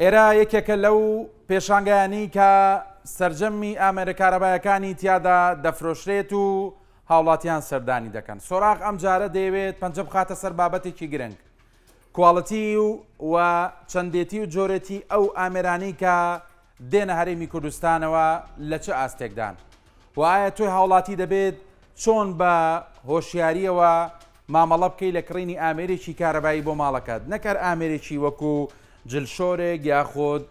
ئێرە یەکێکە لەو پێشانگایانەی کە سەرجەمی ئامێرە کارەبایەکانی تیادا دەفرۆشرێت و هاوڵاتیان سەردانی دەکەن. سۆراغ ئەمجارە دەیەوێت پەنجە بخاتە سەر بابەتێکی گرنگ، کواڵتی و چەندێتی و جۆرێتی ئەو ئامێرانەی کە دێنە هەرێمی کوردستانەوە لە چ ئاستێکدان و ئایا تۆی هاوڵاتی دەبێت چۆن بە هۆشیارییەوە مامەڵە بکەی لە کڕینی ئامێرێکی کارەبایی بۆ ماڵەکەت نەک هەر ئامێرێکی وەکو جلشۆرێک یاخود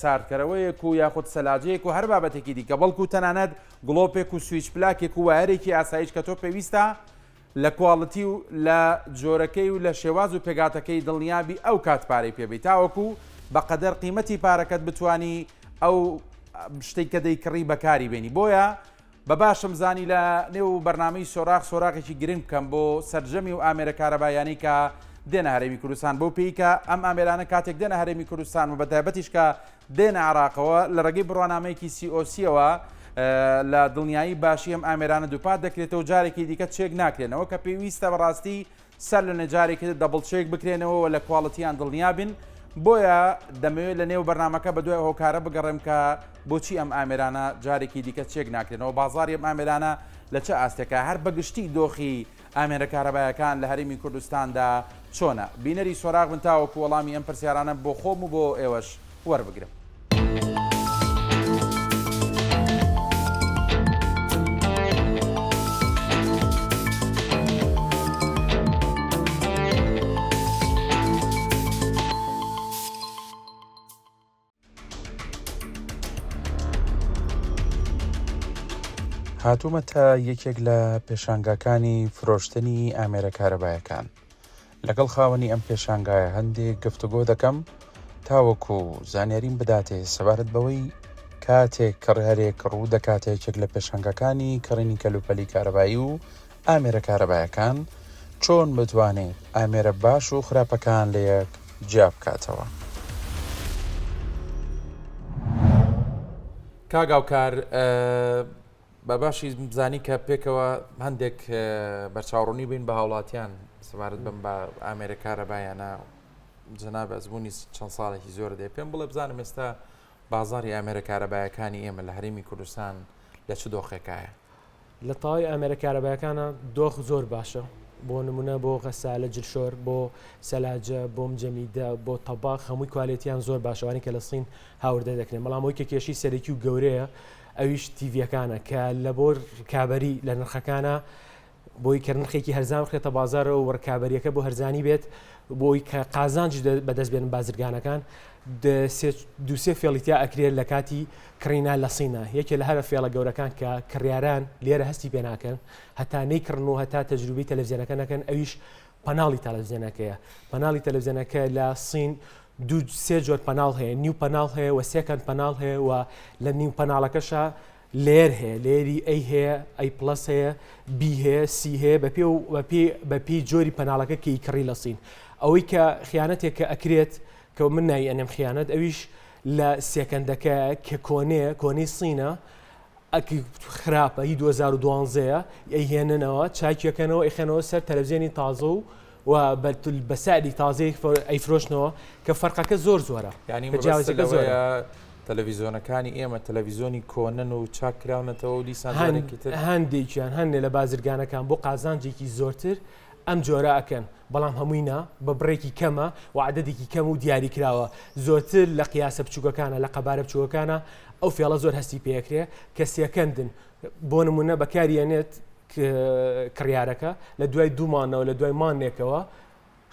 ساردکەرەوەیەک و یاخود سەلاجەیەک و هەر بابەتێکی دیکە بەڵکو تەنانەت گڵۆپێک و سویچ پلاکێک و وایەرێکی ئاسایش کە تۆ پێویستە لە کواڵتی و لە جۆرەکەی و لە شێواز و پێکهاتەکەی دڵنیابی ئەو کات پارەی پێ بەی تاوەکو بەقەدەر قیمەتی پارەکەت بتانی ئەو شتێک کە دەیکڕی بەکاری بێنی بۆیە بە باشم زانی لە نێو بەرنامەی سۆراغ سۆراغێکی گرنگ بکەم بۆ سەرجەمی و ئامێرە کارەبایانەی کە دێنە هەرێمی کوردستان بەو پێی کە ئەم ئامێرانە کاتێک دێنە هەرێمی کوردستان و بە تایبەتیش کە دێنە عێراقەوە لە ڕێگەی بڕوانامەیەکی COC ەوە لە دڵنیایی باشی ئەم ئامێرانە دووپات دەکرێتەوە جارێکی دیکە check ناکرێنەوە کە پێویستە بەڕاستی سەر لە نەجارێکی تر double check بکرێنەوە و لە quality یان دڵنیا بین بۆیە دەمەوێت لە نێو بەرنمەکە بە دوای هۆکارە بگەڕێم کە بۆچی ئەم ئامێرانە جارێکی دیکە check ناکرێنەوە بازاری ئەم ئامێرانە لە چه ئاستێکە هەر بەگشتی دۆخی ئامێرە کارەبایەکان لە هەرێمی کوردستاندا چۆنە؟ بینەری سۆراغ بن تاوەکو وەڵامی ئەم پرسیارانە بۆ خۆم و بۆ ئێوەش وەربگرم. هاتوومەتە یەکێک لە پێشانگاکانی فرۆشتنی ئامێرە کارەبایەکان. لەگەڵ خاوەنی ئەم پێشانگایە هەندێک گفتوگۆ دەکەم تاوەکو زانیاریم بداتێ سەبارەت بەوەی کاتێک کڕیارێک ڕوو دەکاتە یەکێک لە پێشانگاکانی کڕینی کەلوپەلی کارەبایی و ئامێرە کارەبایەکان چۆن بتوانێت ئامێرە باش و خراپەکان لەیەک جیا بکاتەوە. کاک هاوکار بە باشی زانی کە پێکەوە هەندێک بەرچاوڕوونی بین بە هاوڵاتیان سەبارەت بەم بە ئامێرە کارەبایانە جەناب ئەزمموی چەند ساڵێکی زۆر دێ پێم بڵێ بزانم ئێستا بازاری ئامێرە کارەبایەکانی ئێمە لە هەرێمی کوردستان لە چ دۆخێکایە؟ لە تەواوی ئامێرە کارەبایەکانە دۆخ زۆر باشە بۆ نمونە بۆ غەسالە جلشۆر بۆ سەلاجە بۆ مجەمیدە بۆ تەباخ هەمووی کوالێتیان زۆر باشەوانی کە لە سین هاوردە دەکرێن بەڵام ئەوی کە کێشەی سەرەکی و گەورەیە ئەویش تیڤیەکانە کە لە بۆ رکابەری لە نرخەکانە بۆی کە نرخێکی هەرزان بخرێتە بازارەوە و ڕکابەریەکە بۆ هەرزانی بێت بۆی کە قازانج بەدەست بێنن بازرگانەکان دوسێ فێڵی تیا ئەکرێت لە کاتی کڕینا لە سینە یەکێ لە هەرە فێڵە گەورەکان کە کڕیاران لێرە هەستی پێ ناکەن هەتا نەیکڕن و هەتا تەجروبەی تەلەڤزیۆنەکە نەکەن ئەویش پەناڵی تەلەڤزیۆنەکەیە پەناڵی تەلەڤزیۆنەکە لە سین دوو سێ جۆر پەناڵ هەیە نیو پەناڵ هەیە و second panel هەیە و لە نیو پەناڵەکەشە layer هەیە layer ی A هەیە A plus هەیە B هەیە C هەیە بەپێ و بەپێ بەپێی جۆری پەناڵەکە کە ئیکڕی لە سین ئەوەی کە خیانەتێک کە ئەکرێت کە من ناوی ئەنێم خیانەت ئەویش لە second ەکە کە کۆنەیە کۆنەی سینە ئەکی خراپە هی 2012ەیە ئەیهێننەوە چاکیەکەنەوە ئەیخەنەوە سەر تەلەڤزیۆنی تازە و و بە سعری تازەی ئەیفرۆشنەوە کە فەرقەکە زۆر زۆرە یانی جیاوازەکە زۆرە تەلەڤیزۆنەکانی ئێمە تەلەڤیزۆنی کۆنن و چاک کراونەتەوە و دیسان هەندێکیان هەندێک لە بازرگانەکان بۆ قازانجێکی زۆرتر ئەم جۆرە ئەکەن بەڵام هەمووی نا بە بڕێکی کەمە و عددێکی کەم و دیاری کراوە زۆرتر لە قیاسە بچووکەکانە لە قەبارە بچووکەکانە ئەو فێڵە زۆر هەستی پێکرێ کە second ن بۆ نمونە بەکاریەنێت کڕیارەکە لە دوای دوو مانەوە لە دوای مانێکەوە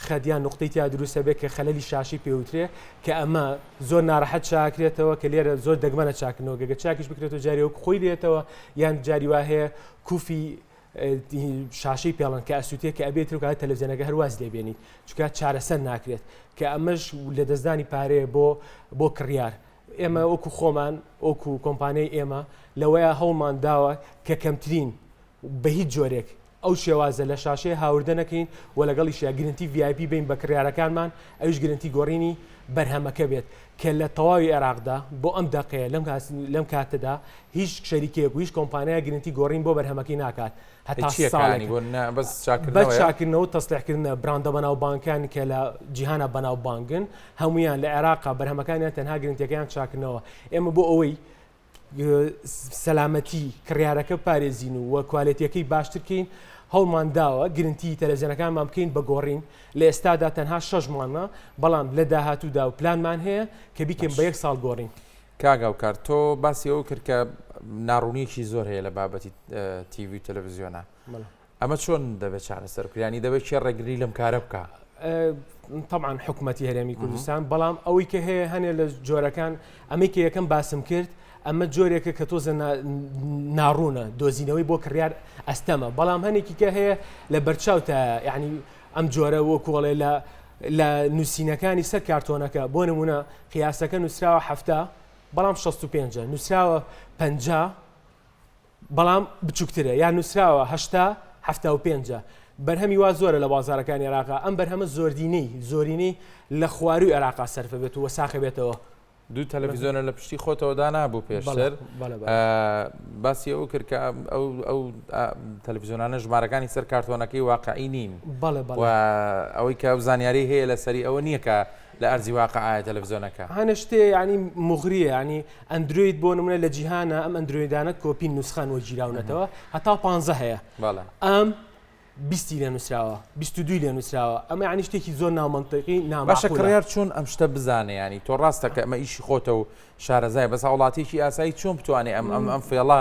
خەت یان نوقتەی تیا دروستە بێت کە خەلەلی شاشەی پێوترێ کە ئەمە زۆر ناڕەحەت چاکرێتەوە کە لێرە زۆر دەگمەنە چاکردنەوە گەگە چاکیش بکرێتەوە جاری وەک خۆی لێتەوە یان جاری وا هەیە کوفی شاشەی پێڵن کە ئەسووتێ کە ئەبێت و کات تەلەڤزیۆنەکە هەرواز لێبێنیت چونکە چارەسەر ناکرێت کە ئەمەش لەدەستدانی پارەیە بۆ بۆ کڕیار ئێمە وەکو خۆمان وەکو کۆمپانیای ئێمە لەوەیە هەوڵمان داوە کە کەمترین بە هیچ جۆرێک. ئەو شێوازە لە شاشەیە هاوردە نەکەین و لەگەڵیشیا گرنتی VIP بین بە کڕیارەکانمان ئەویش گرنتی گۆڕینی بەرهەمەکە بێت کە لە تەواوی عێراقدا بۆ ئەم دەقەیە لەم کاتەدا هیچ شەریکەیەک و هیچ کۆمپانیایەک گرنتی گۆڕین بۆ بەرهەمەکەی ناکات هەتا ساڵێک بەس چاکردنەوە و تەسلیحکردنە براندە بەناوبانگەکان کە لە جیهانە بەناوبانگن هەمویان لە عێراقا بەرهەمەکانیان تەنها گرنتیەکەیان چاکردنەوە ئێمە بۆ ئەوەی سەلامەتی کڕیارەکە پارێزین و وە کوالێتیەکەی باشتر کەین هەوڵمان داوە گرنتی تەلەڤزیۆنەکانمان بکەین بە گۆڕین لە ئێستادا تەنها شەش مانگە بەڵام لە داهاتوودا و پلانمان هەیە کە بیکەین بە یەک ساڵ گۆڕین. کاک هاوکار تۆ باسی ئەوە کرد کە ناڕوونیەکی زۆر هەیە لە بابەتی تیڤی و تەلەڤزیۆنە ئەمە چۆن دەبێت چارەسەر بکرێت یانی دەبێت کێ ڕێگری لەم کارە بکە؟ طبعا حکوومەتی هەرێمی کوردستان بەڵام ئەوەی کە هەیە هەنێ لە جۆرەکان ئەمەی کە یەکەم باسم کرد ئەمە جۆرێکە کە تۆزە ناڕوونە دۆزینەوەی بۆ کڕیار ئەستەمە بەڵام هەنێکی کە هەیە لە بەرچاو تا یعنی ئەم جۆرە وەکوڵێ لە لە نووسینەکانی سەر کارتۆنەکە بۆ نمونە قیاسەکە نووسراوە هەفتا بەڵام 65 نووسراوە 50 بەڵام بچوکترە یان نوسراوە 80 75 ە بەرهەمی وا زۆرە لە بازارەکانی عێراقا ئەم بەرهەمە زۆردینەی زۆرینەی لە خواروی عێراقا سەرفە بێت و وەساخە بێتەوە. دوو تەلەفیزۆنە لە پشتی خۆتەوە دانابوو پێشتر باسی ئەو کرد کە ئەو ئەو تەلەفیزۆنانە ژمارەکانی سەر کارتۆنەکەی واقعی نین ئەوەی کە ئەو زانیاری هەیە لەسەری ئەوە نییە کە لە ئەرزی واقع ئایا تەلەفزیۆنەکە. هەنە شتێ یانی موغریە یانی ئەندرۆید بۆ نمونە لە جیهانە ئەم ئەندرۆیدانە کۆپی نوسخەن وەرگیراونەتەوە هەتا پانزە هەیە بەڵێ. ئەم بیستی لێ نووسراوە 22 لێ نووسراوە ئەمە یانی شتێکی زۆر نامەنتیقی باشە نامعقولە. کڕیار چۆن ئەم شتە بزانێ یانی تۆ ڕاستە کە ئەمە ئیشی خۆتە و شارەزای بەس هاوڵاتیەکی ئاسایی چۆن بتوانێ ئەم ئەم ئەم فێڵە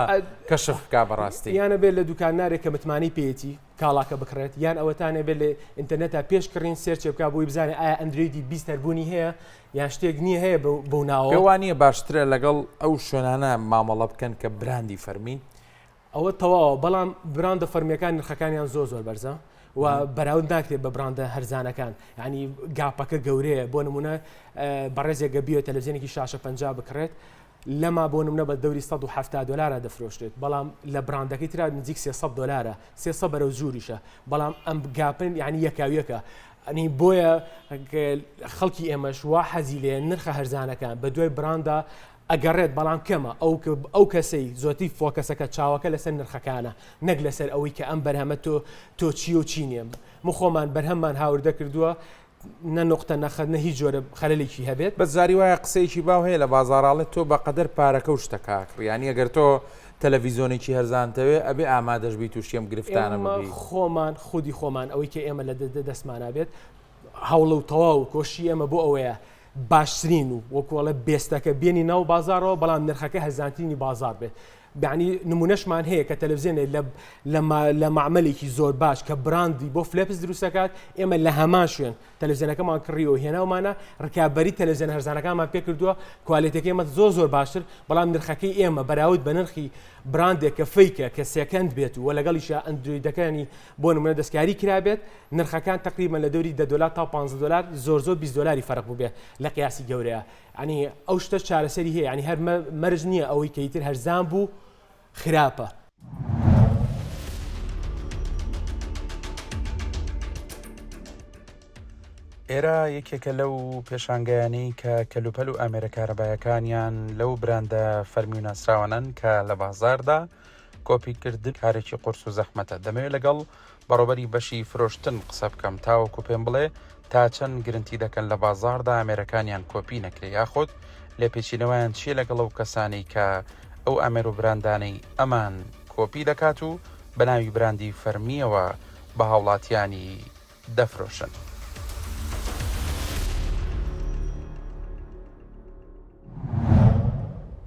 کەشف بکا بەڕاستی؟ یانە بێت لە دوکاندارێک کە متمانەی پێیەتی کاڵاکە بکڕێت یان ئەوەتانێ بێت لە ئینتەرنێتا پێش کڕین search ێ بکا بۆی بزانێ ئایا ئەندرۆیدی 20 هەر بوونی هەیە یان شتێک نییە هەیە بەو ناوە. پێ وانییە باشترە لەگەڵ ئەو شوێنانە مامەڵە بکەن کە براندی فەرمین؟ ئەوە تەواوە بەڵام براندە فەرمیەکان نرخەکانیان زۆر زۆر بەرزە و بەراورد ناکرێت بە براندە هەرزانەکان ینی gap ەکە گەورەیە بۆ نمونە بەڕێزێک گە بیەوێت تەلەڤزیۆنێکی شاشە 50 بکڕێت لەما بۆ نمونە بە دەوری 170 دلارە دەفرۆشرێت بەڵام لە براندەکەی ترا نزیک 300 دلارە 300 بەرەو زوریشە بەڵام ئەم gap ن یعنی یەکاویەکە ئەنی بۆیە خەڵکی ئێمەش وا حەزی لێ نرخە هەرزانەکان بە دوای براندا ئەگەڕێت بەڵام کەمە ئەو ئەو کەسەی زۆرتری focus ەکە چاوەکە لەسەر نرخەکانە نەک لەسەر ئەوەی کە ئەم بەرهەمە تۆ تۆ چی و چی نییە من خۆمان بەرهەممان هاوردە کردووە نە نوقتە نەخەت نە هیچ جۆرە خەلەلێکی هەبێت. بەس جاری وایە قسەیەکی باو هەیە لە بازاڕاڵێ تۆ بە قەدەر پارەکە و شتەکە ئەکڕی یانی ئەگەر تۆ تەلەڤیزۆنێکی هەرزانتەوێ ئەبێ ئامادەش بی تووشی ئەم گرفتانە ئێمە ببی. خۆمان خودی خۆمان ئەوەی کە ئێمە لە دەستمانا بێت هەوڵ و تەواو کۆششی ئێمە بۆ ئەوەیە باشترین و وەکو ئەڵێ best ەکە بێنی ناو بازاڕەوە بەڵام نرخەکە هەرزانترینی بازاڕ بێت یعنی نمونەشمان هەیە کە تەلەڤزیۆنێ لە لە مەعمەلێکی زۆر باش کە براندی بۆ فلێپس دروستەکات ئێمە لە هەمان شوێن تەلەڤزیۆنەکەمان کڕیوە و هێناومانە ڕکابەری تەلەڤزیۆن هەرزانەکانمان پێکردووە کوالێتەکەی ئێمە زۆر زۆر باشتر بەڵام نرخەکەی ئێمە بەراورد بە نرخی براندێک کە fake ە کە second بێت و لەگەڵیشە ئەندرۆیدەکانی بۆ نمونە دەستکاری کرابێت نرخەکان تەقریبەن لە دەوری دە دۆلار تا پانزە دۆلار زۆر زۆر 20 دۆلاری فەرق بووبێ لە قیاسی گەورەیە یعنی ئەو شتە چارەسەری هەیە یعنی هەر مەرج نییە ئەوەی کە ئیتر هەرزان بوو خراپە. ئێرە یەکێکە لەو پێشانگایانەی کە کەلوپەل و ئامێرە کارەبایەکانیان لەو براندە فەرمی و ناسراوانەن کە لە بازاردا کۆپیکردن کارێکی قورس و زەحمەتە دەمەوێت لەگەڵ بەڕێوبەری بەشی فرۆشتن قسە بکەم تاوەکو پێم بڵێ تا چەند گرنتی دەکەن لە بازاڕدا ئامێرەکانیان کۆپی نەکرێ یاخود لێپێچینەوەیان چییە لەگەڵ ئەو کەسانەی کە ئەو ئامێر و براندانەی ئەمان کۆپی دەکات و بە ناوی براندی فەرمییەوە بە هاوڵاتیانی دەفرۆشن.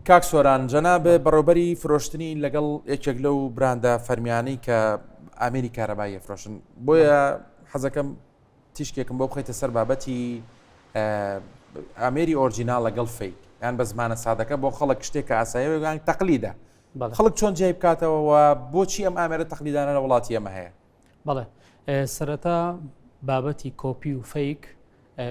کاک سۆران جەناب بەڕێوبەری فرۆشتنی لەگەڵ یەکێک لەو براندە فەرمیانەی کە ئامێری کارەبایی ئەفرۆشن بۆیە حەزەکەم تیشکێکم بۆ بخەیتە سەر بابەتی ئامێری original لەگەڵ fake یان بە زمانە سادەکە بۆ خەڵک شتێک کە ئاساییان تەقلیدە خەڵک چۆن جیای بکاتەوە و بۆچی ئەم ئامێرە تەقلیدانە لە وڵاتی ئەمە هەیە بەڵێ سەرەتا بابەتی کۆپی و fake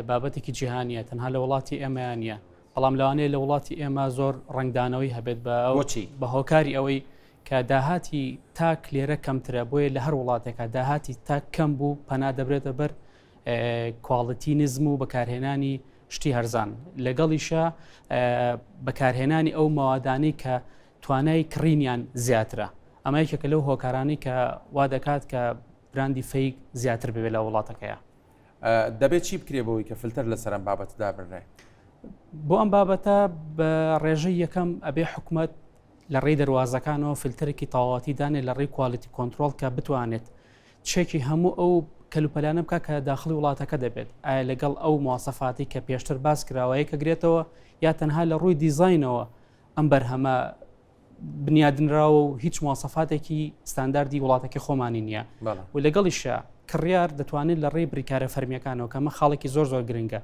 بابەتێکی جیهانیە تەنها لە وڵاتی ئێمەیان نییە بەڵام لەوانەیە لە وڵاتی ئێمە زۆر ڕنگدانەوەی هەبێت بە بۆچی بە هۆکاری ئەوەی کە داهاتی تاک لێرە کەمترە بۆیە لە هەر وڵاتێکا داهاتی تاک کەم بوو پەنا دەبرێتە بەر quality نزم و بەکارهێنانی شتی هەرزان لەگەڵیشە بەکارهێنانی ئەو مەوادانەی کە توانای کڕینیان زیاترە ئەمە یەکێکە لەو هۆکارانەی کە وا دەکات کە براندی fake زیاتر ببێت لە وڵاتەکەیە. دەبێت چی بکرێ بۆی کە فلتەر لەسەر ئەم بابەتە دابنرێ؟ بۆ ئەم بابەتە بە ڕێژەی یەکەم ئەبێ حکومەت لە ڕێی دەروازەکانەوە فلتەرێکی تەواوەتی دانێ لە ڕێی quality control کە بتوانێت چێکی هەموو ئەو کەلوپەلانە بکە کە داخلی وڵاتەکە دەبێت ئایا لەگەڵ ئەو مواسەفاتی کە پێشتر باس کراوە یەکەگرێتەوە یا تەنها لە ڕووی دیزاینەوە ئەم بەرهەمە بنیادنراوە و هیچ مواسەفاتێکی ستانداردی وڵاتەکەی خۆمانی نییە و لەگەڵیشە کڕیار دەتوانێت لە ڕێی بریکارە فەرمیەکانەوە کەمە خاڵێکی زۆر زۆر گرنگە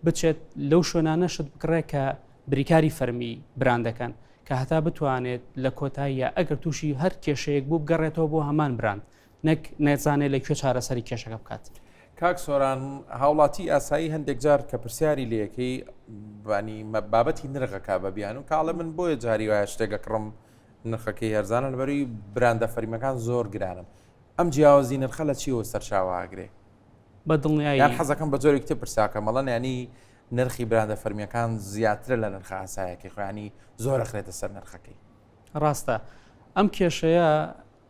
بچێت لەو شوێنانە شت بکڕێ کە بریکاری فەرمی براندەکەن کە هەتا بتوانێت لە کۆتاییە ئەگەر تووشی هەر کێشەیەک بوو بگەڕێتەوە بۆ هەمان براند نەک نەزانێت لە کوێ چارەسەری کێشەکە بکات. کاک سۆران هاوڵاتی ئاسایی هەندێک جار کە پرسیاری لەکەی بانی بابەتی نرخەکە بە بیان و کاڵە من بۆیە جاری وایە شتێکە کڕم نرخەکەی هەرزانە لەبەروی براندە فەرمیەکان زۆر گرانن ئەم جیاوازی نرخە لە چیەوە سەرچاوە ئاگرێ بە دڵنیایی یان حەزەکەم بە جۆرێک تر پرساکەم ئەڵەن ینی نرخی براندە فەرمیەکان زیاترە لە نرخە ئاسایەکەی خۆیانی زۆر ئەخرێتە سەر نرخەکەی. ڕاستە ئەم کێشەیە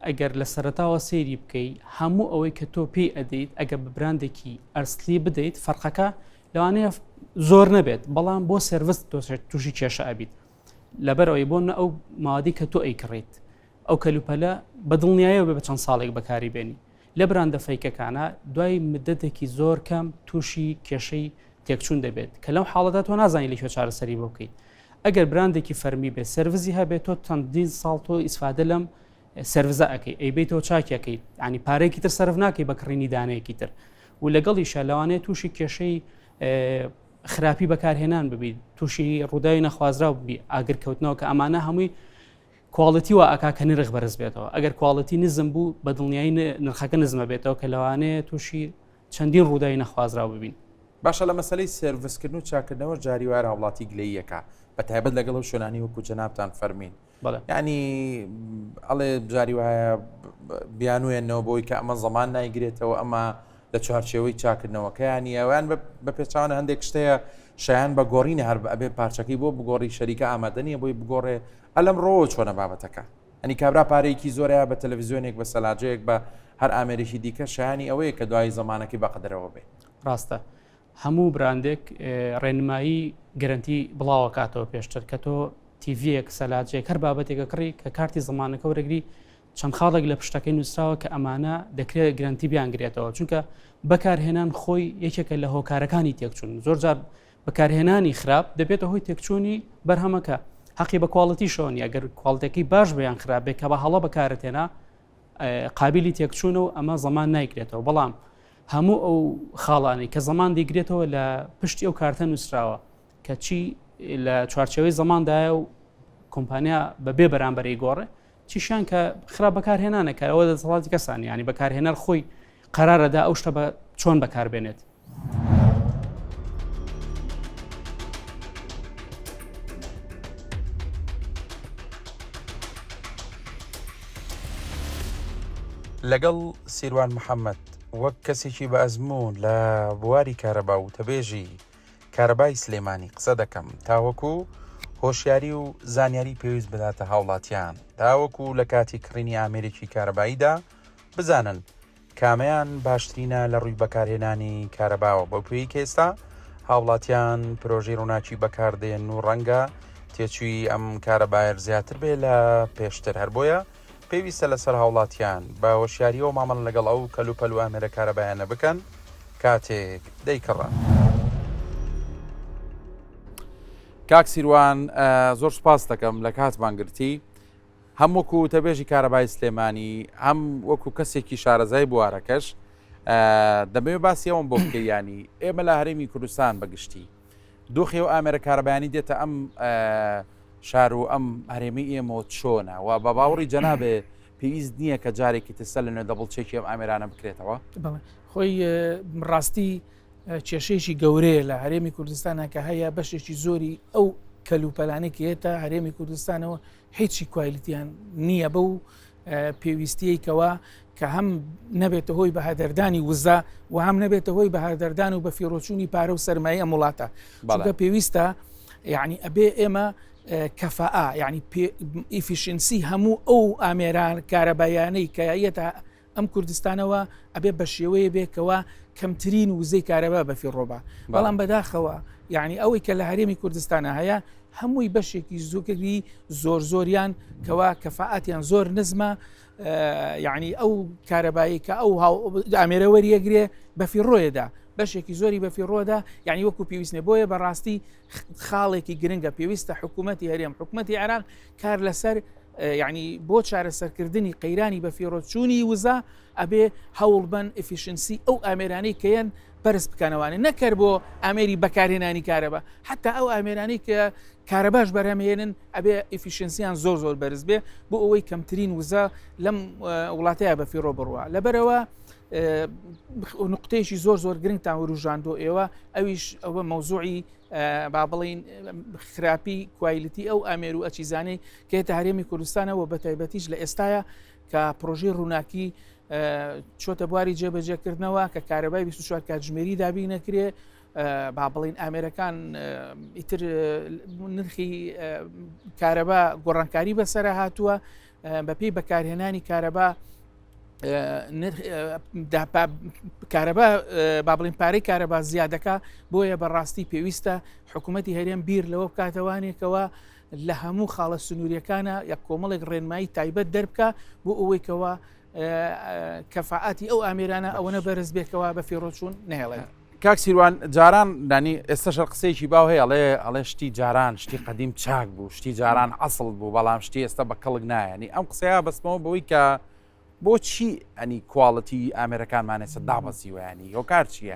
ئەگەر لە سەرەتاوە سەیری بکەی هەموو ئەوەی کە تۆ پێی ئەدەیت ئەگەر بە براندێکی ئەرسلی بدەیت فەرقەکە لەوانەیە زۆر نەبێت بەڵام بۆ سێرڤس تووشی کێشە ئەبیت لەبەرەوەی بۆ نە ئەو مادی کە تۆ ئەیکڕیت ئەو کەلوپەلە بە دڵنیایەوە بێ بە چەند ساڵێک بەکاری بێنی لە براندە فەیکەکانە دوای مدەتێکی زۆر کەم تووشی کێشەی تێکچوون دەبێت کە لەو حاڵەتە تۆ نازانی لە کوێ چارەسەری بۆ بکەیت ئەگەر براندێکی فەرمی بێت سەرڤزی هەبێت تۆ چەندین ساڵ تۆ ئیسفادە لەم سەرڤزە ئەەکەی ئەیبیتەوە چاکیەکەیت ینی پارێکی تر سەرف ناکەی بە کڕینی دانەیەکی تر و لەگەڵیشە لەوانەیە تووشی کێشەی خراپی بەکارهێنان ببیت تووشی ڕووداوی نەخوازراو ببی ئاگرکەوتنەوە کە ئەمانە هەمووی quality وا ئەکا کە نرخ بەرز بێتەوە ئەگەر quality نزم بوو بە دڵنیایی نرخەکە نزمە بێتەوە کە لەوانەیە تووشی چەندین ڕووداوی نەخوازراو ببین. باشە لە مەسەلەی سێرڤسکردن و چاکردنەوەش جاری وایە هاوڵاتی گلەییەکا بە تایبەت لەگەڵ ئەو شوێنانەی وەکو جەنابتان فەرمین بەڵێ. یعنی ئەڵێ جاری وایە بیانوێنەوە بۆی کە ئەمە زەمان نایگرێتەوە ئەمە لە چوارچێوەی چاکردنەوەکەیان نییە ویان بە پێچوانە هەندێک شتەیە شایان بە گۆڕینە هەر ئەبێ پارچەکەی بۆ بگۆڕی شەریکە ئامادە نییە بۆی بگۆڕێ ئەلەم ڕۆوە چۆنە بابەتەکە ئەنی کابرا پارەیەکی زۆرەیە بە تەلەڤزیۆنێک بە سەلاجەیەک بە هەر ئامێرێکی دیکە شایانی ئەوەیە کە دوای زەمانەکەی بەقدرەوە بێ. ڕاستە هەموو براندێک ڕێنمایی گەرەنتی بڵاوەکاتەوە پێشتر کە تۆ تیڤیەک سەلاجێک هەر بابەتێکە کڕی کە کارتی زمانەکە وەرەگری چەند خاڵێک لە پشتەکەی نووسراوە کە ئەمانە دەکرێت گرنتی بیانگرێتەوە چونکە بەکارهێنان خۆی یەکێکە لە هۆکارەکانی تێکچوون زۆر جار بەکارهێنانی خراپ دەبێتە هۆی تێکچوونی بەرهەمەکە حەقی بە quality شەوە نیە گەر quality ەکەی باش بێ یان خراپ بێ کە بە هەڵە بەکارت هێنا قابلی تێکچوونە و ئەمە زەمان نایگرێتەوە بەڵام هەموو ئەو خاڵانەی کە زەمان دەیگرێتەوە لە پشتی ئەو کارتە نووسراوە کە چی لە چوارچەوەی زەماندایە و کۆمپانیا بە بێ بەرامبەری گۆڕێ چیشیان کە خراپ بەکارهێنانە کە ئەوە دەسەڵاتی کەسان ینی بەکارهێنەر خۆی قەرارەدا ئەو شتە بە چۆن بەکاربێنێت. لەگەڵ سیروان محەمەد وەک کەسێکی بە ئەزموون لە بواری کارەبا و وتەبێژی کارەبای سلێمانی قسە دەکەم تاوەکو هۆشیاری و زانیاری پێویست بداتە هاوڵاتیان تاوەکو لە کاتی کڕینی ئامێرێکی کارەباییدا بزانن کامەیان باشترینە لە ڕووی بەکارهێنانی کارەباوە بەو پێی کە ئێستا هاوڵاتیان پرۆژەی ڕووناکی بەکاردێن و ڕەنگە تێچووی ئەم کارەبایەر زیاتر بێ لە پێشتر هەر بۆیە پێویستە لەسەر هاوڵاتیان بە هۆشیاریەوە مامەڵە لەگەڵ ئەو کەلوپەل و ئامێرە کارەبایانە بکەن کاتێک دەیکڕن. کاک سیروان زۆر سوپاس دەکەم لە کاتمان گرتی. هەم وەکو وتەبێژی کارەبای سلێمانی هەم وەکو کەسێکی شارەزای بوارەکەش دەمەوێت باسی ئەوم بۆ بکەی ینی ئێمە لە هەرێمی کوردستان بەگشتی دۆخی و ئامێرە کارەبایانی دێتە ئەم شار و ئەم هەرێمی ئێمەوە چۆنە و بە باوەڕی جەنابێ پێویست نییە کە جارێکی ترسە لە نوێ دەبڵ چێکی ئەم ئامێرانە بکرێتەوە خۆی ڕاستی کێشەیەکی گەورەیە لە هەرێمی کوردستانە کە هەیە بەشێکی زۆری ئەو. کەلوپەلانەی کە یەتە هەرێمی کوردستانەوە هیچی quality یان نییە بەو پێویستیەی کەوا کە هەم نەبێتە هۆی بەهەدەردانی وزە و هەم نەبێتە هۆی بەهەدەردان و بەفیڕۆچوونی پارە و سەرمایە ئەم وڵاتە چونکە پێویستە یعنی ئەبێ ئێمە کەفاء یعنی efficiency هەموو ئەو ئامێران کارەبایانەی کە یەتە ئەم کوردستانەوە ئەبێ بە شێوەیە بێ کەوا کەمترین وزەی کارەبا بەفیڕۆبا بەڵام بەداخەوە یعنی ئەوەی کە لە هەرێمی کوردستانە هەیە هەمووی بەشێکی زووکردی زۆر زۆریان کەوا کەفاەتیان زۆر نزمە یعنی ئەو کارەبایی کە ئەو ئامێرە وەریەگرێ بەفیڕۆیەدا بەشێکی زۆری بەفیڕۆدا یعنی وەکو پێویستنێ بۆیە بەڕاستی خاڵێکی گرنگە پێویستە حکوومەتتی هەرێم حکوومەتتی عێراق کار لەسەر یانی بۆ چارەسەرکردنی قەیرانی بەفیڕۆچوونی وزە ئەبێ هەوڵبەن efficiency ئەو ئامێرانەی کە یەن بەرز بکەنەوانێ نەکەر بۆ ئامێری بەکارهێنانی کارەبا حتا ئەو ئامێرانەی کە کارەباش بەرهەمهێنن ئەبێ efficiency یان زۆر زۆر بەرز بێ بۆ ئەوەی کەمترین وزە لەم وڵاتەیە بەفیڕۆ بڕوە لەبەرەوە نقطەیەکی زۆر زۆر گرنگتان وروژاندۆ ئێوە ئەویش ئەوە مەوزوعی با بڵین خراپی quality ئەو ئامێر و ئەچیزانەی کێتە هەرێمی کوردستانەوە بە تایبەتیش لە ئێستاە کە پرۆژەی ڕووناکی چۆتە بواری جێبەجێکردنەوە کە کارەبای 24 کاتژمێری دابی نەکرێ با بڵین ئامێرەکان ئیتر نرخی کارەبا گۆڕانکاری بەسرە هاتووە بەپێی بەکارهێنانی کارەبا کارەبا با بڵین پارەی کارەبا زیادەکە بۆیە بەڕاستی پێویستە حکوومەتتی هەرێم بیر لەوە بکاتەوانێکەوە لە هەموو خاڵە سنووریەکانە یە کۆمەڵێک ڕێنمایی تایبەت دەربکە بۆ ئەوەی کەەوە کەفاەتی ئەو ئامێرانە ئەوەنە بەرز بێکەوە بە فیڕۆچوون نهێڵێت. کاک سیروان جاران دانی ئێستاش هەر قسەیەکی باو هەیە ئەڵێ ئەڵێ شتی جاران شتی قەدیم چاک بوو شتی جاران ئەسڵ بوو بەڵام شتی ئێستا بە کەڵک نایەنی ئەم قسەیە بەستمەوە بەوەی کە بۆچی ئەنی quality ئامێرەکانمان ئێستا دابەزیوە ینی هۆکار چییە؟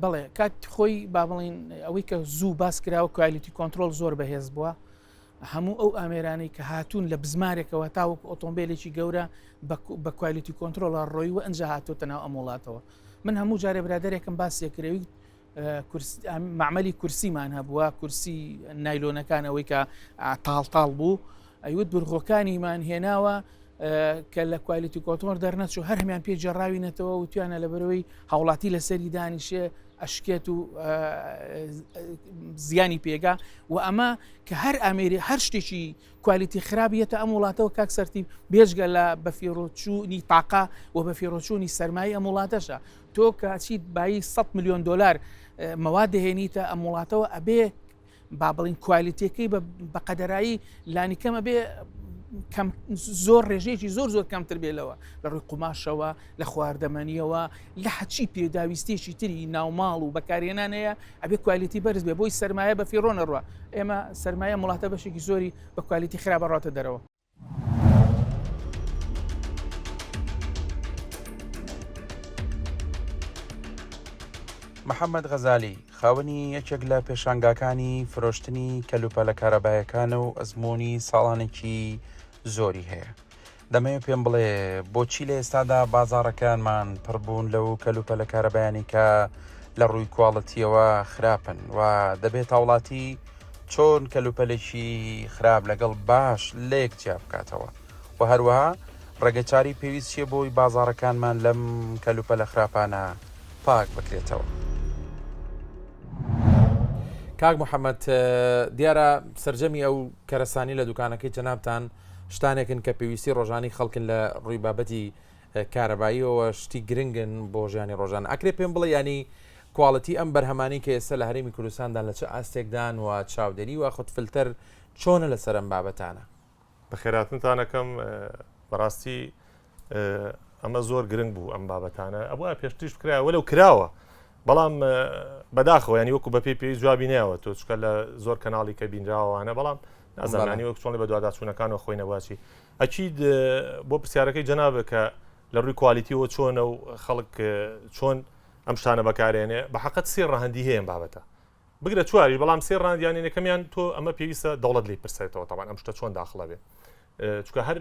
بەڵێ کات خۆی با بڵین ئەوەی کە زوو باس کراوە quality control زۆر بەهێز بووە هەموو ئەو ئامێرانەی کە هاتوون لە بزمارێکەوە تاوەکو ئۆتۆمبیلێکی گەورە بە quality control ە ڕۆی و ئەنج هاتوتە ناو ئەم وڵاتەوە من هەموو جارێ برادێکم باسێ کرێوی معمەلی کورسیمان هەبووە کورسی نایلۆنەکان ئەوەی کە تاڵ تاڵ بوو ئەیوت برغۆکانیمان هێناوە کە لە quality control دەرنەچوو هەر هەمان پێ جێڕاوینەتەوە و توانە لە بەرەوەی هاوڵاتی لەسەری دانیشێ ئەشکێت و زیانی پێگا و ئەمە کە هەر ئامێری هەر شتێکی quality خراپ یەتە ئەم وڵاتەوە کاک سەرتیپ بێجگە لە بەفیڕۆچوونی تاقە و بەفیڕۆچوونی سەرمایەی ئەم وڵاتەشە تۆ کە چیت بایی 100 میلیۆن دلار مەواد دەهێنیتە ئەم وڵاتەوە ئەبێ با بڵین quality ەکەی بە قەدەرایی لانیکەم ئەبێ کەم زۆر ڕێژەیەکی زۆر زۆر کەمتر بێ لەوە لە ڕووی قوماشەوە لە خواردەمەنیەوە لە هەچی پێداویستیەکی تری ناوماڵ و بەکارهێنانەیە ئەبێ quality بەرز بێ بۆی سەرمایە بە فیڕۆ نەڕوا ئێمە سەرمایە وڵاتە بەشێکی زۆری بە quality خراپە ڕاتە دەرەوە. محەممەد غەزالی، خاوەنی یەکێک لە پێشانگاکانی فرۆشتنی کەلوپەلە کارەبایەکانە و ئەزموونی ساڵانێکی زۆری هەیە. دەمەوێت پێم بڵێ بۆچی لە ئێستادا بازاڕەکانمان پڕبوون لەو کەلوپەلە کارەبایانی کە لە ڕووی کواڵەتیەوە خراپن و دەبێت هاوڵاتی چۆن کەلوپەلێکی خراپ لەگەڵ باش لەیەک جیا بکاتەوە و هەروەها ڕێگەچاری پێویست چیە بۆی بازاڕەکانمان لەم کەلوپەلە خراپانە پاک بکرێتەوە. کاک محەممەد دیارە سرجەمی ئەو کەرەسانی لە دوکانەکەی جەنابتان شتانێکن کە پێویستی ڕۆژانی خەڵکن لە ڕووی بابەتی کارەباییەوە شتی گرنگن بۆ ژیانی ڕۆژان ئەکرێ پێم بڵێ ینی quality ئەم بەرهەمانی کە ئێستا لە هەرێمی کوردستاندان لە چ ئاستێکدان و چاودێری و خود فلتەر چۆنە لەسەر ئەم بابەتانە؟ بەخێراتنتان ئەکەم بەڕاستی ئەمە زۆر گرنگ بوو ئەم بابەتانە ئەبووە پێشتریش بکرایە وەلو کراوە بەڵام بەداخەوە ینی وەکو بەپی پێی جوابی ناوە تۆ چکە لە زۆر کەناڵی کە بینراوانە بەڵام نازانانی وەک چۆنی بە دوواداچوونەکان و خۆی نەبواچی ئەکید بۆ پرسیارەکەی جەنابە کە لە ڕووی quality ەوە چۆنە و خەڵک چۆن ئەم شتانە بەکارێنێ بە حقت سێ ڕەهندی هەیە بابەتە بگرە چواریش بەڵام سێ ڕاندیانێن یەکەمیان تۆ ئەمە پێویستە دەوڵەت لی پرسێتەوە تاوان ئەم شتە چۆن داخڵە بێ چکە هەر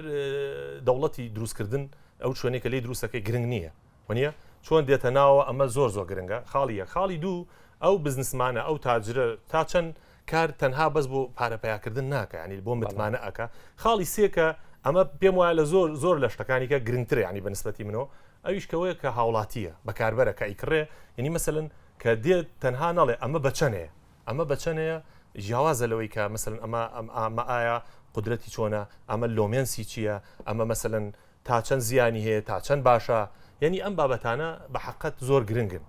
دەوڵەتی دروستکردن ئەو شوێنێک کە لی دروستەکەی گرنگ نییە وەنیە چۆن دێتە ناوە ئەمە زۆر زۆر گرنگە خاڵی یە خاڵی دوو ئەو بزنسمانە ئەو تاجرە تا چەند کار تەنها بەس بۆ پارە پیاکردن ناکە ینی بۆ متمانە ئەکا خاڵی سێکە ئەمە پێم وایە لە زۆر زۆر لە شتەکانی کە گرنگترە ینی بە نسبەتی منەوە ئەویش کەوەیە کە هاوڵاتیە بەکاربەرە کە ئەیکڕێ یعنی مەسەلەن کە دێت تەنها نەڵێ ئەمە بە چەنەیە ئەمە بە چەنەیە جیاوازە لەوەی کە مەسەلەن ئەمە ئەم ئەمە ئایا قودرەتی چۆنە ئەمە lumens ی چییە ئەمە مەسەلەن تا چەند زیانی هەیە تا چەند باشە یعنی ئەم بابەتانە بە حقت زۆر گرنگن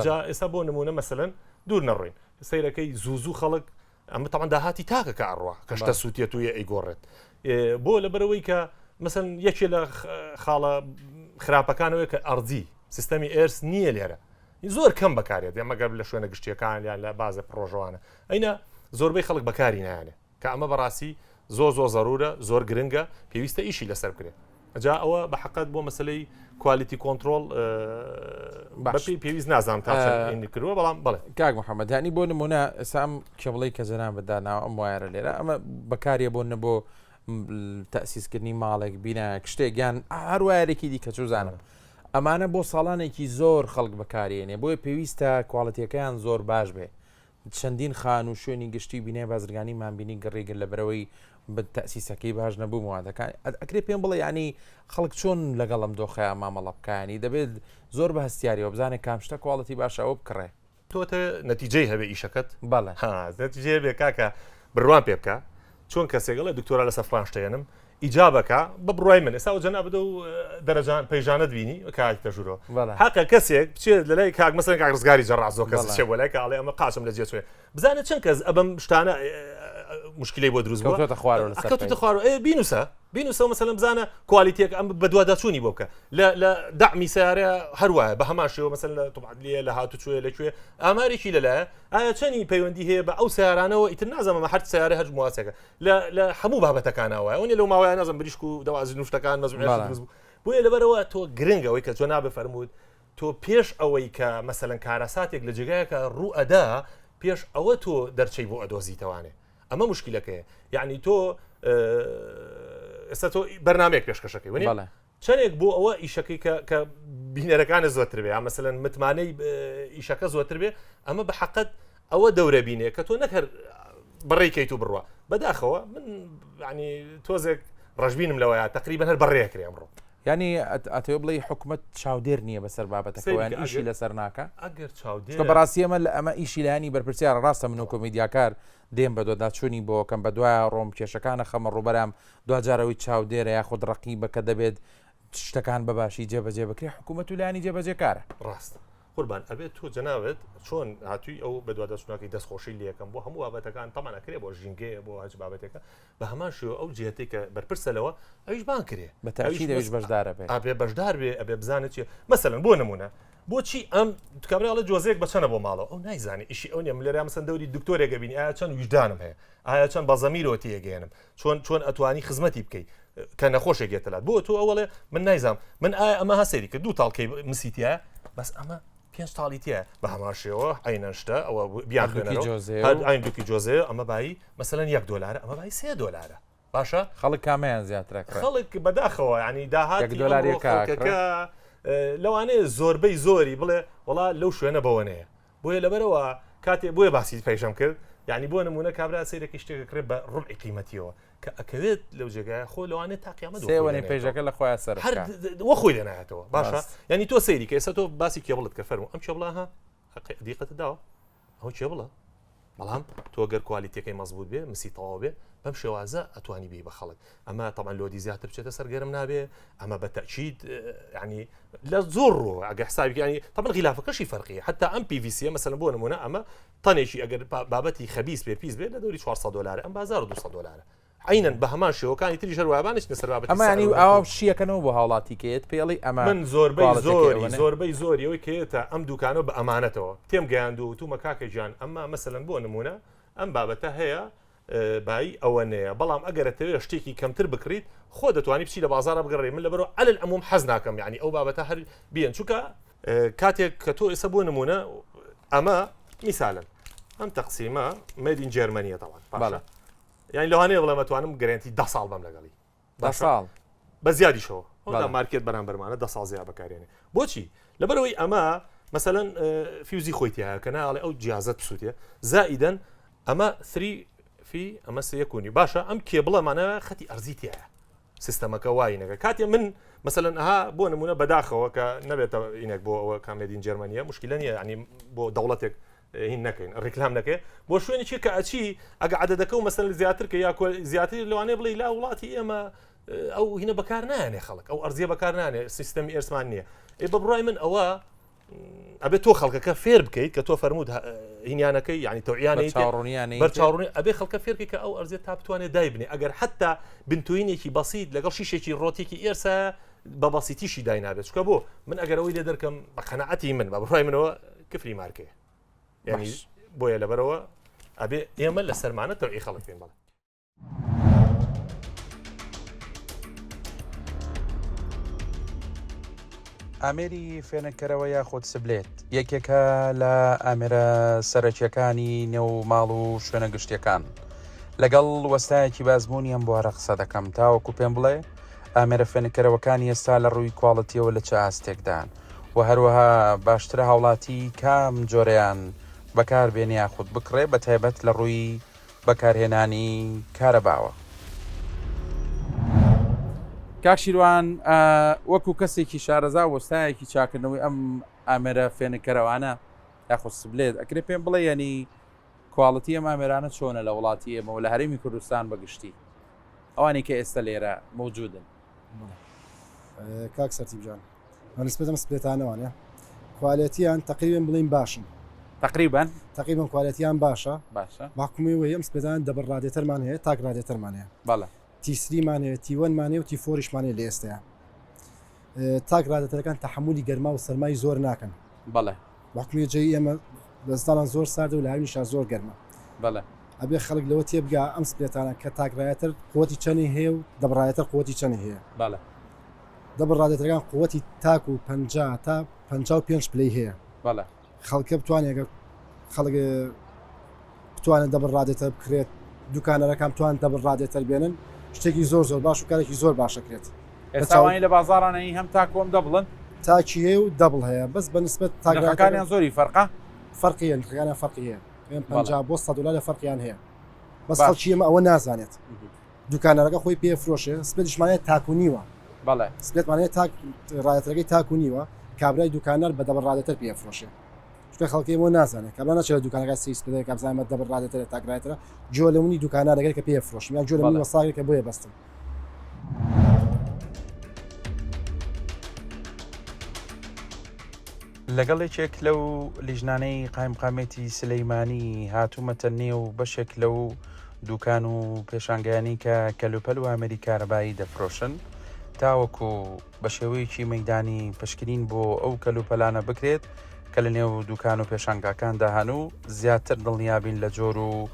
جا ئێستا بۆ نمونە مەسەلەن دوور نەڕۆین سەیرەکەی زوو زوو خەڵک ئەمە تەمان داهاتی تاکە کە ئەڕوا کە شتە سووتێت و ئەیگۆڕێت بۆ لەبەرەوەی کە مەسن یەکێ لە خاڵە خراپەکانەوەی کە ئەرزی سیستەمی ئێرس نییە لێرە زۆر کەم بەکارێت ئەمەگەر لە شوێنە گشتیەکان یان لە بازە پرۆژەوانە ئەینە زۆربەی خەڵک بەکاری نایانێ کە ئەمە بەڕاستی زۆر زۆر زەرورە زۆر گرنگە پێویستە ئیشی لەسەر بکرێت جا ئەوە بە حقت بۆ مەسلەی quality control بەپی پێویست نازانم تا کردووە بەڵام بڵێ کاک محەممەد هەنی بۆ نمونە ئێستا ئەم کێبڵی کە جەناب بەداناوە ئەم wire ە لێرە ئەمە بەکاریە بۆ نە بۆ تەسیسکردنی ماڵێک بینایەک شتێک یان هەر wire ێکی دیکە چوزانم ئەمانە بۆ ساڵانێکی زۆر خەڵک بەکارێنێ بۆیە پێویستە quality ەکەیان زۆر باش بێ چەندین خانوو و شوێنی گشتی و بینای بازرگانیمان بینی گڕی گرت لەبەرئەوەی تەئسیسەکەی باش نەبوو موادەکان ئەکرێ پێم بڵێ ینی خەڵک چۆن لەگەڵ ئەم دۆخەیە مامەڵە بکانی دەبێت زۆر بە هەستیاریەوە بزانێت کام شتە quality باشە ئەوە بکڕێ. تۆ تە نەتیجەی هەبێ ئیشەکەت بەڵێ. ها نەتیجەی هەبێ کاکە بڕوام پێ بکە چۆن کەسێک ئەڵێ دکتۆرا لەسەر فڵان شتە هێنم ئیجابەکە بە بڕوای من ئێستا جەنابت ئەو دەرەجان پەیژانەت بینی کاک تەژورۆ حەقە کەسێک بچێت لە لای کاک مەسەن کاک ڕزگاری جەڕاح زۆر کەس بچێ بۆ لای کە ئەڵێ ئەمە قاچم لە جێ چوێ بزانە چەند کەس ئەبم شتانە مشکلەی بۆ دروست بووە کەوتۆتە خوارەوە لەسەر کەوتۆتە خوارەوە ئێ بینوسە بینوسە مەسەلەن بزانە quality ەک ئەم بەدواداچوونی بۆ بکە لە لە دەعمی سیارە هەروایە بە هەمان شێوە مەسەلەن لە طبعا لە هاتوچۆیە لە کوێ ئامارێکی لەلایە ئایا چەنی پەیوەندی هەیە بە ئەو سیارانەوە ئیتر نازانم هەر سیارە هەر مواسێکە لە لە هەموو بابەتەکانە وایە وەنیە لەو ماوەیە نازم بریشک و دەوازن و شتەکان مەزموعی بەڵێ. دروست بوو بۆیە لەبەرەوە تۆ گرنگ ئەوەی کە جەنابت فەرمووت تۆ پێش ئەوەی کە مەسەلەن کارەساتێک لە جێگایەکە ڕوو ئەدا پێش ئەوە تۆ دەرچەی بۆ ئەدۆزیتەوانێ ئەمە مشکلەکەیە یعنی تۆ ئێستا تۆ بەرنمەیەک پێشکەشەکەی وەنیە بەڵێ. چەندێک بۆ ئەوە ئیشەکەی کە کە بینەرەکانە زۆرتر بێ یا مەسەلەن متمانەی ئیشەکە زۆرتر بێ ئەمە بە حەقەت ئەوە دەورە بینێ کە تۆ نەک هەر بەڕێی کەیت و بڕوا بەداخەوە من ینی تۆزێک ڕەشبینم لەوەیە تقریبا هەر بەڕێکرێ ئەمڕۆ ینی ئەتەوێ بڵێ حکومت چاودێر نییە بەسەر بابەتەکەیان ئیشی لەسەر ناکە ئەگەر چاودێر بەڕاستی ئەمە لە ئەمە ئیشی لایەنی بەرپرسیارە ڕاستە من و کۆمیدیاکار دێم بە دۆداچوونی بۆکەم بە دوایە ڕۆم کێشەکانە خەمە ڕووبەرام دواجار ئەوەی چاودێرە یاخود ڕەقیبە کە دەبێت شتەکان بە باشی جێبەجێ بکرێت حکوومەت و لایەنی جێبەجێکارە. ڕاستە قوربان ئەبێت تۆ جەنابت چۆن هاتووی ئەو بەدواداچوونەکەی دەستخۆشی لەکەم بۆ هەموو بابەتەکان تەمان ئەکرێ بۆ ژینگەیە بۆ هەچ بابەتێکە بە هەمان شێوە ئەو جهتێک کە بەرپرسە لەوە ئەویش بان کرێ بە تاکید ئەویش بەشدارە بێت ئەبێ بەشدار بێ ئەبێ بزانێت چیە مەسەلەن بۆ نمونە بۆچی ئەم کابرا ئەڵێ جۆزەیەک بە چەنە بۆ ماڵەوە ئەو نایزانێ ئیشی ئەو نیە من لێرە مەسەن دەوری دکتۆرێک ئەبینی ئایا چەند ویژدانم هەیە ئایا چەند بە زەمیرەوە تێگەیەنم چۆن چۆن ئەتوانی خزمەتی بکەی کە نەخۆشێک یەتە لات بۆ تۆ ئەوەڵێ من نایزانم من ئایا ئەمە ها سەیری کرد دوو تاڵکەی مسی تایە بەس ئەمە پێنج تاڵی تایە بە هەمان شێوە عینەن شتە ئەوە بیان هەردووکی خوێنەرەوە. جۆزەیە هەر و- عین دووکی جۆزەیە ئەمە بایی مەسەلەن یەک دۆلارە ئەمە بایی سێ دۆلارە باشە خەڵک کامەیان زیاترە کڕێ؟ خەڵک بەداخەوە ینی داهاتی یەک دۆلار ئەمڕۆ یەکە خەڵکەکە لەوانەیە زۆربەی زۆری بڵێ وڵا لەو شوێنە بەوە نەیە بۆیە لەبەرەوە کاتێ بۆیە باسی پەیژەم کرد یعنی بۆ نمونە کابرا سەیرەکی شتێکە کرێ بە ڕبعی قیمەتیەوە کە ئەکەوێت لەو جێگایە خۆ لەوانێ تا قیامەت وەخۆی سێوەنەی لێنایەتەوە. پەیژەکە لە خۆیان سەر هەر بکا. وە خۆی لێنایەتەوە باشە ڕاست. یعنی تۆ سەیری کە ئێستا تۆ باسی cable ت کە فەرموو ئەم cable ە ها دیقەتت داوە ئەوە cable ە بەڵام تۆ گەر quality ەکەی مەزبوط بێ مسی تەواو بێ بەم شێوازە ئەتوانی بی بە خەڵک ئەمە تەمان load ی زیاتر بچێتە سەر گەرم نابێ ئەمە بە تەکید ینی لە زۆر ڕۆ ئەگە حسابی ینی تەبن غیلافەکەشی فەرقی حتا ئەم PVC مەسەلەن بۆ نمونە ئەمە تەنێکی ئەگەر بابەتی خەبیس بێ پیس بێ لە دەوری 400 دلار ئەم بازار 200 دلارە عینەن بە هەمان شێوەکانی تریش هەر وایە با نەچینە سەر بابەتی ئەمە سعر یانی و نرخ ئاوا و شیەکەنەوە بۆ هاوڵاتی کە یەت پێڵی ئەمە من زۆربەی quality ەکەی زۆری ئەوەنەیە. زۆربەی زۆری ئەوەی کە یەتە ئەم دوکانە بە ئەمانەتەوە تێم گەیاند و وتومە کاکە گیان ئەمە مەسەلەن بۆ نمونە ئەم بابەتە هەیە بایی ئەوەنەیە بەڵام ئەگەر ئەتەوێ شتێکی کەمتر بکڕیت خۆ دەتوانی بچی لە بازاڕا بگەڕێی من لەبەرەوە علی العموم حەز ناکەم یعنی ئەو بابەتە هەر بیەن چونکە کاتێک کە تۆ ئێستا بۆ نمونە ئەمە میسالن ئەم تەقسیمە made in Germany یە تەوان باشە یانی لەوانەیە بڵێم ئەتوانم guarantee دە ساڵ بەم لەگەڵی دە ساڵ بە زیادیشەوە ئەودا مارکێت بەرامبەرمانە دە ساڵ زیاد بەکارێنێ بۆچی لەبەرەوەی ئەمە مەسەلەن فیوزی خۆی تایە کە ناڵێ ئەو جیازەت بسووتێ زائیدەن. ئەمە three phase ئەمە سێکونی باشە ئەم cable ەمانە خەتی ئەرزی تایە سیستەمەکە وای نەکە کاتێ من مەسەلەن ئەها بۆ نمونە بەداخەوە کە نەبێتە ئینێک بۆ ئەوە کە made in جەرمەنیە مشکلە نییە ینی بۆ دەوڵەتێک هین نەکەین ڕیکلام نەکەین بۆ شوێنێکی کە ئەچی ئەگە عدەدەکە و مەسەن زیاتر کە یا زیاتر لەوانەیە بڵێ لا وڵاتی ئێمە ئەو هینە بەکار نایەنێ خەڵک ئەو ئەرزیە بەکار نانێ سیستەمی earth مان نییە ئێ بە بڕای من ئەوە ئەبێ تۆ خەڵکەکە فێر بکەیت کە تۆ فەرمووت هینیانەکەی یعنی تەوعیانەی چاوەڕوانیانەی بەرچاوڕوونی ئەبێ خەڵکە فێرکەی کە ئەو ئەرزیە تا بتوانێت دایبنێ ئەگەر حتا بنتوینێکی بەسیت لەگەڵ شیشێکی ڕۆتێکی ئێرسا بە بەسیتیشی داینابێت چکە بۆ من ئەگەر ئەوەی لێ دەرکەم بە قەنەعەتی من بە بڕای منەوە کفری مارکەیە یعنی بۆیە لەبەرەوە ئەبێ ئێمە لە سەرمانە تەوعی خەڵک بین بەڵێ. ئامێری فێنککەرەوە یاخود split یەکێکە لە ئامێرە سەرەکیەکانی نێو ماڵ و شوێنە گشتیەکان. لەگەڵ وەستایەکی بازبوونی ئەم بوارە قسە دەکەم تاوەکو پێم بڵێ ئامێرە فێنککەرەوەکانی ئێستا لە ڕووی quality یەوە لە چ ئاستێکدان و هەروەها باشترە هاوڵاتی کام جۆرەیان بەکاربێنێ یاخود بکڕێ بەتایبەت لە ڕووی بەکارهێنانی کارەباوە. کاک شیروان وەکو کەسێکی شارەزا و وەستایەکی چاکردنەوەی ئەم ئامێرە فێنککەرەوانە یاخود split ئەکرێ پێم بڵێ یەنی quality ئەم ئامێرانە چۆنە لە وڵاتی ئێمە و لە هەرێمی کوردستان بە گشتی ئەوانی کە ئێستا لێرە مەوجودن؟ کاک سەرتیپ جان بە نسبەت ئەم split انەوانە quality یان تقریبا بڵین باشن تقریبا تقریبا quality یان باشە باشە باکومی وەی ئەم split ان double radiator مان هەیە تاک radiator مان هەیە بەڵێ T three مان هەیە T one مان هەیە و T four یشمان هەیە لە ئێستایا تاک radiator ەکان تەحملی گەرما و سەرمای زۆر ناکەن بەڵێ بەحکمی جێی ئێمە لە زستانان زۆر ساردە و لە هاوینیشا زۆر گەرمە. بەڵێ. ئەبێ خەڵک لەوە تێبگا ئەم split انە کە تاک radiator قوتی چەنی هەیە و double radiator قوتی چەنی هەیە. بەڵێ. double radiator ەکان قوتی تاک و 50 تا 55 پلەی هەیە. بەڵێ. خەڵکە بتوانێت گەر خەڵک بتوانێت double radiator بکرێت دوکانەرەکان بتوان double radiator بێنن شتێکی زۆر زۆر باش و کارێکی زۆر باشەکرێت. ئێستا ئەوانەی لە بازاڕانەی هەم تاک و هەم double ن؟ تاکی هەیە و double هەیە بەس بە نسبەت تاک نرخەکانیان زۆری فەرقە؟ فەرقی هەیە نرخەکانیان فەرقی هەیە پێم 50 بۆ 100 دلار فەرقیان هەیە بەس خەڵکی ئێمە ئەوە نازانێت دوکاندارەکە خۆی پێ فرۆشێ split یشمانەیە تاک و نیوە بەڵێ split مانەیە تاک radiator ەکەی تاک و نیوە کابرای دوکاندار بە double radiator پێ فرۆشێ چونکە خەڵکی ئێمە نازانێت کابرا ناچێت لە دوکانەکە سی split ەکە بزانێت double radiator ە تاک radiator ە جۆ لە منی دوکاندارەکە کە پێ فرۆشم یان جۆ لە منی وەساگە کە بۆیە بەستم لەگەڵ یەکێک لەو لیژنانەی قایمقامێتی سلەیمانی هاتوومەتە نێو بەشێک لەو دوکان و پێشانگایانەی کە کەلوپەل و ئامێری کارەبایی دەفرۆشن تاوەکو بە شێوەیەکی مەدانی پشکنین بۆ ئەو کەلوپەلانە بکرێت کە لە نێو دوکان و پێشانگاکاندا هەن و زیاتر دڵنیابین لە جۆر و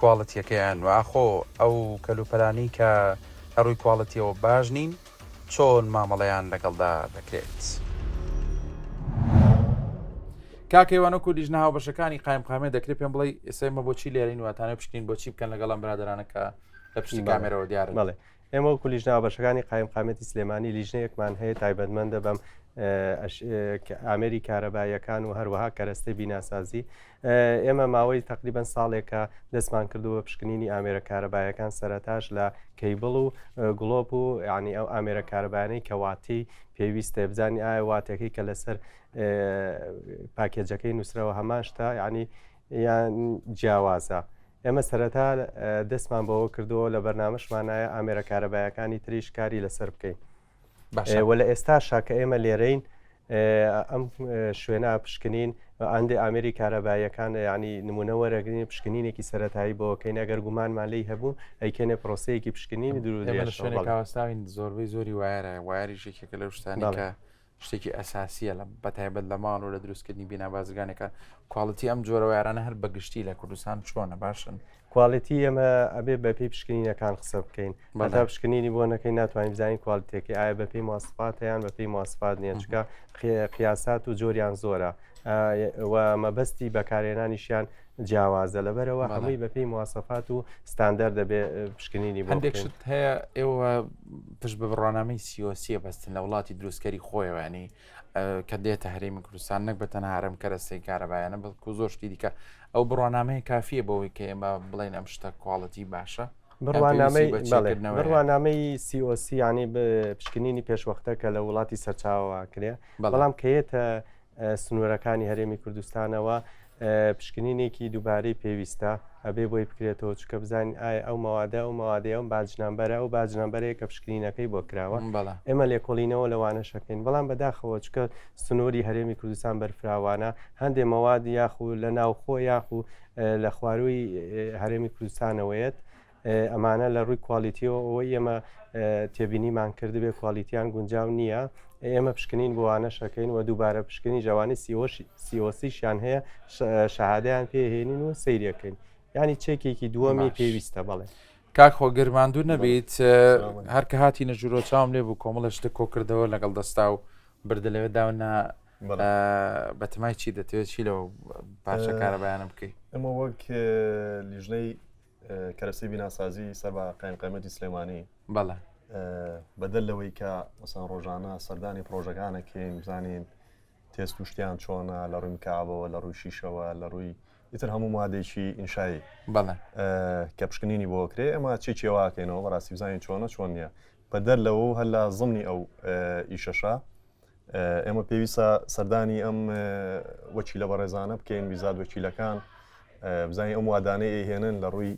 quality یەکەیان و ئاخۆ ئەو کەلوپەلانەی کە لە ڕووی quality یەوە باش نین چۆن مامەڵەیان لەگەڵدا دەکرێت. کاک هیوان وەکو لیژنە هاوبەشەکانی قایمقامیەت دەکرێت پێم بڵێی ئێستا ئێمە بۆچی لێرەین و ئەتانەوێت پشکنین بۆچی بکەن لەگەڵ ئەم برادەرانە کە لە پشتی کامێرەوە دیارن؟ بەڵێ ئێمە وەکو لیژنە هاوبەشەکانی قایمقامیەتی سلێمانی لیژنەیەکمان هەیە تایبەتمەندە بەم ئامێری کارەباییەکان و هەروەها کەرەستەی بیناسازی ئێمە ماوەی تقریبان ساڵێکە دەستمان کردووە پشکنینی ئامێرە کارەبایەکان سەرەتاش لە cable و گڵۆپ و ینی ئەو ئامێرە کارەبانەی کە واتی پێویستە بزانانی ئایا واتەکەی کە لەسەر package ەکەی نووسراوە هەمان شتە ینی یان جیاوازە. ئێمە سەرەتا دەستمان بەوە کردووە لە بەرنامەشمانایە ئامێرە کارەبایەکانی تریش کاری لەسەر بکەین. وە لە ئێستاشا کە ئێمە لێرەین ئەم شوێنە پشکنین ئەندێ ئامێری کارەباییەکان ینی نمونە وەرەگرین پشکنینێکی سەتایی بۆکەین ئەگەر گومانمان لی هەبوو ئەیکەنێ پرۆسەیەکی پشکنینی دوور درێژ زۆربەی زۆری وایەرە وایەریش یەکێکە لەو شتانی کە شتێکی ئەساسیە لە بەتایبەت لە ماڵ و لە دروستکردنی بینا بازرگانەکان quality ئەم جۆرە وایەرانە هەر بەگشتی لە کوردستان چۆنە باشن؟ quality ئێمە ئەبێ بەپێی پشکنینەکان قسە بکەین هەتا پشکنینی بۆ نەکەین ناتوانین بزانین quality ەکەی ئایا بەپێی مواسفاتە یان بەپێی مواسفات نییە چونکە قیاسات و جۆریان زۆرە. و مەبەستی بەکارهێنانیشیان جیاوازە لەبەرەوە هەمووی بەپێی مواسەفات و ستاندەر دەبێ پشکنینی بۆ هەندێک شت هەیە ئێوە پشت بە بڕوانامەی COC یە بەستن لە وڵاتی دروستکەری خۆیەوانی کە دێتە هەرێمی کوردستان نەک بە تەنها هەرم کەرەستەی کارەبایانە بەڵکو زۆر شتی دیکە ئەو بڕوانامەیە کافیە بەوەی کە ئێمە بڵێن ئەم شتە quality باشە بڕوانامەی بڕوانامەی COC ینی پشکنینی پێشوەختە کە لە وڵاتی سەرچاوە کرێ بەڵام کە یەتە سنوورەکانی هەرێمی کوردستانەوە پشکنینێکی دووبارەی پێویستە ئەبێ بۆی بکرێتەوە چکە بزانین ئایا ئەو مەوادە ئەو مەوادەیە ئەو batch number ە ئەو batch number ەیە کە پشکنینەکەی بۆ کراوە ئێمە لێکۆڵینەوە لەوانەشەکەین بەڵام بەداخەوە چکە سنووری هەرێمی کوردستان بەرفراوانە هەندێ مەواد یاخو لە ناوخۆ یاخو لە خوارووی هەرێمی کوردستانەوەیەت ئەمانە لە ڕووی quality یەوە ئەوەی ئێمە تێبینیمان کردبێ quality یان گونجاو نییە ئێمە پشکنین بۆوانەشەکەین و دووبارە پشکنی جوانی COC شیان هەیە شەهادەیان پێهێنین و سەیرەکەین ینی چێکێکی دووەمی پێویستە بەڵێ. کاک خۆگر ماندوو نەبیت هەر کە هاتینە ژوورۆ چاوم لێ بوو کۆمەڵە شتە کۆ کردەوە لەگەڵ دەستا و بردە لەوێ داونا بەتەمای چی دەتەوێت چی لەوە پارچە کارەبایانە بکەیت ئەمە وەک لیژنەی کەرەسەی بیناسازی سەر بە قایمقامیەتی سلێمانی بەڵێ بەدەر لەوەی کە مەسەن ڕۆژانە سەردانی پرۆژەکانەکەین بزانین تێست و شتیان چۆنە لە ڕووی مکعبەوە لە ڕووی شیشەوە لە ڕووی ئیتر هەموو مادێکی ئینشایی بەڵێ کە پشکنینی بۆ کرێ ئێمە چی چێواکەینەوە بەڕاستی بزانین چۆنە چۆن نییە بەدەر لەوە و هەر لە زمنی ئەو ئیشەشە ئێمە پێویستە سەردانی ئەم وەکیلە بەڕێزانە بکەین بیزاد وەکیلەکان بزانین ئەم وادانەی ئەیهێنن لە ڕووی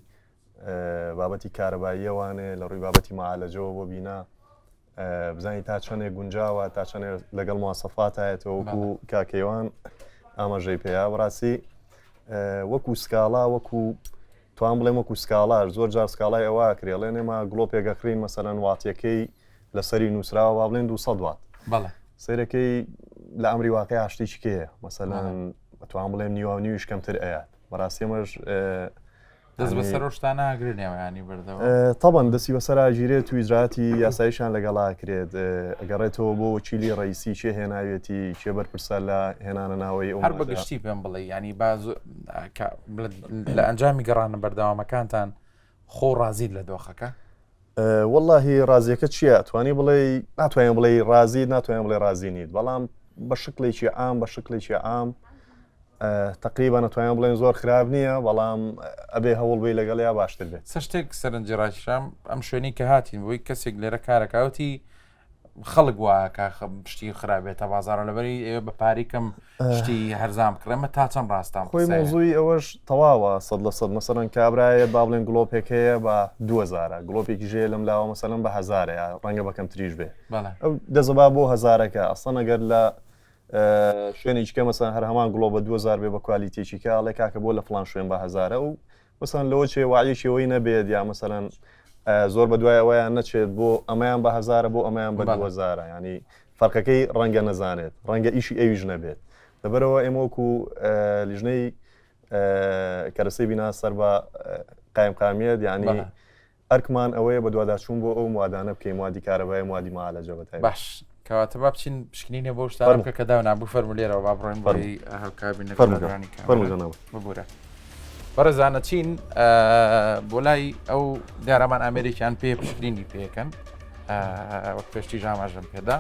بابەتی کارەباییەوانێ لە ڕووی بابەتی معالەجەوە بۆ بینا بزانین تا چەندێک گونجاوە تا چەندێک لەگەڵ مواسەفاتایەتەوە وەکو کاکەیوان ئاماژەی پێیا بەڕاستی وەکو سکاڵا وەکو توان بڵێم وەکو سکاڵاش زۆر جار سکاڵای ئەوە کرێ ڵێن ئێمە گڵۆپێک ئەکڕین مەسەلەن واتیەکەی لەسەری نووسراوە با بڵێن 200 وات بەڵێ سەیرەکەی لە ئەمری واقع شتێکی کێیە مەسەلەن ئەتوان بڵێم نیوە و نیویش کەمتر ئەیات بەڕاستی ئەمەش دەست بەسەر ئەو شتانە ئاگرنەوە ینی بردەوە تەبەن دەستی بەسەر ئاگیرێت و ئیجراتی یاساییشان لەگەڵا کرێت ئەگەڕێتەوە بۆ وەکیلی ڕئیسی کێ هێناوێتی کێ بەرپرسە لە هێنانە ناوەی ئەو هەر بە گشتی پێم بڵێ ینی باز لە ئەنجامی گەڕانە بەردەوامەکانتان خۆ ڕازیت لە دۆخەکە؟ وەڵاهی ڕازیەکە چییە توانی بڵێ ناتوانین بڵێ ڕازی ناتوانین بڵێ ڕازی نیت بەڵام بە شکلێکی عام بە شکلێکی عام تقریبا نەتوانین بڵێن زۆر خراپ نییە بەڵام ئەبێ هەوڵ بی لەگەڵ یا باشتر بێت سە شتێک سەرنجی ڕاکیشام ئەم شوێنی کە هاتین بۆی کەسێک لێرە کارەکەوتی خەڵک واکە شتی خراپێتە بازارە لەبەری ئێوە بە پاری کەم شتی هەرزان بکڕێمە تا چەند ڕاستان خۆی مۆزوی ئەوەش تەواوە سە لە سە مەسەرەن کابرایە با بڵێن گڵۆپێک هەیە بە 2000 گڵۆپێکی ژێ لەم لاوە مەسەلەن بە هەزارەیە ڕەنگە بە کەمتریش بێ ئەو دەزەبا بۆ هەزارەکە ئەسڵەن ئەگەر لە شوێنێکی کە مەسەن هەر هەمان گڵۆ بە 2000 بێ بە quality ێکی کە ئەڵێ کاکە بۆ لە فلان شوێن بە هەزارە و مەسەن لەوە چێ وعیەکی ئەوەی نەبێت یا مەسەلەن زۆر بە دوای ئەوەیان نەچێت بۆ ئەمەیان بە هەزارە بۆ ئەمەیان بە دوهزارە ینی فەرقەکەی ڕەنگە نەزانێت ڕەنگە ئیشی ئەویش نەبێت لەبەرەوە ئێمە وەکو لیژنەی کەرەسەی بینا سەر بە قایمقامیەت یعنی ئەرکمان ئەوەیە بەدواداچوون بۆ ئەو موادانە بکەین، موادی کارەبایی و موادی معالەجە بە تایبەت. باش کەواتە با بچین پشکنینێ بۆ شتانە بکە کە داونا بوو فەرموو لێرەوە با بڕۆین بۆی هاوکابینە فەرموو فەرموو جەناب ببورە بەڕێزانە چین بۆ لای ئەو دیارەمان ئامێرێکیان پێ پشکنینی پێکەن وەک پێشتی ژاماژم پێدا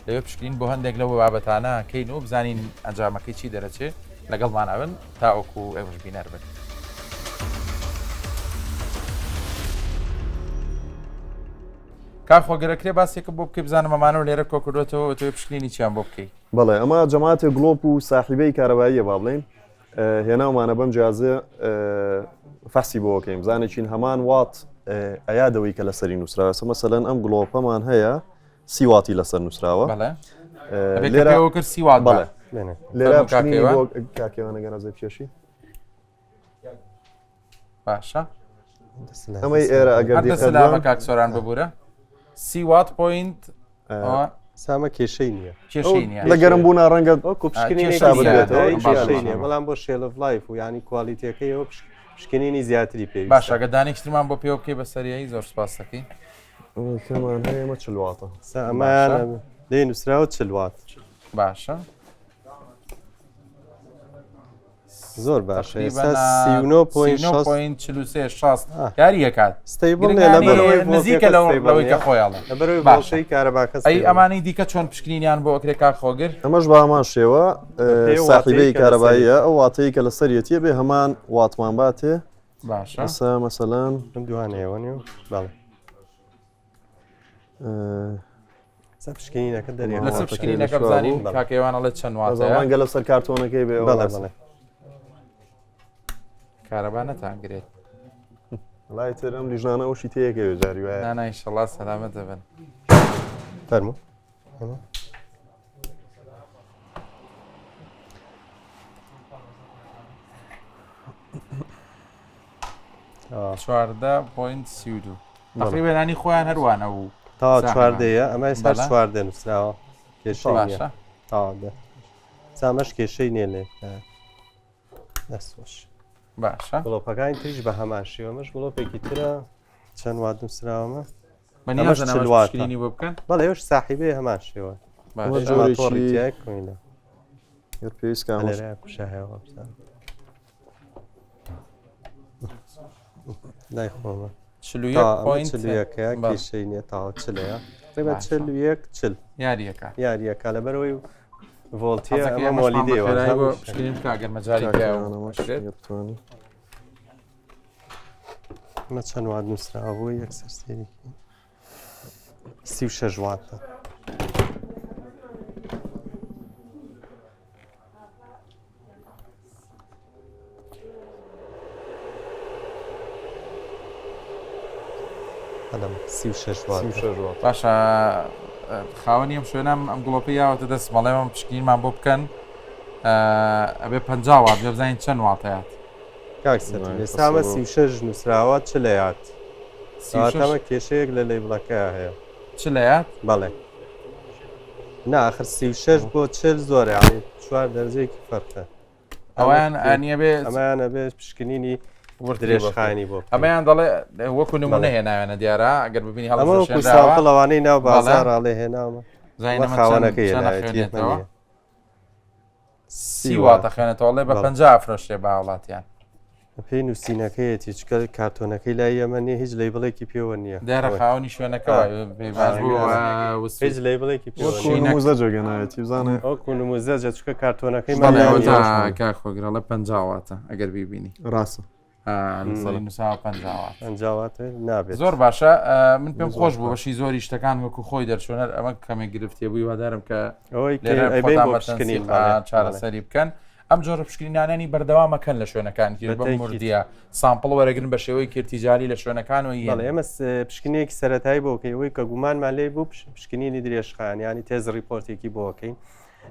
لەوێ پشکنین بۆ هەندێک لەو بابەتانە کەین و بزانین ئەنجامەکەی چی دەرەچێ لەگەڵمان ئەبن تاوەکو ئێوەش بینەر بن. کاک خۆگەرەکرێ باسێکە بۆ بکەی بزانم ئەمانەوە لێرە کۆکردوێتەوە تۆ پشکنینی چیان بۆ بکەی بەڵێ ئەمە جەماعەتێ گڵۆپ و ساحیبەی کارەباییە با بڵێین هێناومانە بەم جیازە فەحسی بۆکەین بزانێکین هەمان وات ئەیادەوەی کە لەسەری نووسراوە سە مەسەلەن ئەم گڵۆپەمان هەیە سی واتی لەسەر نووسراوە لێرە کرد سی وات بەڵێ لێرە کاکەوانە گەرازە بکێشی باشە ئەمەی ئێرە ئەگەر سلامە کاک سۆران ببوورە سی وات point سامە کێشەی نییە کێشەی نییە لە گەرم بوونا ڕەنگە پشکنینێکی نییە بەڵام بۆ shelf life و ینی quality ەکەیەوە پشکنینی زیاتری پێ باشە گە دانێکترمان بۆ پێوە بکەی بە سەریایی زۆر سپاس دەکەین کەمان هەیە ئەمە 40 واتە ئەمەیان لێ نووسراوە 40 وات باشە. زۆر باشە ئێستا 39.43 60 یاریەکات stable نیە لەبەرئەوەی نزیکە لەوەی کە خۆیاڵە لەبەرئەوەی باشەی کارەباکە ئەی ئەمانەی دیکە چۆن پشکنینیان بۆ ئەکرێ کاک خۆگر؟ ئەمەش بە هەمان شێوە ساحیبەی کارەباییە ئەو واتەی کە لەسەریەتیە بێ هەمان واتمان باتێ باشە ئێستا مەسەلەن دوانەیەوە نیە بەڵێ سەر پشکنینەکە دەرێ لەسەر پشکنینەکە بزانین کاک ئێوان ئەڵێ چەند واتەیە ڕەنگە لەسەر کارتۆنەکەی بێ بەڵێ بەڵێ کارەبا نەتانگرێت لای تر ئەم لیژنانە ئەوشی تێیەکەوێ جاری وایە نانا ئینشەڵا سەلامەت دەبن فەرموو 14.32 تقریبا ینی خۆیان هەروانە بوو تا چواردەیە ئەمە ئێستا چواردە نووسراوە کێشەی نییە تاوا دە سامەش کێشەی نییە لێ دەستخۆش باشە گڵۆپەکانی تریش بە هەمان شێوە ئەمەش گڵۆپێکی ترە چەند وات نووسراوەمە ئەمەش چلواتنی بۆ بکەن بەڵێ ئەوش ساحیبەیە هەمان شێوە جۆرێکی پێویست کوشە هەیە لای خۆمە چلویەکە کێشەی نیە تاوە چلەیە تقریبا 41 چل یاریەکە یاریەکە لەبەرەوەی ڤۆڵتیە ئەمە مۆلیدەیە پشکنین بکە ئەگەر مەجالی ئەمە چەند وات نووسراوە بۆ یەکسەر سێریکی 36 واتە. باشە خاوەنی ئەم شوێنم ئەم گڵۆپی یاوەتە دەست بەڵێمە پشکنینمان بۆ بکەن ئەبێ پ وات بێ بزانین چەند واتەیات ئێستامە 36 نووسراوە چ لە یاد سیتەمە کێشەیەک لە label ەکە هەیە چ لە یاد بەڵێ ناخر 36 بۆ چل زۆر یعنی چوار دەرجەیەکی فەرقە ئەویان ئەنیە بێ ئەمەیان ئەبێ پشکنینی درێژخایەنی بۆ ئەمەیان دەڵێ وەکو نمونە هێناوێنە دیارە ئەگەر ببینی هەڵ sample ئەوانەی ناو بازار ئەڵێ هێناومە خاوەنەکەی هێناوێتەوە سی واتە خوێنێتەوە ئەڵێ بە 50 فرۆشێ بە هاوڵاتیان بەپێی نووسینەکەیەتی چکە کارتۆنەکەی لای ئێمە نیە هیچ label ێکی پێوە نییە دیارە خاوەنی شوێنەکە هیچ label ێکی پێوە نموزەجە بزانێ وەکو نموزەجە چکە کارتۆنەکەی کاک خۆگرەڵە 50 واتە ئەگەر بیبینی ڕاستە نابێت زۆر باشە من پێم خۆش بوو بەشی زۆری شتەکان وەکو خۆی دەرچۆنەر ئەمە کەمێک گرفتێ بووی وادارم کە ئەوەی چارەسەری بکەن ئەم جۆرە پشکنینانەنی بەردەوامەکەن لە شوێنەکان بە مردیە sample وەرەگرن بە شێوەی کرتیجاری لە شوێنەکان و یڵێ ئێمە پشکنێکی سەتایی بۆکەی ئەوەی کە گومانمان لێ بوو پشکنینی درێژخان ینی test report ێکی بۆکەین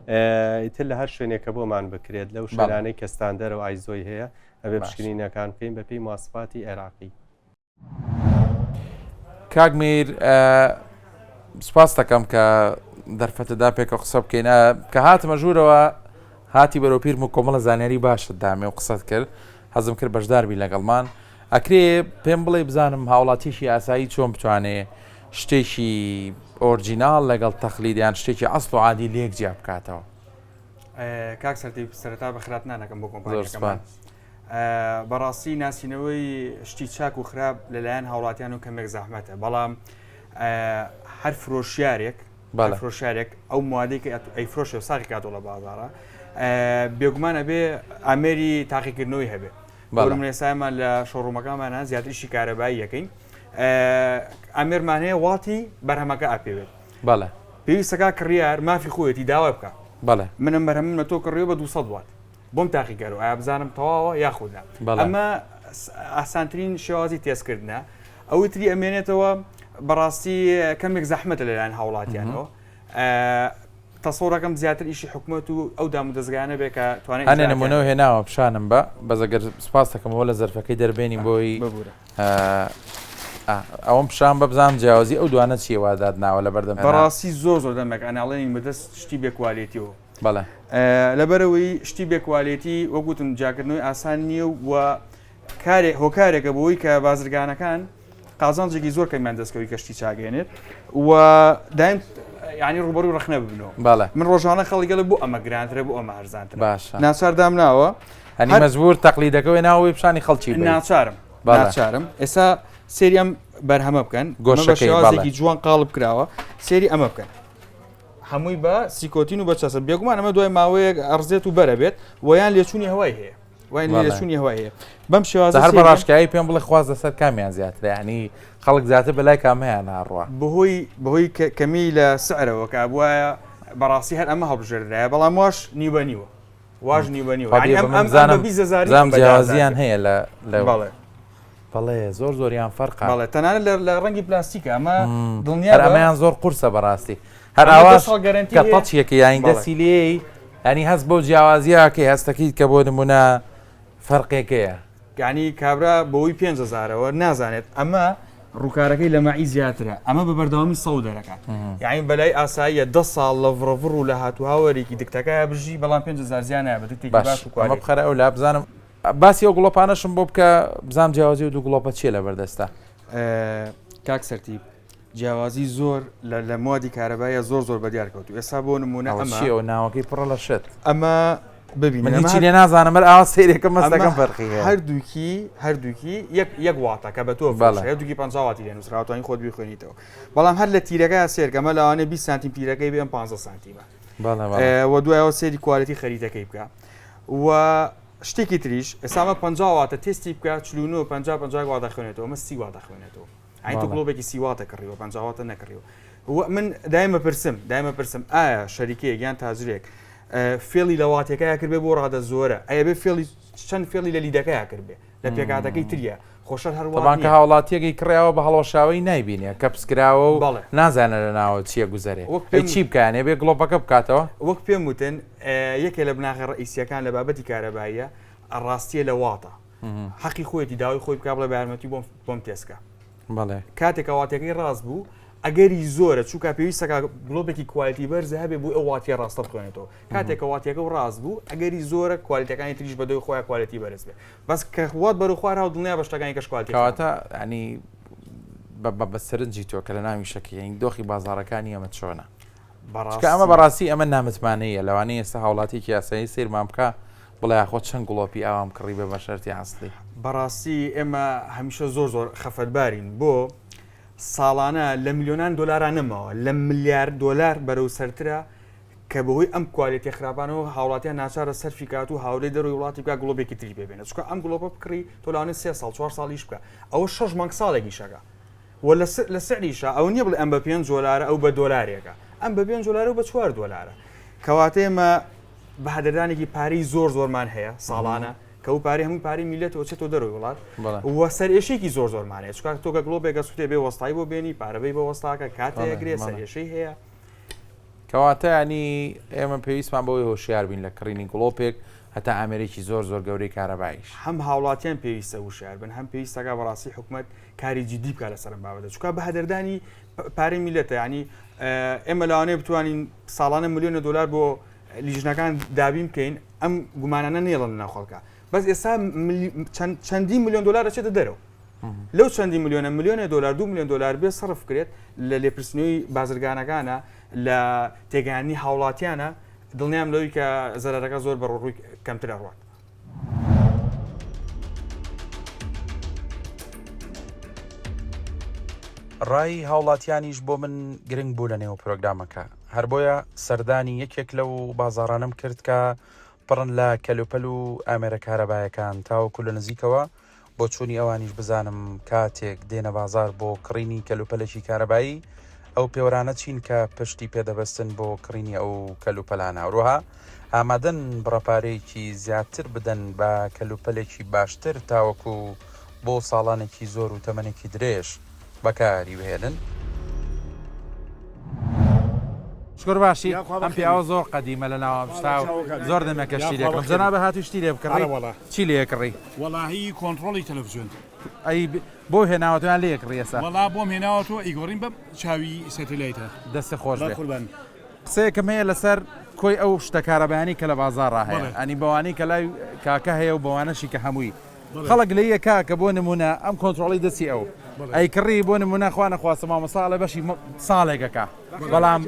ئیتر لە هەر شوێنێک کە بۆمان بکرێت لەو شوێنانەی کە ستاندەرە و ISO ی هەیە ئەبێ پشکنینەکان بکەین بەپێی مواسفاتی عێراقی. کاک میر سپاس دەکەم کە دەرفەتەدا پێکە قسە بکەین کە هاتمە ژوورەوە هاتی بەرەو پیرم و کۆمەڵە زانیاری باشت دامێ و قسەت کرد حەزم کرد بەشداربی لەگەڵمان ئەکرێ پێم بڵێ بزانم هاوڵاتیشی ئاسایی چۆن بتوانێ شتێکی original لەگەڵ تەقلیدیان شتێکی ئەسڵ و عادی لێک جیا بکاتەوە کاک سەرتیپ سەرەتا بەخێرهاتنانەکەم بۆ کۆمپانیاکەمان بەڕاستی ناسینەوەی شتی چاک و خراپ لەلایەن هاوڵاتیان و کەمێک زەحمەتە بەڵام هەر فرۆشیارێک فرۆشارێک ئەو موادەی کە ئەی فرۆشێ و ساقی کاتۆ لە بازارە بێگومان ئەبێ ئامێری تاقیکردنەوەی هەبێ بەڵام ئێستامان لە showroom ەکانمانە زیاتریشی کارەبایی یەکەین ئامێرمان هەیە واتی بەرهەمەکە ئەپێوێت بەڵێ. پێویستەکا کڕیار مافی خۆیەتی داوا بکا. بەڵێ. من ئەم بەرهەمەم لە تۆ کڕیوە بە 200 وات. بۆم تاقیکەرەوە ئایا بزانم تەواوە یاخود نا. بەڵێ. ئەمە ئاسانترین شێوازی تێستکردنە. ئەوەی تری ئەمێنێتەوە بەڕاستی کەمێک زەحمەتە لەلایەن هاوڵاتیانەوە. تەسەورەکەم زیاتر ئیشی حکومەت و ئەو دامودەزگایانە بێ کە توانای هەنێ ئیجرائاتیان نمونەو هێناوە پیشانم بە بەس ئەگەر سوپاس دەکەم ئەوە لە زەرفەکەی دەربێنی بۆی ببورە. ئەوەم پیشان بە بزانم جیاوازی ئەو دوانە چییە وا دادناوە لە بەردەم هێنا. بەڕاستی زۆر زۆر دەمێک ئەناڵێنین بەدەست شتی بێ quality یەوە. بەڵێ. لەبەرئەوەی شتی بێ quality وەک وتم جیاکردنەوەی ئاسان نییە و کارێ هۆکارێکە بۆی کە بازرگانەکان قازانجێکی زۆر کەمیان دەستکەوی کەشتی چاگەێنێت و دایم ینی ڕوبەڕوو ڕخنە ببنەوە بەڵێ من ڕۆژانە خەڵگەڵە بۆ ئەمە گرانترە بۆ ئەمە هەرزانتر باشە ناچار دامناوە. هەنی مەجبور تەقلیدەکە وێ ناوەوەی پیشانی خەڵکی بەی. ناچارم بەڵێ. ناچارم ئێستا سێری ئەم بەرهەمە بکەن ئەمە بە گۆشەکەی، شێوازێکی بەڵێ. جوان قاڵب کراوە سێری ئەمە بکەن هەمووی بە سیکۆتین و بە چەسپ بێگومان ئەمە دوای ماوەیەک ئەڕزێت و بەرە بێت ویان لێچوونی هەوای هەیە وای بەڵێ. لێچوونی هەوای هەیە بەم شێوازە هەر بە سێری ڕاشکاوی پێم بڵێ خواست لەسەر کامیان زیاترە یانی خەڵک زیاتر بەلای کامەیان ناڕوا بەهۆی بەهۆی کەمی لە سعرەوە کە بوایە بەڕاستی هەر ئەمە هەڵبژێردرایە بەڵام واش نیوە نیوە واش نیوە نیوە خوا یانی ئەم بێ بە من ئەم ئەم بە بزانم 20 هەزاری بزانم ئەم بە جیاوازیان 10 هەزاری. هەیە لە لە بەڵێ بەڵێ زۆر زۆریان فەرقە بەڵێ تەنانەت لە لە ڕەنگی پلاستیکە ئەمە دڵنیا هەر بە ئەمەیان زۆر قورسە بەڕاستی هەر ئەمە دە ئاواش ساڵ گەرەنتی کە هەیە. تەچیەکە یانی بەڵێ. دەستی لێی ینی هەست بەو جیاوازیەکەی هەستەکەیت کە بۆ نمونە فەرقێکەیە. یانی کابرا بەوەی پێنج هەزارەوە نازانێت ئەمە ڕووکارەکەی لە مەعی زیاترە ئەمە بە بەردەوامی سەو دەرەکات یعنی بەلای ئاساییە دە ساڵ لە ڤڕڤڕ و لە هاتوهاوەرێکی دکتەکە بژی بەڵام 5000 زیان نایە بە دکتێکی باش باش و ئەمە quality بخەرە ئەو لا بزانم باسی ئەو گڵۆپانەشم بۆ بکە بزانم جیاوازی و دوو گڵۆپە چییە لە بەردەستە. کاک سەرتیپ جیاوازی زۆر لە لە موادی کارەبایە زۆر زۆر بەدیار کەوتو ئێستا بۆ نمونە ئەوە ئەمە چییە ئەو ناوەکەی پڕە لە شت ئەمە ببینن من ئەمە هیچی هەر لێ نازانم هەر ئاوا سەیرێکم ئەمە مەستەکەم فەرقی هەیە هەردووکی هەردووکی یەک یەک واتە کە بە تۆ بەڵێ. فرۆشە هەردووکی 50 واتی لێ نووسراوە توانی خۆت بیخوێنیتەوە بەڵام هەر لە تیرەکە سێرکە ئەمە لەوانەیە 20 سانتیم تیرەکەی بێ ئەم 15 سانتیمە بەڵێ بەڵێ و دوایەوە سەیری quality خەریتەکەی بکە و شتێکی تریش ئێستا ئەمە 50 واتە تێستی بکە 49 50 50 واتە خوێنێتەوە ئەمە 30 واتە خوێنێتەوە ئەی تۆ گڵۆبێکی سی واتە کڕیوە 50 واتە نەکڕیوە و من دایمە پرسم دایمە پرسم ئایا شەریکەیەک یان تاجرێک فێڵی لە واتەکەیا کردبێ بۆ ڕادە زۆرە ئەیە بێ فێڵی چەند فێڵی لە لیدەکەیا کردبێ لە پێکاتەکەی تریە خۆشەر هەر طبعاً کە هاوڵاتیەکەی کڕیاوە بە هەڵوەشاوەی نایبینێ کە پسکراوە و بەڵێ. نازانە لە ناوە چییە گوزەرێ وەک ئەی پێم چی بکانێ بێ گڵۆپەکە بکاتەوە وەک پێم وتن یەکێ لە بناغە ڕئیسیەکان لە بابەتی کارەباییە ڕاستیە لە واتە حەقی خۆیەتی داوای خۆی بکا بڵێ بە یارمەتی بۆم بۆم تێسکە بەڵێ کاتێک کە واتەکەی ڕاست بوو ئەگەری زۆرە چووکە پێویستەکە گڵۆپێکی quality بەرزە هەبێ بۆ ئەو واتیە ڕاستە بخوێنێتەوە کاتێک کە واتیەکە و ڕاست بوو ئەگەری زۆرە quality ەکانی تریش بە دوای خۆیان quality بەرز بێ بەس کە وات بەرەو خوار هاو دڵنیا بە شتەکانی کەش quality خراپ. کەواتە ینی بە سەرنجی تۆ کە لە ناوی شەکەین دۆخی بازاڕەکانی ئەمە چۆنە چونکە ئەمە بەڕاستی بەڕاستی ئەمە نامتمانەیە لەوانەیە ئێستا هاوڵاتیەکی یاسایی سەیرمان بکا بڵێ ئاخۆ چەند گڵۆپی ئاوام کڕی بە بەشەرتی ئەسڵی. بەڕاستی ئێمە هەمیشە زۆر زۆر خەفەتبارین بۆ ساڵانە لە ملیۆنان دۆلارا نەماوە لە ملیار دۆلار بەرەو سەرترە کە بەهۆی ئەم quality ە خراپانەوە هاوڵاتیان ناچارە سەرفی کات و هاورەی دەروی وڵاتی بکات گڵۆپێکی تری پێ بێنێت چونکە ئەم گڵۆپە بکڕی تۆ لەوانەیە سێ ساڵ چوار ساڵ ئیش بکە ئەوە شەش مانگ ساڵێک ئیشەکە و لە سعریشا ئەوە نییە بڵێ ئەم بە پێنج دۆلارە ئەو بە دۆلارێکە ئەم بە پێنج دۆلارە و بە چوار دۆلارە کەواتە ئێمە بەهەدەردانێکی پارەی زۆر زۆرمان هەیە ساڵانە کە ئەو پارەی هەموو پارەی میلەتەوە چێتەوە دەرەوەی وڵات و سەرئێشێکی زۆر زۆرمان هەیە چونکە تۆ کە گڵۆپێکە سوتێ بێ وەستای بۆ بێنی پارەبەی بە وەستاکە کاتێک گرێ سەرئێشەی هەیە. کەواتە ینی ئێمە پێویستمان بەوەی هۆشیار بین لە کڕینی گڵۆپێک هەتا ئامێرێکی زۆر زۆر گەورەی کارەبایش. هەم هاوڵاتیان پێویستە وشیار بن هەم پێویستەکە بەڕاستی حکومەت کاری جدی بکات لەسەر ئەم بابەتە چونکە بەهەدەردانی پارەی میلەتە ینی ئێمە لەوانەیە بتوانین ساڵانە ملیۆنە دۆلار بۆ لیژنەکان دابین بکەین ئەم گومانانە نێڵن لەناو خەڵکە بەس ئێستا چەندین ملیۆن دۆلار دەچێتە دەرەوە لەو چەندی ملیۆنە ملیۆنە دۆلار دو ملیۆن دۆلار بێ سەرف کرێت لە لێپرسنەوەی بازرگانەکانە لە تێگەیانی هاوڵاتیانە دڵنیام لەوەی کە زەرەرەکە زۆر بە ڕووی کەمتر ئەڕوات. ڕای هاوڵاتیانیش بۆ من گرنگ بوو لە نێو پرۆگرامەکە، هەر بۆیە سەردانی یەکێک لەو بازاڕانەم کرد کە پڕن لە کەلوپەل و ئامێرە کارەبایەکان تاوەکو لە نزیکەوە بۆچوونی ئەوانیش بزانم کاتێک دێنە بازاڕ بۆ کڕینی کەلوپەلێکی کارەبایی ئەو پێوەرانە چین کە پشتی پێدەبەستن بۆ کڕینی ئەو کەلوپەلانە هەروەها ئامادەن بڕە پارەیەکی زیاتر بدەن بە کەلوپەلێکی باشتر تاوەکو بۆ ساڵانێکی زۆر و تەمەنێکی درێژ بەکاری بهێنن. شکر باشی ئەم پیاوە زۆر قەدیمە لە ناو ئەم شتا و زۆر دەمێکە شتی لێ کڕم جەنابت هاتووی شتی لێ بکڕی چی لێ کڕی؟ وەڵاهی کۆنتڕۆڵی تەلەفزیۆن. ئەی بۆ هێناوەتەوە یان لێ کڕی ئێستا؟ وەڵا بۆم هێناوەتەوە ئەیگۆڕین بەم چاوی سەتەلایتە. دەستت خۆش بێ. قوربان. قسەیەکم هەیە لەسەر کۆی ئەو شتە کارەبایانەی کە لە بازاڕا هەیە بەڵێ. ئەنی بەوانەی کە لای کاکە هەیە و بەوانەشی کە هەمووی. خەڵک لە یەکا کە بۆ نمونە ئەم کۆنترۆڵی دەستی ئەو ئەی کڕی بۆ نمونە خوا نەخواستە مامۆستا ئەڵێ بەشی ساڵێکەکە بەڵام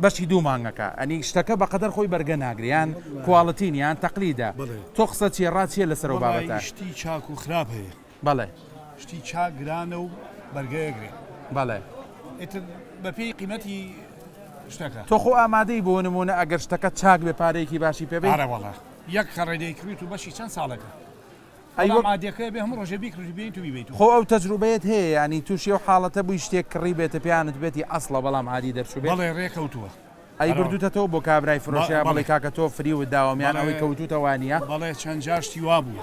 بەشی دوو مانگەکە ئەنی شتەکە بەقەدەر خۆی بەرگە ناگری یان quality یان تەقلیدە تۆ قسە چیە ڕا چیە لەسەر ئەو بابەتە؟ شتی چاک و خراپ هەیە. بەڵێ. شتی چاک گرانە و بەرگەیەگرێ. بەڵێ. ئیتر بەپێی قیمەتی شتەکە. تۆ خۆ ئامادەی بۆ نموونە ئەگەر شتەکە چاک بێ پارەیەکی باشی پێ بەی؟ ئەرە وەڵا یەک خەڕێ دەیکڕیت و بەشی چەند ساڵێکە. ئەی وەک عادیەکەی بێ هەموو ڕۆژێ بیکڕیت و بێنیت و بیبەیت و. خۆ ئەو تەجروبەیەت هەیە یانی تووشی ئەو حاڵەتە بووی شتێک کڕیبێتە پێیانت بێتی ئەسڵە بەڵام عادی دەرچووبێ؟ بەڵێ ڕێکەوتووە. ئەی بردوتەتەوە بۆ کابرای فرۆشیار بڵێی کاکە تۆ فریوت داوم یان ئەوەی کە وتوتە وانیە؟ بەڵێ چەند جار شتی وا بوو.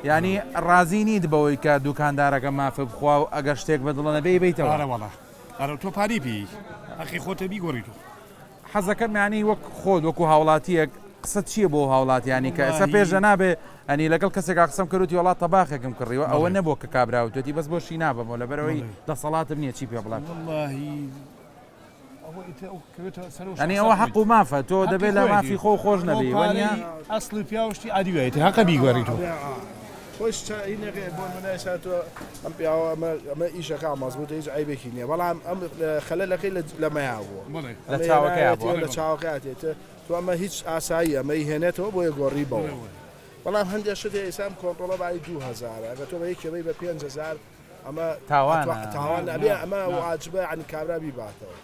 یانی ڕازی نیت بەوەی کە دوکاندارەکە مافە بخوا و ئەگەر شتێک بە دڵە نەبێ ئەیبەیتەوە؟ ئەرە وەڵا ئەرە تۆ پارەی پێی هەقی خۆتە بیگۆڕیت و. حەزەکەم یانی وەک خۆت وەکو هاوڵاتیەک قسەت چیە بۆ هاوڵاتیانی کە ئێستا پێش نابێ ئەنی لەگەڵ کەسێکا قسەم کرد وتی وەڵا تەباخێکم کڕیوە ئەوە نەبووە کە کابرا وتوێتی بەس بۆشی نابەمەوە لەبەرئەوەی دەسەڵاتم نیە چی پێ بڵێم. وەڵاهی یانی ئەوە حەق و مافە تۆ دەبێت لە مافی خۆ خۆش نەبی وەنیە؟ ئەسڵی پیاوشتی عادی وایەتی هەقە بیگۆڕیت و خۆش بۆ منایسا تۆ ئەم پیاوە ئەمە ئیشەکە مەزبوتە هیچ عیبێکی نییە بەڵام ئەم خەلەلەکەی لە مەیا بووە لە چاوەکەی بووە لە چاوەکەیاتێت تۆ ئەمە هیچ ئاسایی ئەمەی هێنێتەوە بۆیە گۆڕی بەوە بەڵام هەندێک شت هەیە ئێستا ئەم کۆنتڕۆڵە بای 2000 ئەگەر تۆ بە یەکێ بەی بە 5000 ئەمە تاوانە تاوان ئەبێ ئەمە واجبە ینی کابرا بیباتەوە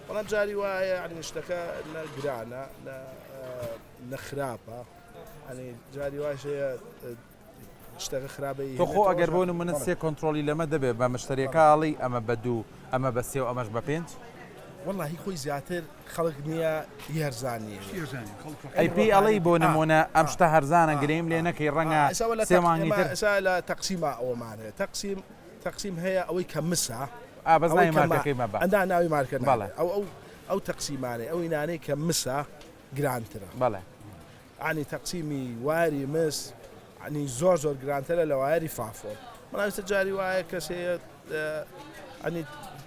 بەڵام جاری وایە ینی شتەکە نە گرانە نە خراپە ینی جاری واش هەیە شتەکە خراپە تۆ خۆ ئەگەر بۆ نمونە سێ کۆنترۆڵی لەمە دەبێت بە مشتریەکە ئاڵی ئەمە بە دوو ئەمە بە سێ و ئەمەش بە پێنج وەڵاهی خۆی زیاتر خەڵک نییە هی هەرزان نییە. ئەی پێی ئەڵێی بۆ نموونە ئەم شتە هەرزانە گرێیم لێ نەکەی ڕەنگە سێ مانگی تر. ئێستا لە تەقسیما ئەوەمان هەیە تەقسیم تەقسیم هەیە ئەوەی کە مسە ئا بەس ناوی مارکەکەی مەبە. ئەنا ناوی مارکە نابێ ئەو ئەو ئەو تەقسیمانەی ئەو ئینانەی کە مسە گرانترە. بەڵێ. عنی تەقسیمی وایەری مس عنی زۆر زۆر گرانترە لە وایەری فافۆن بەڵام ئێستا جاری وایە کەس هەیە عنی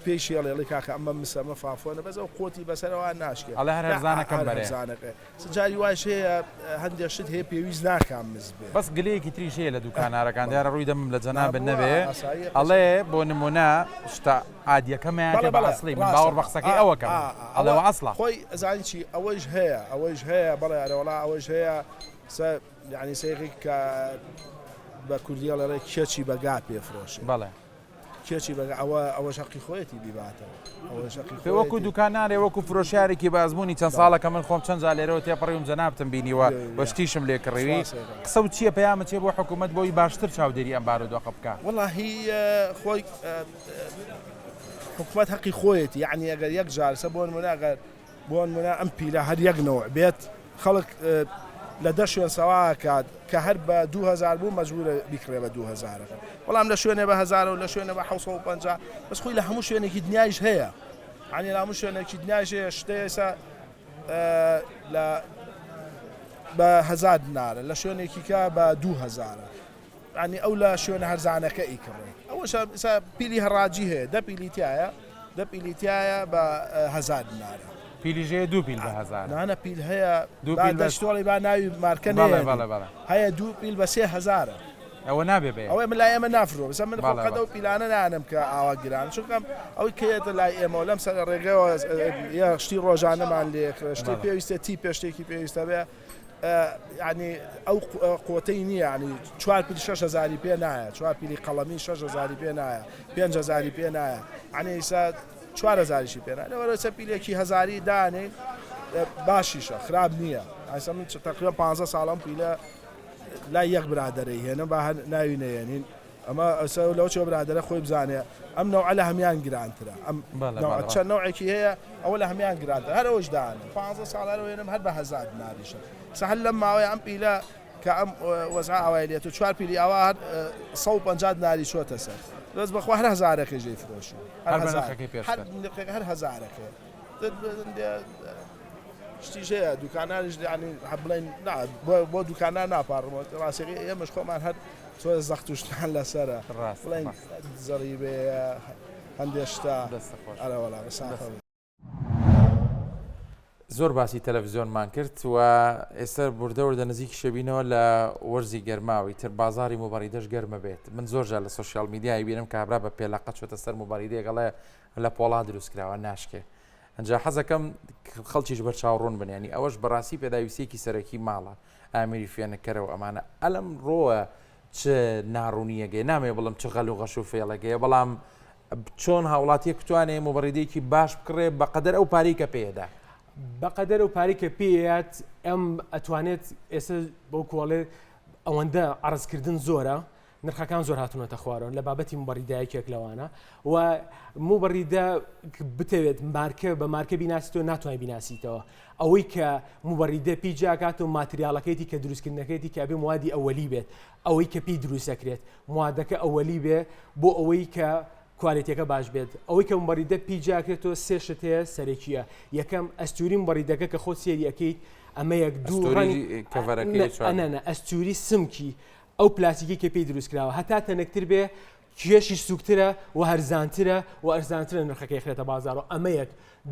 پێی شێڵێ ئەڵێ کاکە ئەمە مسە ئەمە فافۆنە بەس ئەو قۆتی بەسەرەوە ناشکێ ئەڵێ هەر هەرزانەکەم بەرێ هەرزانەکە جاری وایش هەیە هەندێک شت هەیە پێویست ناکا مس بێ بەس گلەیەکی تریش هەیە لە دوکانارەکان دیارە ڕووی دەمم لە جەنابت نەبێ ئەڵێ بۆ نمونە شتە عادیەکەمیان بەڵێ بە بەڵێ ئەسڵی من ڕاستە باوەڕ بە قسەکەی ئا ئەوە کەم ئا ئا ئەڵێ ئەوە وە ئەسڵە. خۆی ئەزانی چی ئەوەیش هەیە ئەوەیش هەیە بەڵێ ئەرێ وەڵا ئەوەیش هەیە سە یانی سەیقی کە بە کوردی ئەڵێ ڕێ کێچی بە گا پێ فرۆشێ بەڵێ. کێچی بە گا ئەوە ئەوەش هەقی خۆیەتی بیباتەوە ئەوەش هەقی پێ وەکو خۆیەتی دوکانارێ وەکو فرۆشیارێکی بە ئەزموونی چەند بەڵێ ساڵە کە من خۆم چەند جار لێرەوە تێپەڕیوم جەنابتم بینیوە و لێ شتیشم لێ کڕیوی سپاس ئەکەم. قسە و چییە پەیامت چییە بۆ حکوومەت بۆی باشتر چاودێری ئەم بارودۆخە بکا؟ وەڵاهی خۆی حکومەت هەقی خۆیەتی یعنی ئەگەر یەک جار سە بۆ نمونە ئەگەر بۆ نمونە ئەم پیلە هەر یەک نەوع بێت خەڵک لە دە شوێن سەواکات کە هەر بە 2000 بوو مەجبورە بیکڕێ بە 2000 بەڵام لە شوێنێ بە هەزارە و لە شوێنە بە 750 بەس خۆی لە هەموو شوێنێکی دنیایش هەیە عنی لە هەموو شوێنێکی دنیایش هەیە شتێ ئێستا لە بە هەزار دینارە لە شوێنێکی کە بە 2000 یانی ئەو لە شوێنە هەرزانەکە ئیکڕێ ئەوەشە ئیسا پیلی هەڕاجی هەیە دە پیلی تایە دە پیلی تایە بە هەزار دینارە. پیلیش هەیە دوو پیل بە هەزارە. نانا پیل هەیە دوو با پیل بە دەشتۆڵی با ناوی مارکە بەڵێ نەیەنین بەڵێ بەڵێ. هەیە دوو پیل بە سێ هەزارە. ئەوە نابێ بە یەک. ئەوەی من لای ئێمە نافرۆ بەسە من خۆ بەڵێ قەت بەڵێ. ئەو پیلانە نانم کە ئاوا گران چونکە ئەوەی کە یەتە لای ئێمەوە لەم سەرە ڕێگەوە یە شتی ڕۆژانەمان لێ کرێ شتی بەڵێ. پێویستە تیپێ شتێکی پێویستە بێ یانی ئەو قۆتەی نییە ینی چوار پیل شەش هەزاری پێ نایە چوار پیلی قەڵەمی شەش هەزاری پێ نایە پێنج هەزاری پێ نایە عنی ئیسا چوار هەزاریشی پێ نایە لەوەرە سە پیلێکی هەزاری دانێین باشیشە خراپ نییە ئایسا من تقریبا 15 ساڵم پیلە لای یەک برادەرەی هێنم با هەر ناوی نەیەنین ئەمە ئەسە لەوە چێ برادەرە خۆی بزانێ ئەم نەوعە لە هەمان گرانترە ئەم بەڵێ نەوعە بەڵێ چەند نەوعێکی هەیە ئەوە لە هەمان گرانتر هەر ئەوش دانم 15 ساڵ هەر وێنم هەر بە هەزار دیناریشە سە هەر لەم ماوەیە ئەم پیلە کە ئەم وەزع ئاوای لێت و چوار پیلی ئاوا هەر 150 دیناری چۆتە سەر بەس بەخوا هەر هەزارەکەی ژێ فرۆشی هەر هەر بە هەزار نرخەکەی هەر پێشتر نرخەکە هەر هەزارەکەی شتیش هەیە دوکانانیش یانی بڵێن نا بۆ دوکانان ناپاڕمەوە ڕاستەکەی ئێمەش خۆمان هەر زۆر زەخت و شتان لەسەرە ڕاست بڵێن ڕاست زەڕیبەیە هەندێ شتە دەستت خۆش ئەرە وەڵا بە ساخە. زۆر باسی تەلەڤزیۆنمان کرد و ئێستا وردە وردە نزیکی شەبینەوە لە وەرزی گەرماوی تر بازاری موبەریدەش گەرمە بێت من زۆر جار لە social media ی بینم کابرا بە پێلەقە چۆتە سەر موبەریدەیەک ئەڵێ لە پۆڵا دروست کراوە ناشکێ ئەنجا حەزەکەم خەڵکیش بەرچاو ڕوون بن ینی ئەوەش بەڕاستی پێداویستیەکی سەرەکی ماڵە ئامێری فێنکەرەوە ئەمانە ئەلم ڕۆوە چ ناڕوونیەگەی نامێ بڵم چ غەل و غەش و فێڵەگەیە بەڵام چۆن هاوڵاتیەک بتوانێ موبەڕیدەیەکی باش بکڕێ بەقەدەر ئەو پارەی کە پێیەدا؟ بەقەدەر ئەو پارەی کە پێیەیات ئەم ئەتوانێت ئێستا بەو کۆڵێ ئەوەندە عەرزکردن زۆرە نرخەکان زۆر هاتوونەتە خوارەوە لە بابەتی موبەڕیدە یەکێک لەوانە و موبەڕیدە بتەوێت مارکە بە مارکە بیناسیتەوە ناتوانانی بیناسیتەوە ئەوەی کە موبەڕیدە پێی جیاکات و ماتریالەکەیتی کە دروستکردنەکەیتی کە ئەبێ موادی ئەوەلی بێت ئەوەی کە پێی دروستەکرێت موادەکە ئەوەلی بێ بۆ ئەوەی کە کوالێتیەکە باش بێت ئەوەی کە مبەڕیدە پێی جیاکرێتەوە سێ شت هەیە سەرەکیە یەکەم ئەستوری مبەڕیدەکە کە خۆت سێری ئەکەیت ئەمە یەک دوو ڕەنگ کەڤەرەکەی چۆنە؟ نە نە ئەستوری سمکی ئەو پلاستیکی کە پێی دروست کراوە هەتا تەنکتر بێ کێشی سوکترە و هەرزانترە و ئەرزانترە نرخەکەی خرێتە بازاڕەوە ئەمە یەک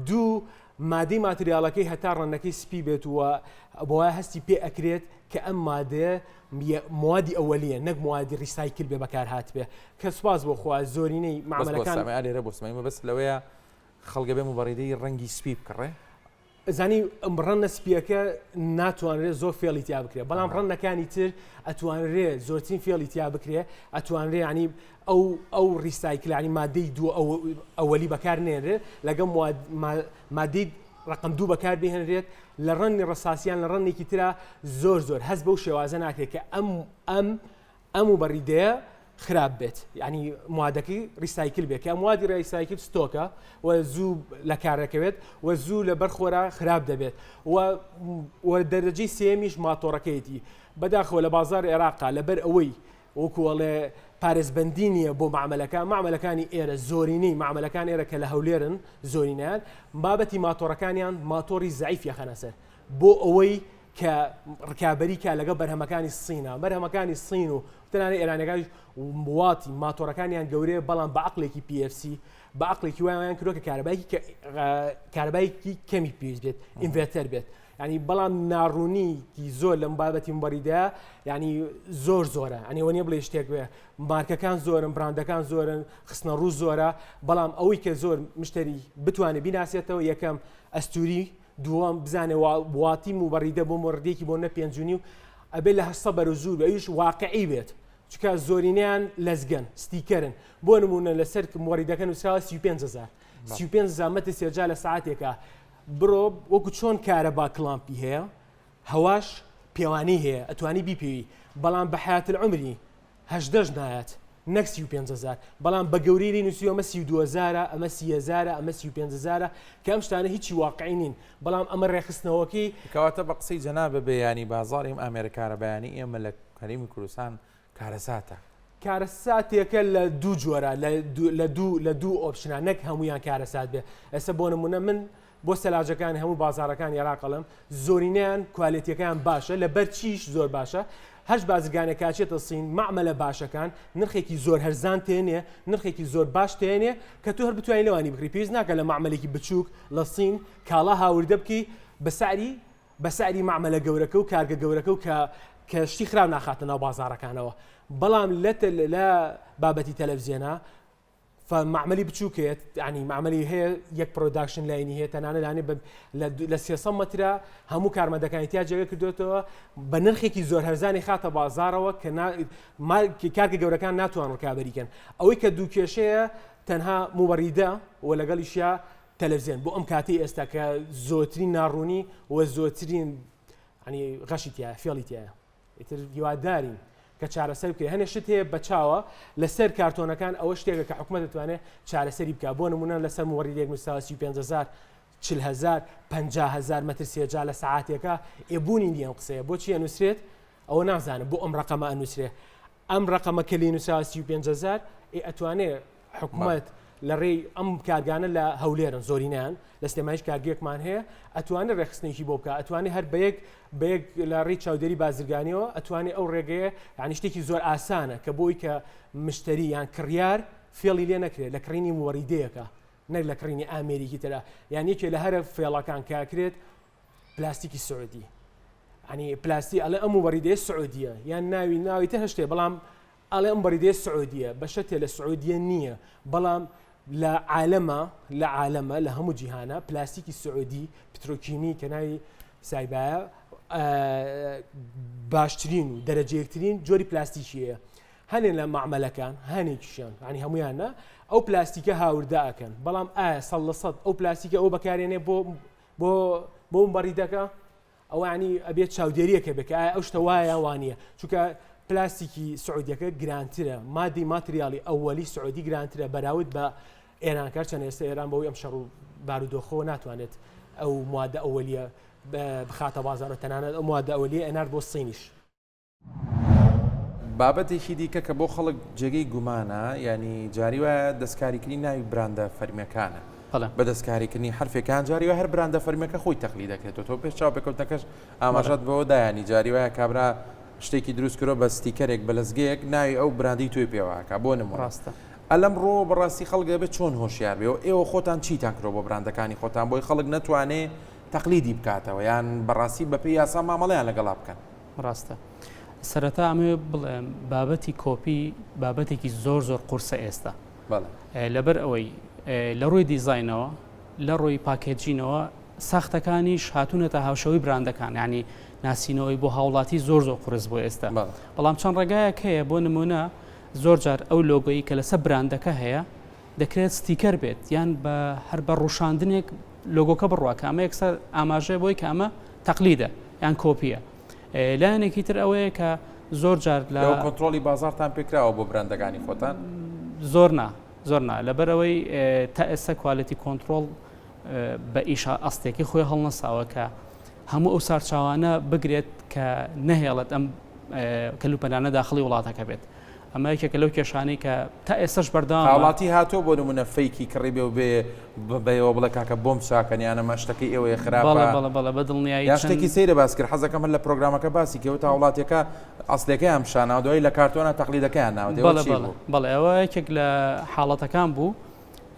دوو مادەی ماتریاڵەکەی هەتا ڕەنگەکەی سپی بێت و بۆیە هەستی پێ ئەکرێت کە ئەم مادەیە موادی ئەوەلیە نەک موادی recycle بێ بەکار هاتبێ کە سوپاس بۆ خوا زۆرینەی مامەلەکان لێرە بۆ سمای مەبەست لەوەیە خەڵگە بێ موبەڕیدەی ڕەنگی سپی بکڕێ زانی ڕەنگە سپیەکە ناتوانرێت زۆر فێڵی تیا بکرێت بەڵام ڕەنگەکانی تر ئەتوانرێ زۆرترین فێڵی تیا بکرێ ئەتوانرێ ینی ئەو ئەو recycle انی مادەی دوو ئەوەلی بەکار نێنرێت لەگەڵ مادەی ڕقم دوو بەکار بهێنرێت لە ڕەنگی ڕەساسیان لە ڕەنگێکی ترا زۆر زۆر هەست بەو شێوازە ناکرێت کە ئەم ئەم ئەم و بەڕیدەیە خراپ بێت یعنی موادەکەی recycle بێت کە موادی recycle ستۆکە و زوو لە کارەکەوێت و زوو لە بەرخۆرا خراپ دەبێت و دەرەجەی سێمیش ماتۆڕەکەیەتی بەداخەوە لە بازار عێراقا لەبەر ئەوەی وەکو ئەڵێ پارێزبەندی نییە بۆ مەعمەلەکان، مەعمەلەکانی ئێرە زۆرینەی مەعمەلەکان ئێرە کە لە هەولێرن زۆرینەیان بابەتی ماتۆڕەکانیان ماتۆڕی زەعیف یەخەنە سەر بۆ ئەوەی کە ڕکابەری کا لەگەڵ بەرهەمەکانی سینە بەرهەمەکانی سین و تەنانەت ئێرانەکانیش واتی ماتۆڕەکانیان گەورەیە بەڵام بە عقلێکی PFC بە عقلێکی وایان کردووە کە کارەبایکی کارەبایکی کەمی پێویست بێت ئینڤێتەر بێت ینی بەڵام ناڕوونیکی زۆر لەم بابەتی مبەریدا ینی زۆر زۆرە ئەنی وە نیە بڵێ شتێک بێ مارکەکان زۆرن براندەکان زۆرن خستنە ڕوو زۆرە بەڵام ئەوەی کە زۆر مشتری بتوانێت بیناسێتەوە یەکەم ئەستوری دووەم بزانێ واتی مبەریدە بۆ مۆردێکی بۆ نە پێنجونی و ئەبێ لە هەسە بەرە زۆر ئەویش واقعی بێت چکە زۆرینیان لەزگەن ستیکەرن بۆ نمونە لەسەر مۆریدەکە نووسراوە 35هزار 35 مەتر سێجا لە ساعتێکە بڕۆ وەکو چۆن کارەبا کڵامپی هەیە هەواش پێوانەی هەیە ئەتوانی بیپێوی بەڵام بە حیات العمری هەژدەش نایەت نەک 35 هەزار بەڵام بە گەورەی لێی نووسیوە ئەمە 32 هەزارە ئەمە 30 هەزارە ئەمە 35 هەزارە کە ئەم شتانە هیچی واقعی نین بەڵام ئەمە ڕێکخستنەوەکەی کەواتە بە قسەی جەنابە بێ یانی بازاڕی ئەم ئامێرە کارەبایانەی ئێمە لە هەرێمی کوردستان کارەساتە. کارەساتێکە لە دوو جۆرە لە دوو لە دوو option ا نەک هەمویان کارەسات بێ ئێستا بۆ نمونە من بۆ سەلاجەکان هەموو بازارەکان عێراقەڵم زۆرینەیان کوالێتیەکان باشە لە بەر چیش زۆر باشە هەش بازرگانێک کاچێتە سین مەعمەلە باشەکان نرخێکی زۆر هەرزان تێنێ نرخێکی زۆر باش تێنێ کە تۆ هەر بتوانانی لەوانی بکری پێویست ناکە لە مەعمەلێکی بچووک لە سین کاڵا هاوردە بکەی بە سعری بە سعری مەعمەلە گەورەکە و کارگە گەورەکە و کە کە شتی خراپ ناخاتە ناو بازاڕەکانەوە بەڵام لە لە بابەتی تەلەڤزیۆنە فمعملی بچووکێت ینی معملی هەیە یەک production line ی هەیە تەنانە لانێ لە 300 مترە هەموو کارمەندەکانی تیا جێگە کردوێتەوە بە نرخێکی زۆر هەرزانی خاتە بازارەوە کە کارگە گەورەکان ناتوان ڕکابەریکەن ئەوەی کە دوو کێشەیە تەنها موبەریدە و لەگەڵیشیا تەلەفزیۆن بۆ ئەم کاتەی ئێستا کە زۆرترین ناڕوونی و زۆرترین ینی غەشی تایە فێڵی تایە ئیتر هیوادارین کە چارەسەر بکرێت هەنێ شت هەیە بەچاوە لەسەر کارتۆنەکان ئەوە شتێکە کە حکومەت دەتوانێت چارەسەری بکە بۆ نمونە لەسەر موەریدێک نووسراوە 35000 40000 50000 مەتر سێجا لە سەعاتێکە ئێ بوونی نییە ئەم قسەیە بۆچی ئەنووسرێت ئەوە نازانم بۆ ئەم ڕقەمە ئەنووسرێ ئەم ڕقەمە کە لێ نووسراوە 35000 ئێ ئەتوانێ حکومەت لە ڕێی ئەم کارگانە لە هەولێرن زۆرینیان لە سلێمانیش کارگەیەکمان هەیە ئەتوانێت ڕێکخستنێکی بۆ بکە ئەتوانێت هەر بەیەک بەیەک لە ڕێی چاودێری بازرگانیەوە ئەتوانێت ئەو ڕێگەیە یعنی شتێکی زۆر ئاسانە کە بۆی کە مشتری یان کڕیار فێڵی لێ نەکرێت لە کڕینی موەریدەیەکە نەک لە کڕینی ئامێریکی ترە یان یەکێ لە هەرە فێڵەکان کاکرێت. پلاستیکی سعودی ینی پلاستی ئەڵێ ئەم مبەریدەیە سعودیە یان ناوی ناوی تر هەشتێ بەڵام ئەڵێ ئەم بەریدەیە سعودیە بە شەتێ لە سعودیە نییە بەڵام لە عالەمە لە عالەمە لە هەموو جیهانە پلاستیکی سعودی پترۆکیمی کە ناوی سایبایە باشترین و دەرەجەیەکترین جۆری پلاستیکیەیە هەنێ لە مەعمەلەکان هەنێکیشیان ینی هەمویان نا ئەو پلاستیکە هاوردە ئەکەن بەڵام ئایا سەد لە سەد ئەو پلاستیکە ئەو بەکارێنێ بۆ بۆ بۆ بەڕیدەکە ئەوە ینی ئەبێت چاودێریەکە بێت کە ئایا ئەو شتە وایە یان وانییە چونکە پلاستیکی سعودیەکە گرانترە مادی ماتریالی ئەوەلی سعودی گرانترە بەراورد بە ئێران کار چەند ئێستا ئێران بەوەی ئەم شەڕ و بارودۆخەوە ناتوانێت ئەو موادە ئەوەلیە بخاتە بازار و تەنانەت ئەو موادە ئەوەلیە ئەنارد بۆ سینیش. بابەتێکی دیکە کە بۆ خەڵک جێگەی گومانە یانی جاری وایە دەستکاریکردنی ناوی براندە فەرمیەکانە بە دەستکاریکردنی حرفێکان جاری وایە هەر براندە فەرمیەکە خۆی تەقلی دەکرێتەوە تۆ پێش چاوپێکەوتنەکەش ئاماژەت بەوە دایانی جاری وایە کابرا شتێکی دروست کرۆ بە ستیکەرێک بە لەزگەیەک ناوی ئەو براندی تۆی پێواکە بۆ نموونە ڕاستە. ئەلەم ڕۆ بەڕاستی خەڵک دەبێت چۆن هۆشیار بێ و ئێوە خۆتان چیتان کرۆ بۆ براندەکانی خۆتان بۆی خەڵک نەتوانێ تەقلیدی بکاتەوە یان بەڕاستی بەپێی یاسا مامەڵەیان لەگەڵا بکەن؟ ڕاستە. سەرەتا ئەمەوێ بڵێم بابەتی کۆپی بابەتێکی زۆر زۆر قورسە ئێستا. لەبەر ئەوەی لە ڕووی دیزاینەوە لە ڕووی packaging ەوە ساختەکانیش هاتوونەتە هاوشەوەی براندەکان ینی ناسینەوەی بۆ هاوڵاتی زۆر زۆر قورس بۆ ئێستا بەڵام چەند ڕێگایەک هەیە بۆ نمونە زۆر جار ئەو لۆگۆیی کە لەسەر براندەکە هەیە دەکرێت ستیکەر بێت یان بە هەر بە ڕوشاندنێک لۆگۆکە بڕوا کە ئەمە یەکسەر ئاماژەیە بۆی کە ئەمە تەقلیدە یان کۆپیە لایەنێکی تر ئەوەیە کە زۆر جار لە کۆنترۆڵی بازارتان پێکراوە بۆ براندەکانی خۆتان؟ زۆر نا زۆر نا لەبەرەوەی تا ئێستا quality control بە ئیشە ئەستێکی خۆی هەڵنەساوە کە هەموو ئەو سارچاوانە بگرێت کە نەهێڵێت ئەم کەلوپەلانە داخڵی وڵاتەکە بێت. ئەمە یەکێکە لەو کێشانەی کە تا ئێستاش بەردەوامە. هاوڵاتی هاتووە بۆ نمونە fake ی کڕی بێ و بێ بەیەوە بڵێ کاکە بۆم چاکەن یان ئەمە شتەکەی ئێوەیە خراپە. بەڵێ بەڵێ بەڵێ بە دڵنیایی یان شتێکی سەیرە باس کرد حەزەکەم هەر لە پرۆگرامەکە باسی کەی وت هاوڵاتیەکە ئەسڵیەکەیان پیشاناوە دوایی لە کارتۆنا تەقلیدەکەیان ناوەتێ بەڵێ بەڵێ بەڵێ ئەوە یەکێک لە حاڵەتەکان بوو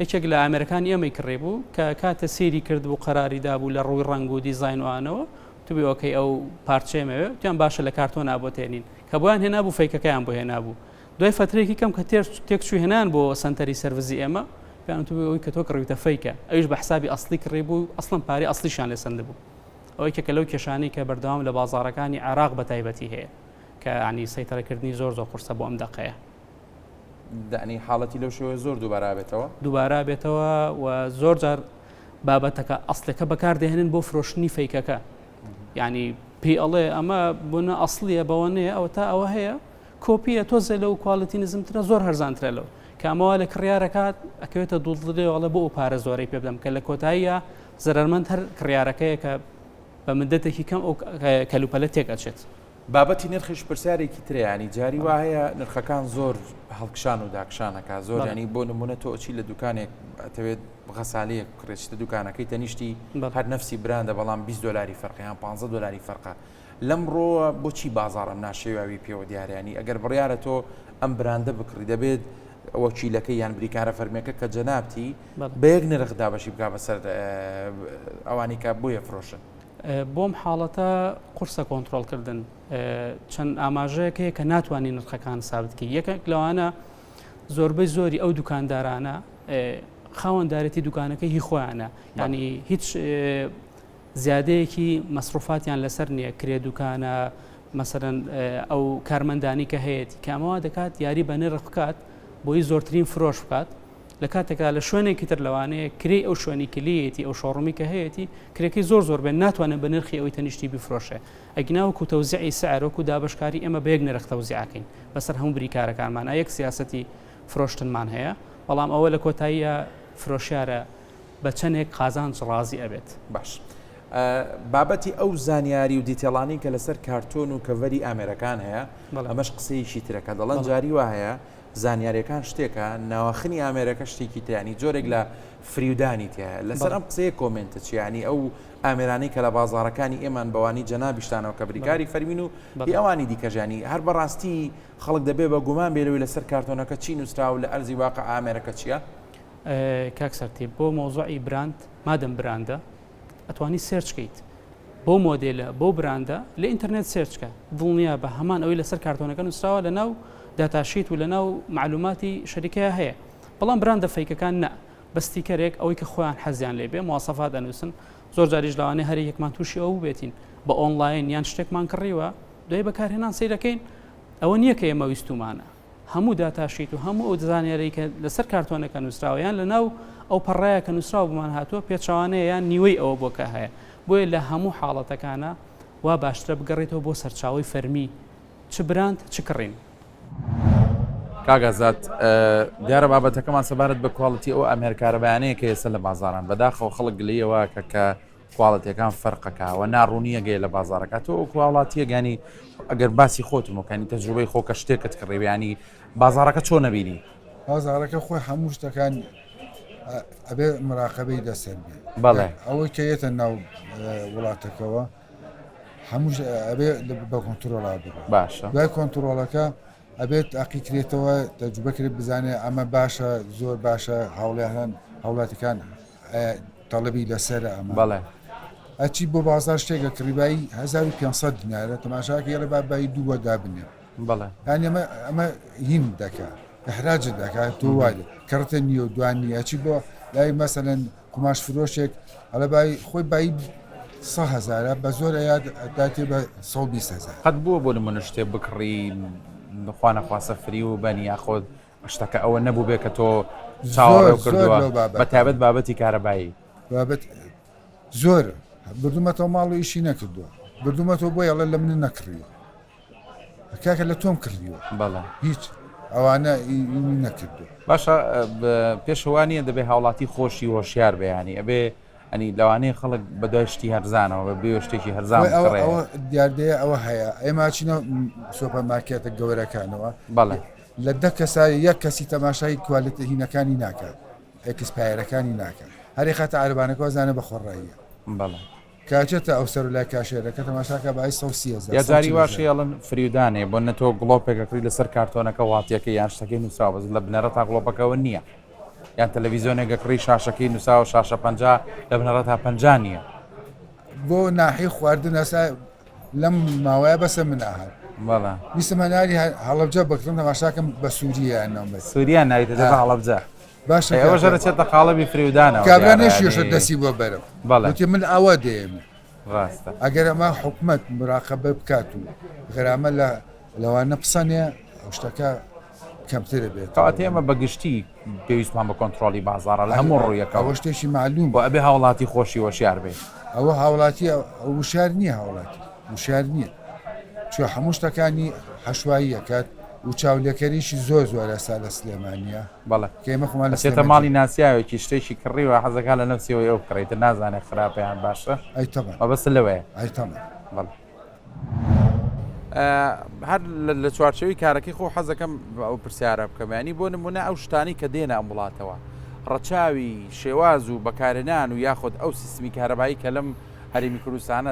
یەکێک لە ئامێرەکانی ئێمەی کڕی بوو کە کاتە سەیری کرد بوو قەراری دابوو لە ڕووی ڕەنگ و دیزاین وانەوە توبی okay ئەو پارچەیەمەوێ وتیان باشە لە کارتۆنا بۆ تێنین کە بۆیان هێنابوو fake ەکەیان بۆ هێنابوو دوای فەترەیەکی کەم کە تێر تێکچوو هێنان بۆ سەنتەری service ی ئێمە پێیان وتبوو ئەوەی کە تۆ کڕیوتە fake ە ئەویش بە حسابی ئەسڵی کڕی بوو ئەسڵەن پارەی ئەسڵیشیان لێ سەندبوو ئەوە یەکێکە لەو کێشانەی کە بەردەوام لە بازاڕەکانی عێراق بە تایبەتی هەیە کە ینی سەیتەرەکردنی زۆر زۆر قورسە بۆ ئەم دەقەیە. دەعنی حاڵەتی لەو شێوەیە زۆر دووبارە بێتەوە؟ دووبارە بێتەوە و زۆر جار بابەتەکە ئەسلەکە بەکاردەهێنن بۆ فرۆشتنی fake ەکە یعنی پێی ئەڵێ ئەمە بۆنە ئەسلیە بەوە نەیە ئەوە تا ئەوە هەیە کۆپیە تۆزێ لەو quality نزمترە زۆر هەرزانترە لەو کە ئەمەوە لە کڕیارەکات ئەکەوێتە دووڵێ ئەڵێ بۆ ئەو پارە زۆرەی پێ بدەم کە لە کۆتاییە زەرەرمەند هەر کڕیارەکەیە کە بە مدەتێکی کەم ئەو کەلوپەلە تێک ئەچێت. بابەتی نرخیش پرسیارێکی ترە یانی جاری وا هەیە نرخەکان زۆر هەڵکشان و داکشانەکە زۆر ینی بۆ نمونە تۆ ئەچی لە دوکانێک ئەتەوێت غەسالەیەک بکڕێت چیتە دوکانەکەی تەنیشتی هەر نەفسی براندە بەڵام 20 دلاری فەرقە یان 15 دلاری فەرقە لەمڕۆوە بۆچی بازاڕ ئەم ناشێواوی پێوە دیارە ینی ئەگەر بڕیارە تۆ ئەم براندە بکڕی دەبێت وەکیلەکەی یان بریکارە فەرمیەکە کە جەنابتی بە یەک نرخ دابەشی بکا بەسەر ئەوانی کە بۆیە فرۆشن. بۆم حاڵەتە قورسە کۆنترۆڵکردن چەند ئاماژەیەک هەیە کە ناتوانانی نرخەکان سابت کەی یەکێک لەوانە زۆربەی زۆری ئەو دوکاندارانە خاوەندارێتی دوکانەکە هی خۆیانە ینی هیچ زیادەیەکی مەسروفاتیان لەسەر نییە کرێ دوکانە مەسەرەن ئەو کارمەندانی کە هەیەی کامەوە دەکات یاری بە نرخ بکات بۆی زۆرترین فرۆش بکات لە کاتێکدا لە شوێنێکی تر لەوانەیە کرێی ئەو شوێنی کە لێیەتی ئەو showroom ی کە هەیەتی کرێکەی زۆر زۆر بێت ناتوانێت بە نرخی ئەوەی تەنیشتی بیفرۆشێ ئەگینا وەکو تەوزیعی سعر وەکو دابەشکاری ئێمە بە یەک نرخ تەوزیع ئەکەین بەسەر هەموو بریکارەکانمانا یەک سیاسەتی فرۆشتنمان هەیە بەڵام ئەوە لە کۆتاییا فرۆشیارە بە چەنێک قازانج ڕازی ئەبێت. باش بابەتی ئەو زانیاری و detail انەی کە لەسەر کارتۆن و cover ی ئامێرەکان هەیە ئەمەش قسەیەکی ترە کە دەڵێن جاری وا هەیە زانیاریەکان شتێکە ناواخنی ئامێرەکە شتێکی ترە یانی جۆرێک لە فریودانی تایە لەسەر ئەم قسەیە comment ت چیە یانی ئەو ئامێرانەی کە لە بازاڕەکانی ئێمان بەوانی جەنابیشتانەوە کە بریکاری فەرمین و هی ئەوانی دیکەش یانی هەر بەڕاستی خەڵک دەبێ بە گومان بێ لەوەی لەسەر کارتۆنەکە چی نووسراوە و لە ئەرزی واقع ئامێرەکە چییە؟ کاک سەرتیپ بۆ مەوزوعی براند مادەم براندە ئەتوانی search کەیت. بۆ مۆدێلە بۆ براندە لە ئینتەرنێت search کە دڵنیا بە هەمان ئەوەی لەسەر کارتۆنەکە نووسراوە لە ناو datasheet و لە ناو معلوماتی شەریکەیە هەیە بەڵام براندە fake ەکان نا بە ستیکەرێک ئەوەی کە خۆیان حەزیان لێ بێ مواسەفات ئەنووسن زۆر جاریش لەوانەیە هەر یەکمان تووشی ئەو بێتین بە ئۆنلاین یان شتێکمان کڕیوە دوای بەکارهێنان سەیرەکەین ئەوە نییە کە ئێمە ویستومانە هەموو datasheet و هەموو ئەو زانیارەی کە لەسەر کارتۆنەکە نووسراوە یان لەناو ئەو پەڕەیە کە نووسراوە بۆمان هاتووە پێچەوانەیە یان نیوەی ئەوە بۆ کە هەیە بۆیە لە هەموو حاڵەتەکانە وا باشترە بگەڕێتەوە بۆ سەرچاوەی فەرمی چ براند چ کڕین. کاک ئازاد دیارە بابەتەکەمان سەبارەت بە quality ئەو ئامێر کارەبایانەیە کە ئێستا لە بازاران بەداخەوە خەڵک گلەیەوە کە کە quality ەکان فەرقەکە و ناڕوونیەگەی لە بازارەکە تۆ ئەو quality ەکانی ئەگەر باسی خۆتمەکانی تەجروبەی خۆ کە شتێکت کڕیویانی بازارەکە چۆن نەبینی بازارەکە خۆی هەموو شتەکان ئەبێ مراقبەی لەسەر بێ بەڵێ ئەوەی کە یەتە ناو وڵاتەکەەوە هەموو ئەبێ بە کۆنتترۆڵا بڕۆ باشە دوای کۆنتترۆڵەکە ئەبێت تاقیکرێتەوە تەجروبەکرێت بزانێ ئەمە باشە زۆر باشە هاوڵیان هاوڵاتەکان تەڵەبی لەسەرە ئەمە بەڵێ ئەچی بۆ بازار شتێکە کڕیبایی 1500 دینارە تەماشاکە یڵێ با بای دووە دابنێ بەڵێ یانی ئەمە ئەمە هین دەکا ئەحراجت دەکا تۆ وای کەڕتە نییە و دوان نییە ئەچی بۆ لای مەسەلەن قوماش فرۆشێک ئەڵێ بای خۆی بای سە هەزارە بە زۆر ئەیات داتێ بە 120 هەزار قەت بووە بۆ نمونە شتێ بکڕی خوا نەخواستە فریو بەن یاخۆد شتەکە ئەوە نەبوو بێ کە تۆ چاوەڕێ کردووە بە تایبەت بابەتی کارەبایی بابەت زۆر بردومەتەوە ماڵ و ئیشی نەکردووە بردومەتەوە بۆ یاڵە لە من نەکڕیوە کاکە لە تۆم کڕیوە بەڵێ هیچ ئەوانە نەکردووە باشە پێشەوە نییە دەبێ هاوڵاتی خۆشی هۆشیار بەیانی ئەبێ ئەنی لەوانەیە خەڵک بە دوای شتی هەرزانەوە بە بێ شتێکی هەرزان ئەوە دیاردەیە ئەوە هەیە ئێمە چینە سۆپەر مارکێتە گەورەکانەوە بەڵێ لە دە کەسا یەک کەسی تەماشای quality هینەکانی ناکات expire ەکانی ناکات هەرێ خاتە عربانەکە زانە بە خۆڕاییە بەڵێ کاچێتە ئەو سەر لای کاشێرەکە تەماشاکە بای 130 یا جاری واش هەیە فریودانێ بۆ نە تۆ گڵۆپێک ئەکڕی لەسەر کارتۆنەکە واتیەکە یان شتەکەی نووسراوە بەس لە بنەڕەتا گڵۆپەکەوە نییە یان تەلەڤیزیۆنێک ئەکڕی شاشەکەی نووسراوە شاشە 50 لە بنەڕەتا 50 نییە. بۆ ناحی خواردن ئەسا لەم ماوەیە بەسە من ئاهات بەڵێ ویستم هەناری هەڵەبجە بکڕم تەماشاکەم بە سووریە ناوم سووریا ناویتە دەبە هەڵەبجە باشە ئەوەش دەچێتە قاڵبی فریودانەوە کابرا نەشیۆشە دەستی بۆ بەرم بەڵێ وتی من ئاوا دەیەمێ ڕاستە ئەگەر ئەمە حکومەت مراقبە بکات و غەرامە لە لەوانە پسەنێ ئەو شتەکە کەمترە بێت کەواتە ئێمە بە گشتی پێویستمان بە کۆنترۆڵی بازاڕە لە هەموو ڕوویەکەوە ئەوە شتێکی معلوم بۆ ئەبێ هاوڵاتی خۆشی هۆشیار بێ ئەوە هاوڵاتی وشار نییە هاوڵاتی وشار نییە چوە هەموو شتەکانی حەشواییەکات و چاولێکەریشی زۆر زۆر ئێستا لە سلێمانیە بەڵێ کە ئێمە خۆمان لە ئەچێتە سلێمانی ماڵی ناسیاوێکی شتێکی کڕیوە حەزەکا لە نەفسیەوەی ئەو بکڕێ ئیتر نازانێ خراپە یان باشە ئەی تەبعەن مەبەستت لەوەیە ئەی تەبعەن بەڵێ هەر لە چوارچەوەی کارەکەی خۆ حەزەکەم ئەو پرسیارە بکەم ینی بۆ نمونە ئەو شتانی کە دێنە ئەم وڵاتەوە ڕەچاوی شێواز و بەکارهێنان و یاخود ئەو سیستمی کارەبایی کە لەم هەرێمی کوردستانە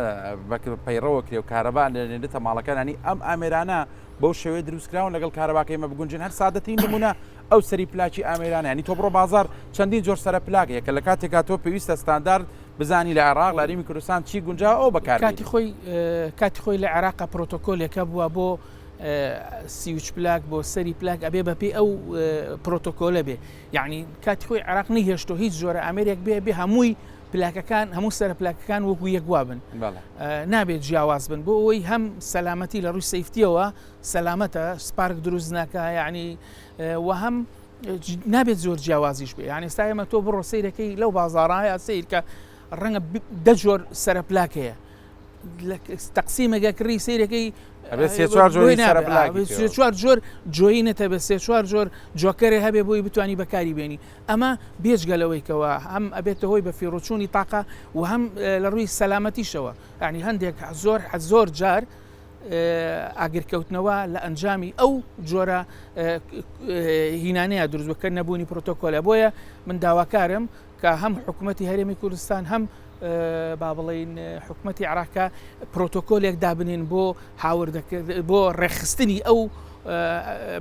پەیڕەوە کرێ و کارەبا لەنێرێتە ماڵەکانانی ئەم ئامێرانە بەو شێوەیە دروستکراون لەگەڵ کارەباکەی مە بگونجێن هەر سادەترین نمونە ئەو سەری پلاکی ئامێرانە ینی تۆ بڕۆ بازار چەندین جۆر سەرە پلاک هەیە کە لە کاتێکا تۆ پێویستە ستاندارد بزانی لە عێراق لە هەرێمی کوردستان چی گونجاوە ئەو بەکار کاتی خۆی کاتی خۆی لە عێراق پرۆتۆکۆلێکە بووە بۆ سیوچ پلاک بۆ سەری پلاک ئەبێ بەپی ئەو پرۆتۆکۆلە بێ یعنی کاتی خۆی عێراق نەیهێشتۆ هیچ جۆرە ئامێرێک بێ بێ هەمووی پلاکەکان هەموو سەرە پلاکەکان وەکو یەک وابن نابێت جیاواز بن بۆ ئەوەی هەم سەلامەتی لە ڕووی safety یەوە سەلامەتە spark دروست ناکە یعنی و هەم نابێت زۆر جیاوازیش بێ یعنی ئێستا ئێمە تۆ بڕۆ سیرەکەی لەو بازاڕایە سیرکە ڕەنگە دە جۆر سەرە پلاک هەیە تەقسیمەگە کڕی سیرەکەی چوار جۆر جۆینەتە بە سێ چوار جۆر جۆکەرێ هەبێ بۆی بتانی بەکاری بێنی ئەمە بێجگە لەوەی کەوا هەم ئەبێتە هۆی بەفیڕۆچوونی تاقە و هەم لە ڕووی سەلامەتیشەوە یانی هەندێک زۆر زۆر جار ئاگرکەوتنەوە لە ئەنجامی ئەو جۆرە هینانەیە دروست بکە نەبوونی پرۆتۆکۆلە بۆیە من داواکارم کە هەم حکوومەتتی هەرێمی کوردستان هەم با بڵین حکوومەتتی عراقە پرۆتۆکۆلێک دابنین بۆ هاوردەکرد بۆ ڕێکخستنی ئەو.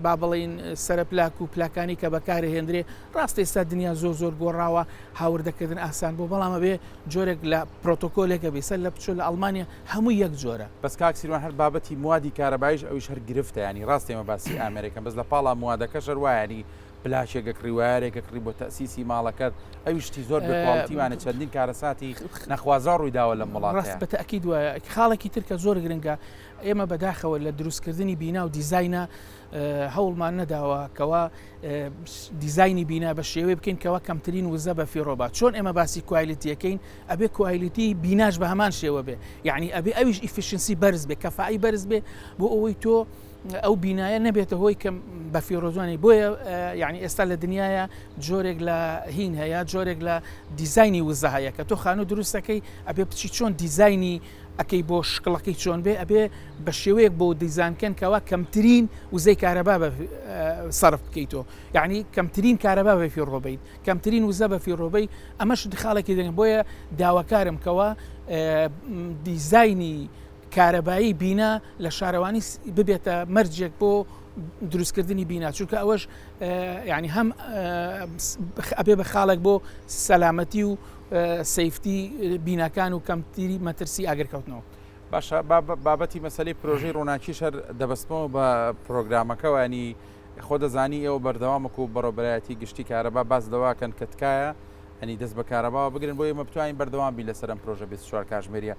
با بڵین سەرە پلاک و پلاکانی کە بەکارهێندرێ ڕاستە ئێستا دنیا زۆر زۆر گۆڕاوە هاوردەکردن ئاسان بۆ بەڵام ئەبێ جۆرێک لە پرۆتۆکۆلێکە بێ سەر لە بچۆ لە ئەڵمانیا هەموو یەک جۆرە. بەس کاک سیروان هەر بابەتی موادی کارەبایش ئەویش هەر گرفتە یانی ڕاستە ئێمە باسی ئامێرێکەن بەس لە پاڵا موادەکەش هەر وایە یانی پلاکێک ئەکڕی وایەرێک ئەکڕی بۆ تەئسیسی ماڵەکەت ئەویش شتی زۆر بێ quality وانە چەندین کارەساتی نەخوازراو ڕووی داوە لەم ڕاست وڵاتەیا. بە تەئکید وایە خاڵێکی تر کە زۆر گرنگە ئێمە بەداخەوە لە دروستکردنی بینا و دیزاینە هەوڵمان نەداوە کەوا دیزاینی بینا بە شێوەی بکەین کەوا کەمترین وزە بە فیڕۆ با چۆن ئێمە باسی quality یەکەین ئەبێ quality بیناش بە هەمان شێوە بێ یعنی ئەبێ ئەویش efficiency بەرز بێ کەفائی بەرز بێ بۆ ئەوەی تۆ ئەو بینایە نەبێتە هۆی کەم بە فیڕۆزوانی بۆیە یعنی ئێستا لە دنیاە جۆرێک لە هین هەیە جۆرێک لە دیزایانی وزە هەیە کە تۆ خانوو دروستەکەی ئەبێ بچی چۆن دیزایانی ئەکەی بۆ شکڵەکەی چۆن بێ ئەبێ بە شێوەیەک بۆ دیزان کەن کەوا کەمترین وزەی کارەبا بە سەرف بکەیتەوە یعنی کەمترین کارەبا بە فیڕۆبیت کەمترین وزە بە فیڕۆبەی ئەمەش خاڵێکی دەنگ بۆیە داواکارم کەوا دیزایانی کارەبایی بینا لە شارەوانی ببێتە مەرجێک بۆ دروستکردنی بینا چونکە ئەوەش یعنی هەم ئەبێ بە خاڵێک بۆ سەلامەتی و safety بیناکان و کەمتری مەترسی ئاگرکەوتنەوە. باشە بابەتی مەسەلەی پرۆژەی ڕووناکیش هەر دەبەستمەوە بە پرۆگرامەکەوە ینی خۆ دەزانی ئێوە بەردەوام وەکو بەڕێوەبەرایەتی گشتی کارەبا باس لەوەکەن کە تکایە ئەنی دەست بە کارەباوە بگرن بۆ ئێمە بتوانین بەردەوام بین لەسەر ئەم پرۆژە 24 کاژمێریە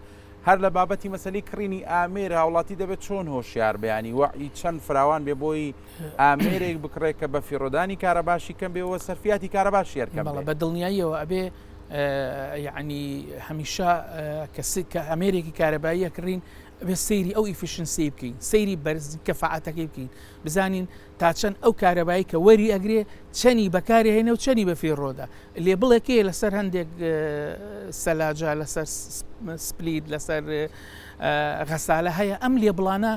هەر لە بابەتی مەسەلەی کڕینی ئامێر هاوڵاتی دەبێت چۆن هۆشیار بێ ینی وەعی چەند فراوان بێ بۆی ئامێرێک بکڕێت کە بە فیڕۆدانی کارەباشی کەم بێ و سەرفیاتی کارەباشی هەر کەم بەڵێ بێ. بە دڵنیاییەوە ئەبێ یعنی هەمیشە کە ئامێرێکی کارەبایی ئەکڕین ئەبێ سەیری ئەو efficiency بکەین سەیری بەرز کەفاعەتەکەی بکەین بزانین تا چەند ئەو کارەبایی کە وەری ئەگرێ چەنی بەکاری هێنە و چەنی بە فیڕۆدا label ێکەیە لەسەر هەندێک سەلاجە لەسەر split لەسەر غەسالە هەیە ئەم label انە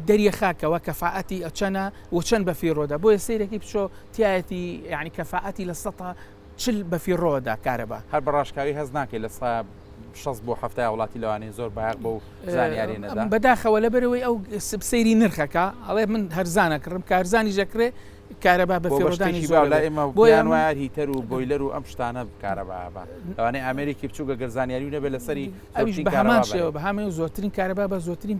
دەریەخاکەوە کەفاعەتی ئەچەنە و چەند بە فیڕۆدا بۆیە سەیرەکی بچۆ تایەتی یعنی کەفاعەتی لە سەتا چل بە فیڕۆدا کارەبا. هەر بە ڕاشکاوی هەست ناکەی لە سا 60 بۆ 70 وڵاتی لەوانەیە زۆر بایەخ بەو زانیاریە نەدا؟ بەداخەوە لەبەرەوەی ئەو سەیری نرخەکە ئەڵێ من هەرزانە کڕم کە هەرزانیش دەکرێ کارەبا بە بۆ بە فیڕۆدانی شتێکی زۆر باو لای ئەبێ ئێمە بۆیە پێیان وایە heater و boiler و ئەم شتانە کارەبا ئەبا لەوانەیە ئامێرێکی بچووک ئەگەر زانیاری نەبێت لەسەری ئەویش زۆرترین بە هەمان کارەبا بەرێ. شێوە بە هەمان زۆرترین کارەبا بە زۆرترین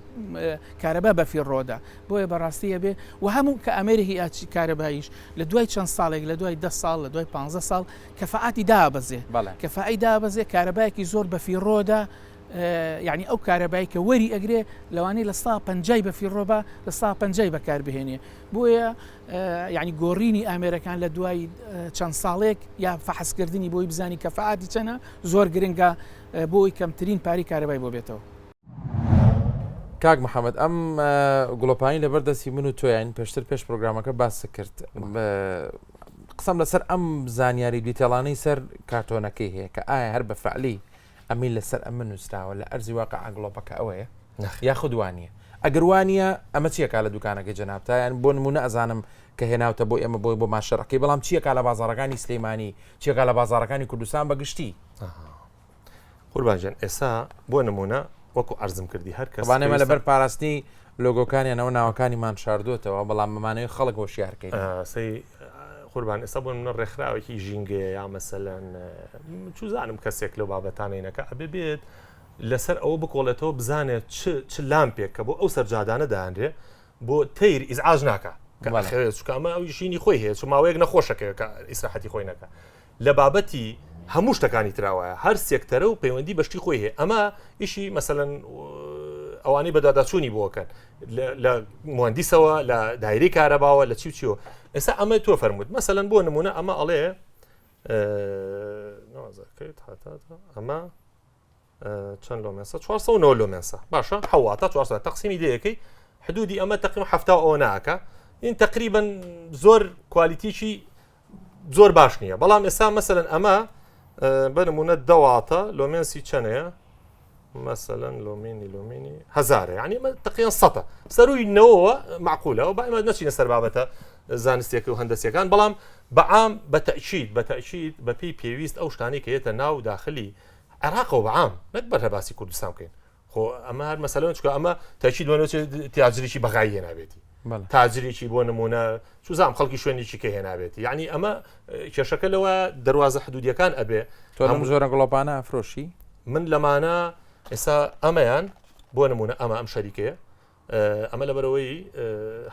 کارەبا بە فیڕۆدا بۆیە بەڕاستی ئەبێ و هەموو کە ئامێرێکی ئاچی کارەباییش لە دوای چەند ساڵێک لە دوای دە ساڵ لە دوای پ ساڵ کەفاعاتی دابەزێ بەڵێ. کەفائی دابەزێ کارەبایەکی زۆر بە فیڕۆدا یعنی ئەو کارەبای کە وەری ئەگرێ لەوانەیە لە سا پەنجای بە فیڕۆبا لە سا پەنجای بەکار بهێنێ بۆیە یعنی گۆڕینی ئامێرەکان لە دوای چەند ساڵێک یا فەحسکردنی بۆی بزانی کەفاعاتی چەنە زۆر گرنگە بۆی کەمترین پاری کارەبای بۆ بێتەوە. کاک محەممەد ئەم گوڵۆپانی لەبەر دەستی من و تۆیان پێشتر پێش پرۆگرامەکە باس کرد قسەم لەسەر ئەم زانیاری detail انەی سەر کارتۆنەکەی هەیە کە ئایا هەر بە فعلی ئەمین لەسەر ئەمە نووسراوە لە ئەرزی واقع گڵۆپەکە ئەوەیە یاخود وانە ئەگەر وانە ئەمە چیەکە لە دوکانەکەی جەنابتایان بۆ نمونە ئەزانم کە هێناوتە بۆ ئێمە بۆی بۆ ماشەڕەکەی بەڵام چیەکە لە بازارەکانی سلەیمانی چیەکە لە بازارەکانی کوردستان بەگشتی قوربان گیان ئێستا بۆ نمونە وەکو عەرزم کردی هەر کەس ئەوانەمە لەبەر پاراستنی لۆگۆکانیانەوە ناوەکانیمان شاردووەتەوە بەڵام بمانەوەی خەڵک هۆشیارکەین سەی قوربان ئێستا بۆ منە ڕێکخراوێکی ژینگەیە یا مەسەلەن چوزانم کەسێک لەو بابەتانینەکە ئەبێ بێت لەسەر ئەوە بکۆڵێتەوە بزانێت چ چ لامپێک کە بۆ ئەو سەرجادانە دانرێ بۆ تەیر ئیزعاج ناکە کە ئەخەوێت چونکە ئەمە ئەوی ژینی خۆی هەیە چ ماوەیەک نەخۆشەکەوێت کە ئیسراحەتی خۆی نەکە لە بابەتی هەموو شتەکانی تراوایە هەر سێکتەرە و پەیوەندی بەشتی خۆی هەیە ئەمە ئیشی مەسەەن ئەوانەی بەدواداچوونی بۆکەن لە مهندیسەوە لە دایری کارەباوە لە چی و چیەوە ئێستا ئەمە تۆ فەرمووت مەسەەن بۆ نمونە ئەمە ئەڵێ ئەمە چەند lumens ە 409 lumens ە باشە حواتە 400 تەقسیمی دەیەکەی حدودی ئەمە تەقیم هەفتا ئەوە ناکە این تقریبا زۆر quality کی زۆر باش نییە بەڵام ئێستا مەسەن ئەمە بە نمونە دەواتە lumens ی چەنەیە مەسەن لۆمینی لۆمینی هزارە یعنی ئەمە تقیان سەتە سەروی نەوە معقولە و با ئێمە نەچینە سەر بابەتە زانستێک و هەندەسیەکان بەڵام بەعام بە تەئکید بە تەئکید بەپێی پێویست ئەو شتانەی کە یەتە ناو داخلی عێراقەوە بە عام نەک بەر باسی کوردستان بکەین خۆ ئەمە هەر مەسەلەن چکە ئەمە تەکید وەنەوە تیاجرێکی بەغایی هێنابێتی. تاجرێکی بۆ نمونە چوزام خەڵکی شوێنێکی کە هێنابێت یعنی ئەمە کێشەکە لەوە دەواازە حدودیەکان ئەبێ تۆ هەموو زۆرە گڵۆپانە فرۆشی من لەمانە ئێستا ئەمەیان بۆ نمونە ئەمە ئەم شەریکەیە ئەمە لەبەرەوەی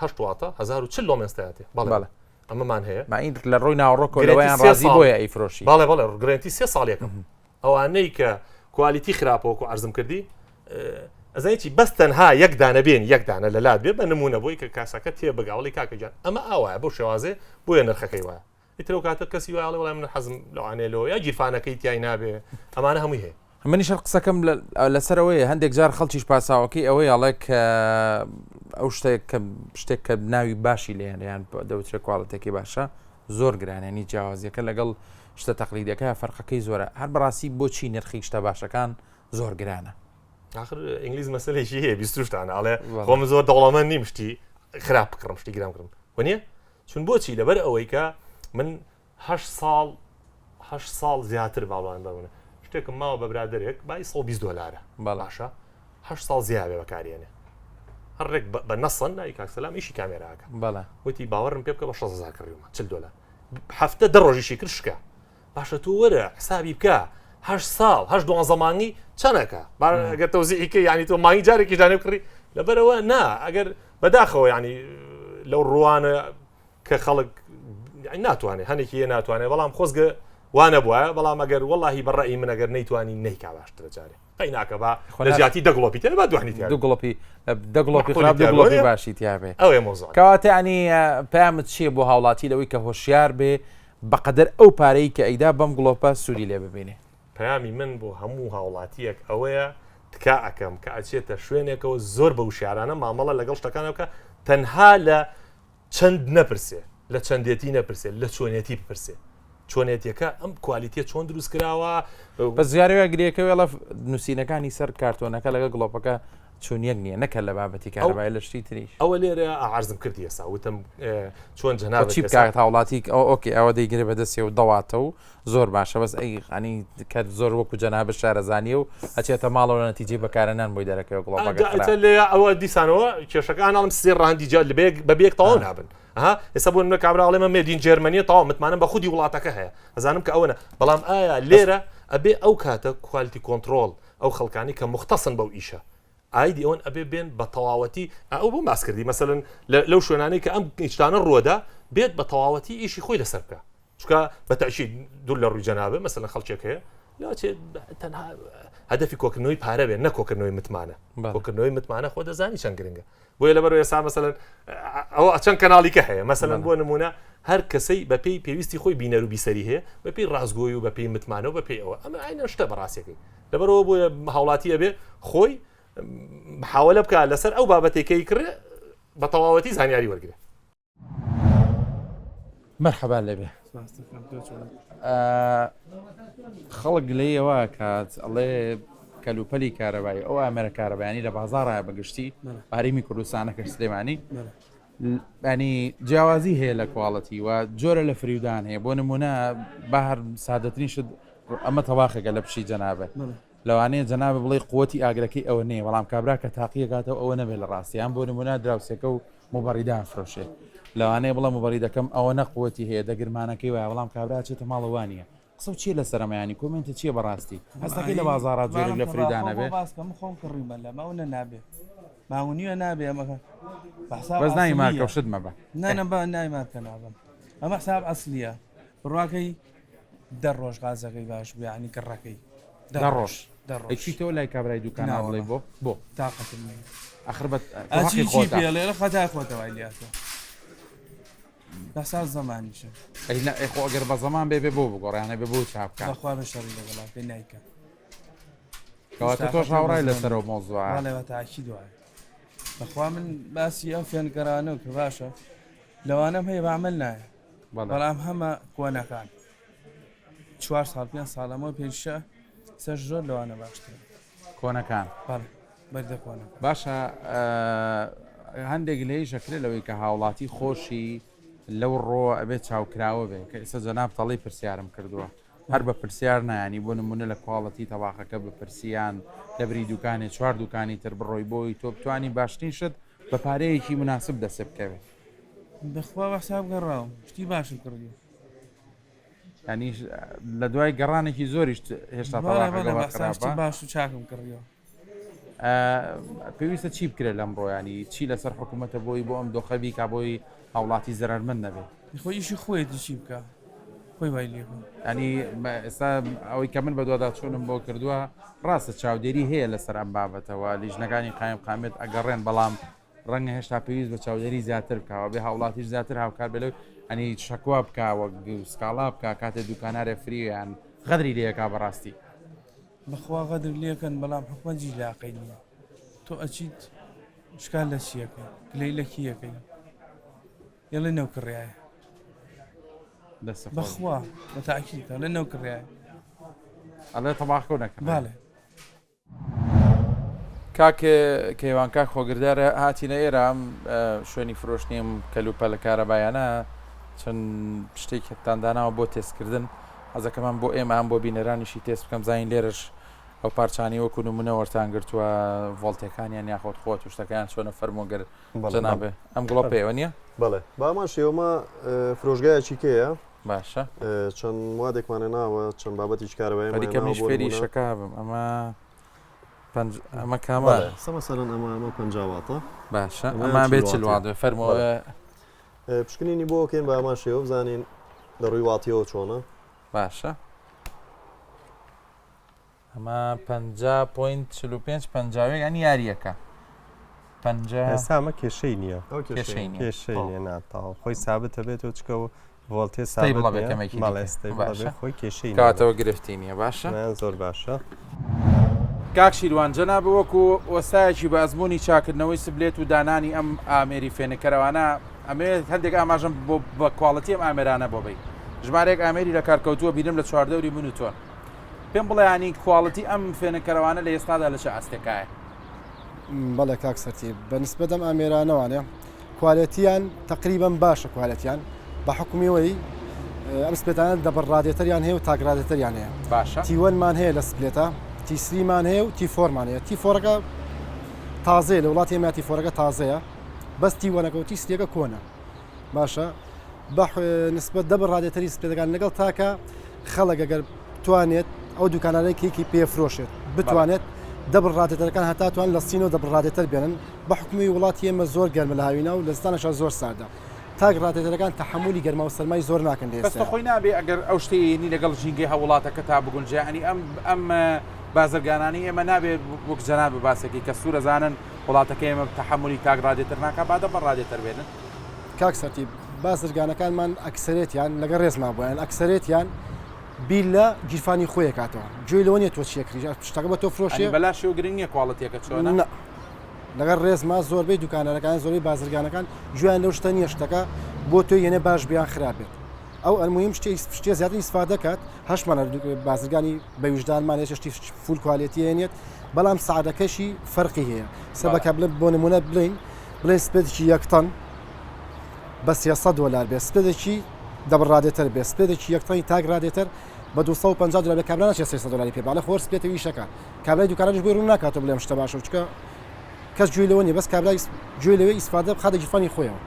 هەشت واتە 1940 لۆمێنستاتێ بەڵێ ئەمەمان هەیە ماین لە ڕووی ناوەڕۆکەوەیان ڕازی بۆیە ئەیفرۆشی بەڵێ بەڵێ guarantee سێ ساڵێکم ئەوانەی کە quality خراپە وەکو عەرزم کردی ئەزانی چی بەس تەنها یەک دانە بێن یەک دانە لە لات بێ بە نمونە بۆی کە کاسەکە تێ بگاوڵی کاکە گیان ئەمە ئاوایە بەو شێوازێ بۆیە نرخەکەی وایە ئیتر ئەو کاتە کەسی وایە ئەڵێ وەڵای من حەزم لەوانەیە لەوە یا گیرفانەکەی تیای نابێ ئەمانە هەمووی هەیە. منیش هەر قسەکەم لەسەر ئەوەیە هەندێک جار خەڵکیش پاساوەکەی ئەوەیە ئەڵێ کە ئەو شتێک کە شتێک کە ناوی باشی لێنیان دەوترێ quality ەکەی باشە زۆر گرانە ینی جیاوازیەکە لەگەڵ شتە تەقلیدەکە فەرقەکەی زۆرە هەر بەڕاستی بۆچی نرخی شتە باشەکان زۆر گرانە؟ آخر ئینگلیز مەسلێکی هەیە بیستشتانە ئەڵێ خۆم زۆر دەوڵەمەند نیم شتی خراپ بکڕم شتی گران بکڕم وەنیە چون بۆچی لەبەر ئەوەی کە من هه ساڵ هه ساڵ زیاتر باڵوان بەونە شتێکم ماوە بە برادێک بای 120 دلارە باشە هه ساڵ زیاوێ بەکارێنێ هەر ڕێک بە نەسەن ناوی کاک سەلام ئیشی کامێراکە بەڵێ وتی باوەڕم پێ بکە بە 600 کڕیومە 40 دلار هەفتە دە ڕۆژیشی کرد شکا باشە تۆ وەرە حسابی بکە هەشت ساڵ هەشت دوانزە مانگی چەنەکە ئەگەر تەوزیعی کە ینی تۆ مانگی جارێکی دانێ بکڕی لەبەرەوە نا ئەگەر بەداخەوە ینی لەو ڕوانە کە خەڵک ناتوانێت هەنێکی یە ناتوانێت بەڵام خۆزگە وانە بووە بەڵام ئەگەر وەڵی بەڕئی من ئەگەر نەیتوانی نەیکا باشترە جارێ قەی ناکە با لە جیاتی دە گڵۆپی تێ با دوانی تیا دو گڵۆپی دە گڵۆپی خراپ دو گڵۆپی باشی تیا بێ ئەوەیە مۆزوع کەواتە ینی پەیامت چییە بۆ هاوڵاتی لەوەی کە هۆشیار بێ بەقەدەر ئەو پارەی کە ئەیدا بەم گڵۆپە سوودی لێ ببینێ؟ پەیامی من بۆ هەموو هاوڵاتییەک ئەوەیە تکا ئەکەم کە ئەچێتە شوێنێکەوە زۆر بە وشیارانە مامەڵە لەگەڵ شتەکان بکە تەنها لە چەند نەپرسێ لە چەندێتی نەپرسێ لە چۆنێتی بپرسێ چۆنێتیەکە ئەم quality ە چۆن دروست کراوە. بەس جارێ گرێکە وێڵە نووسینەکانی سەر کارتۆنەکە لەگەڵ گڵۆپەکە چون یەک نییە نەکە لە بابەتی کارەبای لە شتی تریش ئەوە لێرە عرضم کردی ئێستا وتم چۆن جەناب چی بکات هاوڵاتی ئەو okay ئەوە دەیگرێ بەدەستی و دەواتە و زۆر باشە بەس ئەی ینی کە زۆر وەکو جەنابە شارەزانیە و ئەچێتە ماڵەوە لە نەتیجەی بەکارەنان بۆی دەرەکەوە گڵۆپەکە لێ ئەوە دیسانەوە کێشەکان ئەڵم سێ ڕاندی جا لەبێک بە بێک تەواو نابن ها ئێستا بۆ منە کابرا ئەڵێ مە made in Germany ە تەواو متمانەم بە خودی وڵاتەکە هەیە ئەزانم کە ئەوەنە بەڵام ئایا لێرە ئەبێ ئەو کاتە quality control ئەو خەڵکانی کە مختصن بەو ئیشە ئایدی ئەوەن ئەبێ بێن بە تەواوەتی ئەو بۆم باس کردی مەسەلەن لەو شوێنانەی کە ئەم شتانە ڕووەدا بێت بە تەواوەتی ئیشی خۆی لەسەر بکە چکە بە تەئکید دوور لە ڕووی جەنابێ مەسەلەن خەڵکێک هەیە لاچێت تەنها هەدەفی کۆکردنەوەی پارە بێت نە کۆکردنەوەی متمانە کۆکردنەوەی متمانە خۆ دەزانی چەند گرنگە بۆیە لەبەر ئێستا مەسەلەن ئەوە چەند کەناڵی کە هەیە مەسەلەن بۆ نمونە هەر کەسەی بەپێی پێویستی خۆی بینەر و بیسەری هەیە بەپێی ڕاستگۆی و بەپێی متمانە و بەپێی ئەوە ئەمە ئاینە شتە بەڕاستەکەی لەبەرەوە بۆیە هاوڵاتی ئەبێ خۆی محاولە بکە لەسەر ئەو بابەتێکەی کڕێ بە تەواوەتی زانیاری وەرگێ مەرحەبا لێبێ خەڵک گلەیەوە کات ئەڵێ کەلوپەلی کارەبایی ئەو ئامێرە کارەبایانی لە بازاڕایە بەگشتی هەرێمی کوردستانەکە سلێمانی ینی جیاوازی هەیە لە quality و جۆرە لە فریودان هەیە بۆ نمونە بە هەر سادەترین شت ئەمە تەواخێکە لە پشی جەنابێت لەوانەیە جەنابت بڵێی قوتی ئاگرەکەی ئەوە نییە بەڵام کابرا کە تاقیەکاتەوە ئەوە نەبێت لە ڕاستی یان بۆ نمونە دراوسێکە و موبەڕیدە ئەفرۆشێ لەوانەیە بڵێ موبەڕیدەکەم ئەوەنە قوتی هەیە دەگرمانەکەی وایە بەڵام کابرا ئەچێتە ماڵەوە وانیە قسەو چیە لەسەر ئەمە یانی comment ت چیە بەڕاستی هەستەکەی لە بازاڕا جۆرێک لە فریودان ئەبێ؟ باس کە من خۆم کڕیمە لەمە ئەو نە نابێ ماونیە نابێ ئەمە بە حساب بەس ناوی ئەسڵیە مارکە و شت مەبە نا نا بە ناوی مارکە نابەم ئەمە حساب ئەسلیە بڕواکەی دە ڕۆژ غازەکەی باش بوو یعنی گڕەکەی دە ڕۆژ ئەی چیتەوە لای کابرای دوکانە بڵێ بۆ بۆ تاقەتم نییە ئەخر بە ئەچی چی پێڵێ لە خەتای خۆتە وای لاتوە بەساز زەمانیشە ئەی نا ئەی خۆ ئەگەر بە زەمان بێ بێ بۆ بگۆڕیانە بێ بۆ چاپ بکات بەخوا بە شەڕی لەگەڵا پێ نایکە کەواتە تۆش هاوڕای لەسەر ئەو مەوزوعە بەڵێ بە تاکید وایە بەخوا من باسی ئەم فێنکەرانە و کە باشە لەوانەم هەیە بە عمل نایە بەڵام هەمە کۆنەکان چوار ساڵ پێ ساڵەمەوە پێشە سەر زۆر لەوانە باشتر کۆنەکان بەردە کۆنە باشە هەندێک لێی ژەکرێت لەوەی کە هاوڵاتی خۆشی لەو ڕۆ ئەبێت چاوکراوە بێ کە ئێستا جەناب تەڵی پرسیارم کردووە هەر بە پرسیار نایانی بۆ نمونە لە quality تەباخەکە بپرسیان لە بری دوکانێ چوار دوکانی تر بڕۆی بۆی تۆ بتانی باشترین شت. بە پارەیەکی مناسب دەست بکەوێت؟ بەخوا بە حساب گەڕاوم شتی باشم کڕیوە. یانی لە دوای گەڕانێکی زۆریش هێشتا تەڵاقەکە باش و چاکم کڕیەوە. پێویستە چی بکرێت لەم ڕۆیانی چی لەسەر حکوومەتە بۆی بۆ ئەم دۆخە بیکا بۆی هاوڵاتی زەرمەند نەبێت خۆی ئیشی خۆیەتی چی بکە خۆی وای لێ ینی ئێستا ئەوەی کە من بەدوادا چوونم بۆ کردووە ڕاستە چاودێری هەیە لەسەر ئەم بابەتەوە لیژنەکانی قایم قامێت ئەگەڕێن بەڵام ڕەنگە هێشتا پێویست بە چاودێری زیاتر بکا و بێ هاوڵاتیش زیاتر هاوکار بێ لەو ئەنی شەکوا بکا وەک سکاڵا بکا کاتێ دوکانارێ فریان غەدری لێکا بەڕاستی. بەخوا غەدر لێکەن بەڵام حکومەت جی لاقەی نییە تۆ ئەچیت شکار لە چیەکەی گلەی لە کیەکەی یڵێ نەو کڕایە بەخوا بە تاکیت ئەڵێ نەو کڕایە ئەڵێ تەباخۆ نەکە باڵێ کاک کەیوان کاک خۆگردارە هاتینە ئێرە ئەم شوێنی فرۆشتنی ئەم کەلوپەلە کارەبایانە چەند شتێکتان داناوە بۆ تێستکردن حەزەکەمان بۆ ئێمە هەم بۆ بینەرانیشی تێست بکەم زانین لێرەش ئەو پارچانی وەکو نمونە وەرتان گرتووە ڤۆڵتەکانیان یاخۆت خۆت و شتەکەیان چۆنە فەرمۆگەر جەنابێ ئەم گڵۆپ پێوە نییە؟ بەڵێ بامان شێوەمە فرۆشگایەکی کەیە باشە چەند موادێکمانە ناوە چەند بابەتێکی کارەباییمان خەریکە منیش ناوە بۆ فێری نموونە. شەکا بم ئەمە پەنج ئەمە کامە بەڵێ سە مەسەلەن ئەمە ئەمە 50 واتە باشە ئەمەیان ئەمە 40 بێ 40 واتە وات بێ فەرموو بەڵێ پشکنینی بۆ کەین بە هەمان شێوە بزانین لە ڕووی واتیەوە چۆنە باشە ئەمە 50 point 45 51 ینی یاریەکە 50 ئێستا ئەمە کێشەی نییە ئەو کێشەی کێشەی نییە کێشەی نییە نا تەواو خۆی سابتە بێتەوە چکە و ڤۆڵتێ stable سابت بێ نییە کەمێکی بەڵێ دیکە stable بێ باشە خۆی کێشەی نییە کەواتەوە گرفتی نییە باشە ئەمەیان زۆر باشە. کاک شیروان جەنابت وەکو وەستایەکی بە ئەزموونی چاکردنەوەی split و دانانی ئەم ئامێری فێنککەرەوانە ئەمەوێت هەندێک ئاماژەم بۆ بە quality ئەم ئامێرانە بۆ بەی ژمارەیەک ئامێری لەکارکەوتووە بینم لە چواردەوری من و تۆن پێم بڵێ ینی quality ئەم فێنککەرەوانە لە ئێستادا لە چ ئاستێکایە؟ بەڵێ کاک سەرتیپ بە نسبەت ئەم ئامێرانەوانێ quality یان تقریبا باشە quality یان بە حکومیەوەی ئەم split انە double radiator یان هەیە و تاک radiator یان هەیە باشە T one مان هەیە لە split ە T three مان هەیە و T four مان هەیە T four ەکە تازەیە لە وڵاتی ئێمە T four ەکە تازەیە بەس T one ەکە و T three ەکە کۆنە باشە بە نسبەت double radiator ی split ەکان لەگەڵ تاکە خەڵک ئەگەر توانێت ئەو دوکانانەی کێکی پێفرۆشێت بتوانێت double radiator ەکان هەتا توان لە سینۆ double radiator بێنن بە حکومی وڵاتی ئێمە زۆر گەرمە لە هاوینا و لە زستانەشا زۆر ساردە تاک radiator ەکان تەحەمولی گەرما و سەرمای زۆر ناکەن لە بەس ئێستا. خۆی نابێ ئەگەر ئەو شتەی ئێنی لەگەڵ ژینگەی هەوڵاتەکەتا بگونجێ یانی ئەم ئەم بازرگانانەی ئێمە نابێ وەک جەنابت باسەکەی کە سوورە زانن وڵاتەکەی ئێمە تەحەمولی تاک radiator ناکا با double radiator بێنن. کاک سەرتیپ بازرگانەکانمان ئەکسەرێتیان لەگەڵ ڕێزما بۆیان ئەکسەرێتیان بیر لە گیرفانی خۆی ئەکاتەوە گوێی لەوە نیە تۆ چی ئەکڕی شتەکە بە تۆ فرۆشێ. یانی بەلاشەوە گرنگ نیە quality ەکە چۆنە؟ نا لەگەڵ ڕێزما زۆربەی دوکاندارەکان زۆربەی بازرگانەکان گوێیان لەو شتە نیە شتەکە بۆ تۆی یەنێ باش بێ یان خراپ بێت ئەو ئەلموهیم شتێ شتێ زیاتر ئیسفادە کات هەشمانە بازرگانی بە ویژدانمان هەیە شتی full quality هێنێت بەڵام سعرەکەشی فەرقی هەیە سەبەکە بڵێ بۆ نمونە بڵین بڵێن split ێکی یەک تەن بە 300 دلار بێ split ێکی double radiator بێ split ێکی یەک تەنی تاک radiator بە 250 دلار بێ کابرا ناچێت 300 دلاری پێ باڵێ خۆر split ە ویشەکە کابرای دوکانەش بۆی ڕوون ناکاتەوە بڵێم شتە باشە چکە کەس گوێی لەوە نیە بەس کابرای گوێی لەوێ ئیسفادە بخاتە گیرفانی خۆیەوە.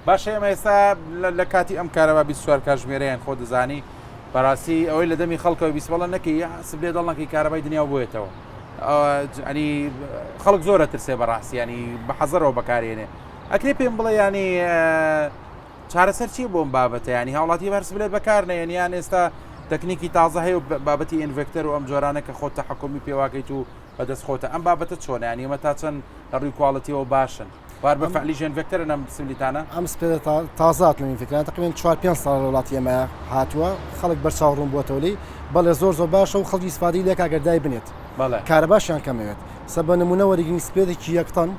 باشە ئێمە ئێستا لە کاتی ئەم کارەبا 24 کاتژمێرەیان خۆ دەزانی بەڕاستی ئەوەی لە دەمی خەڵکەوە بیسبەڵە نەکەی سبلێ دڵ نەکەی کارەبای دنیا بۆیەتەوە ئەنی خەڵک زۆرە ترسێ بەڕاستی ینی بە حەزەرەوە بەکارێنێ ئەکرێ پێم بڵێ ینی چارەسەر چیە بۆم بابەتە ینی هاوڵاتی هەر split بەکار نەیەن یان ئێستا تەکنیکی تازە هەیە و بابەتی inverter و ئەم جۆرانە کە خۆت تەحکومی پێواکەیت و بەدەست خۆتە ئەم بابەتە چۆنە ینی ئەمە تا چەند لە ڕووی quality ەوە باشن وار بە فعلی inverter ن ئەم split انە؟ ئەم split ە تازە هاتنە inverter انە تقریبا چوار پێنج ساڵە لە وڵاتی ئێمە هاتووە خەڵک بەرچاو ڕوون بووەتەوە لێی بەڵێ زۆر زۆر باشە و خەڵکی ئیسفادەی لێکا گەر دای بنێت بەڵێ کارەباشیان کەمەوێت سە بە نمونە وەرگین split ێکی یەک تەن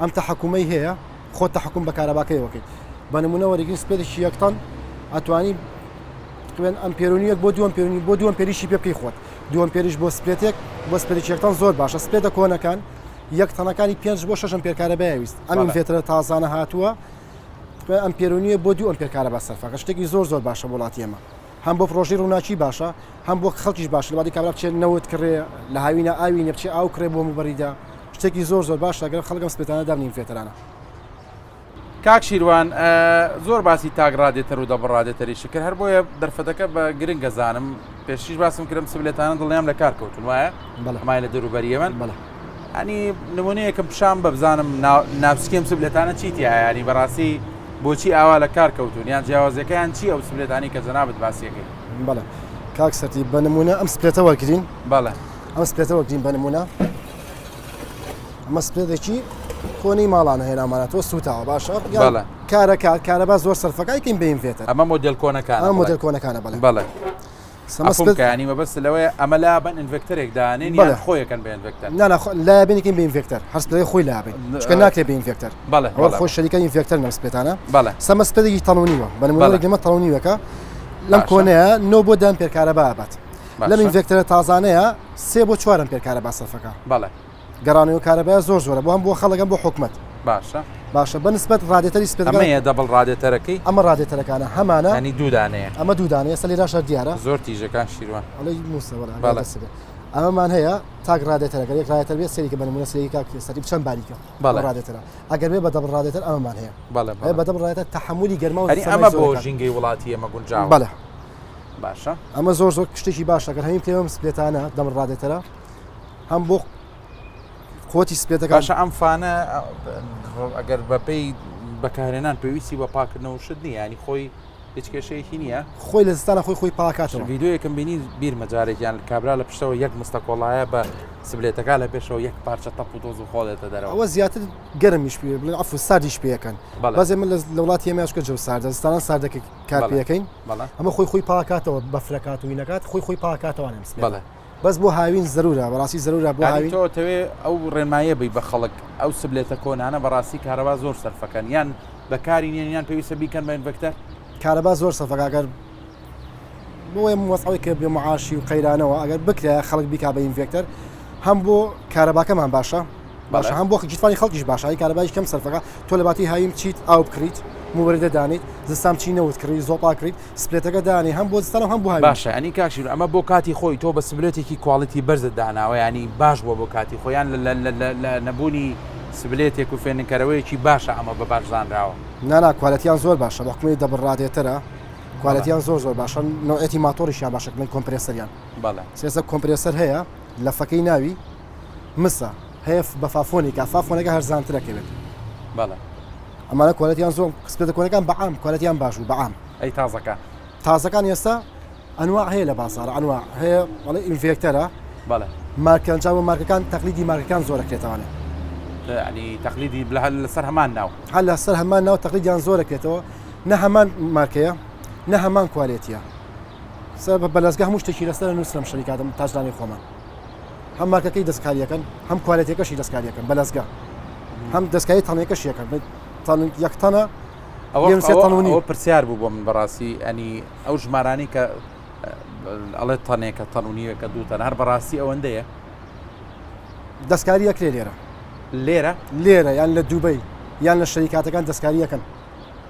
ئەم تەحەکومەی هەیە خۆت تەحەکوم بە کارەباکەیەوە کەیت بە نمونە وەرگین split ێکی یەک تەن ئەتوانی تقریبا ئەمپێرونیەک بۆ دووەم پێرونی بۆ دووەم پێریشی پێ بکەی خۆت دووەم پێریش بۆ split ێک بۆ split ێکی یەک تەن زۆر باشە split ە کۆنەکان یەک تەنەکانی پێنج بۆ شەش ئەمپێر کارەبای ویست ئەم inverter ە تازانە هاتووە ئەمپێر و نییە بۆ دوو ئەمپێر کارەبا سەرفەکە شتێکی زۆر زۆر باشە بۆ وڵاتی ئێمە هەم بۆ پرۆژەی ڕووناکی باشە هەم بۆ خەڵکیش باشە لەباتی کابرا بچێت نەوت کڕێ لە هاوینە ئاوی نە بچێ ئاو کڕێ بۆ مبەریدا. شتێکی زۆر زۆر باشە گەر خەڵک ئەم split انە دابنین inverter انە. کاک شیروان زۆر باسی تاک ڕادێتەر و double radiator یشی کرد هەر بۆیە دەرفەتەکە بە گرنگ ئەزانم پێشیش باسم کرم split انە دڵنیام لە کار کەوتون وایە ئەمای لە دەوروبەری ئێمەن ئەنی نمونەیەکم پیشان بە بزانم ناوسکیم split انە چی تیایە ینی بەڕاستی بۆچی ئاوا لە کار کەوتون یان جیاوازەکەیان چی ئەو split انی کە جەنابت باسیەکەی بەڵێ کاک سەرتی بە نمونە ئەم split ە وەرگین بەڵێ ئەم split ە وەرگین بە نمونە ئەمە split ێکی کۆنی ماڵانە هێنامانەتەوە سوتاوە باشە بەڵێ کارەکات کارەبا زۆر سەرفەکای کەین بە inverter ئەمە مۆدێل کۆنەکانە ئەمە مۆدێل کۆنەکانە بەڵێ بەڵێ سەمەسکانی مەبەست لەوەیە ئەمە لا بن inverter ێک دانێن یان خۆیەکەن بە inverter نا لا بینێکین بە inverter هەر split ی خۆی لابین چکە ناکرێ بە inverter بەڵێ ئەوە خۆی شەریکە inverter نەم split انە بەڵێ سەمە split ێکی تەڵونیوە بە نمونە گەمە تەڵونیوەکە لەم کۆنەیە نۆ بۆ دان پێکارەبا بات لەم inverter ە تازانەیە سێ بۆ چوارم پێکارەبا سەرفەکە بەڵێ گەڕانەوەی کارەبای زۆر زۆرە بۆ هەم بۆ خەڵک هەم بۆ حکومەت. باشە. باشە بە نسبەت ڕادێتەری split ەکان. ئەمەیە double radiator ەکەی؟ ئەمە radiator ەکانە هەمانە. یانی دوو دانەیە. ئەمە دوو دانەیە ئێستا لێرەش هەر دیارە. زۆر تیژە کاک شیروان. ئەڵێی موسە وەڵا ئەگەر دەست بێ. ئەمەمان هەیە تاک radiator ئەگەر یەک radiator بێ سەیری کە بە نموونە سەیری کاک سەری چەند باریکە. بەڵێ. radiator ە ئەگەر بێ بە double radiator ئەمەمان هەیە. بەڵێ بەڵێ. بە double radiator تەحەمولی گەرما و ئەنی سەرمای ئەمە زۆر بۆ ئەکات. ژینگەی وڵاتی ئێمە گونجاوە. بەڵێ. باشە. ئەمە زۆر زۆر شتێکی باشە ئەگەر هەمین پێوەم split انە double radiator ە هەم بۆ قوتی split ەکان. باشە ئەم fan ە ئەگەر بەپێی بەکارهێنان پێویستی بە پاکردنەوە شت نییە ینی خۆی هیچ کێشەیەکی نییە خۆی لە زستانە خۆی خۆی پاکاتەوە ڤیدیۆیەکم بینی بیرمە جارێکیان کابرا لە پشتەوە یەک مستە کۆڵایە بە split ەکە لە پێشەوە یەک پارچە تەپ و تۆز و خۆڵێتە دەرەوە ئەوە زیاتر گەرمیش پێ بڵێن عەفو ساردیش پێەکەن بەزێ من لە وڵاتی ئێمە چکە جەو ساردە زستانان ساردەکە کار پێەکەین ئەمە خۆی خۆی پاکاتەوە بەفرەکات و وینەکات خۆی خۆی پاکاتەوە بەڵێ بەس بۆ هاوین زەرورە بەڕاستی زەرورە بۆ هاوین. تۆ ئەتەوێ ئەو ڕێنماییە بی بە خەڵک ئەو split ە کۆنانە بەڕاستی کارەبا زۆر سەرفەکەن یان بەکاری نێن یان پێویستە بیکەن بە inverter؟ کارەبا زۆر سەرفەکە ئەگەر بۆ ئەم وەزعەی کە بێ معاشی و قەیرانەوە ئەگەر بکرایە خەڵک بیکا بە inverter هەم بۆ کارەباکەمان باشە باشە هەم بۆ گیرفانی خەڵکیش باشە ئەی کارەبایش کەم سەرفەکە تۆ لە باتی هاوین بچیت ئاو بکڕیت موبەریدە دانیت زستان بچی نەوت کڕی زۆپا کڕیت split ەکە دانێ هەم بۆ زستان و هەم بۆ هاوین. باشە یانی کاک شیرو ئەمە بۆ کاتی خۆی تۆ بە split ێکی quality بەرزت داناوە یانی باش بووە بۆ کاتی خۆی یان لە نەبوونی split ێک و فێنککەرەوەیەکی باشە ئەمە بە باش زانراوە؟ نانا quality یان زۆر باشە بە حوکمی double radiator ە quality یان زۆر زۆر باشە نەوعیەتی ماتۆڕیشیان باشە بڵێن compressor یان بەڵێ سێسە compressor هەیە لەفەکەی ناوی مسە هەیە بە فافۆنێکە فافۆنەکە هەرزانترەکەوێت بەڵێ ئەمانە quality یان زۆر split ە کۆنەکان بەعام quality یان باش بوو بەعام. ئەی تازەکان؟ تازەکان ئێستا ئەنواع هەیە لە بازاڕ ئەنواع هەیە بەڵێ inverter ە بەڵێ مارکەن جا بۆ مارکەکان تەقلیدی مارکەکان زۆر ئەکرێتەوانێ. یعنی تەقلیدی لەسەر هەمان ناو. هەر لەسەر هەمان ناو تەقلیدیان زۆر ئەکرێتەوە نە هەمان مارکەیە نە هەمان quality ە سەر بە بەلەزگە هەموو شتێکی لەسەر نووسرم شەریکاتم تاجدانی خۆمان. هەم مارکەکەی دەستکاریەکەن هەم quality ەکەشی دەستکاریەکەن بەلەزگە هەم دەستکاری تەنەکەش یەکەن یەک تەنە ئەوە پرسیار بوو بۆ من بەڕاستی ئەنی ئەو ژمارانی کە ئەڵێ تەنێکە تەن و نیوەکە دوو تەن هەر بەڕاستی ئەوەندەیە دەستکاری یەکرێ لێرە لێرە لێرە یان لە دوبەی یان لە شەریکاتەکان دەستکاری یەکەن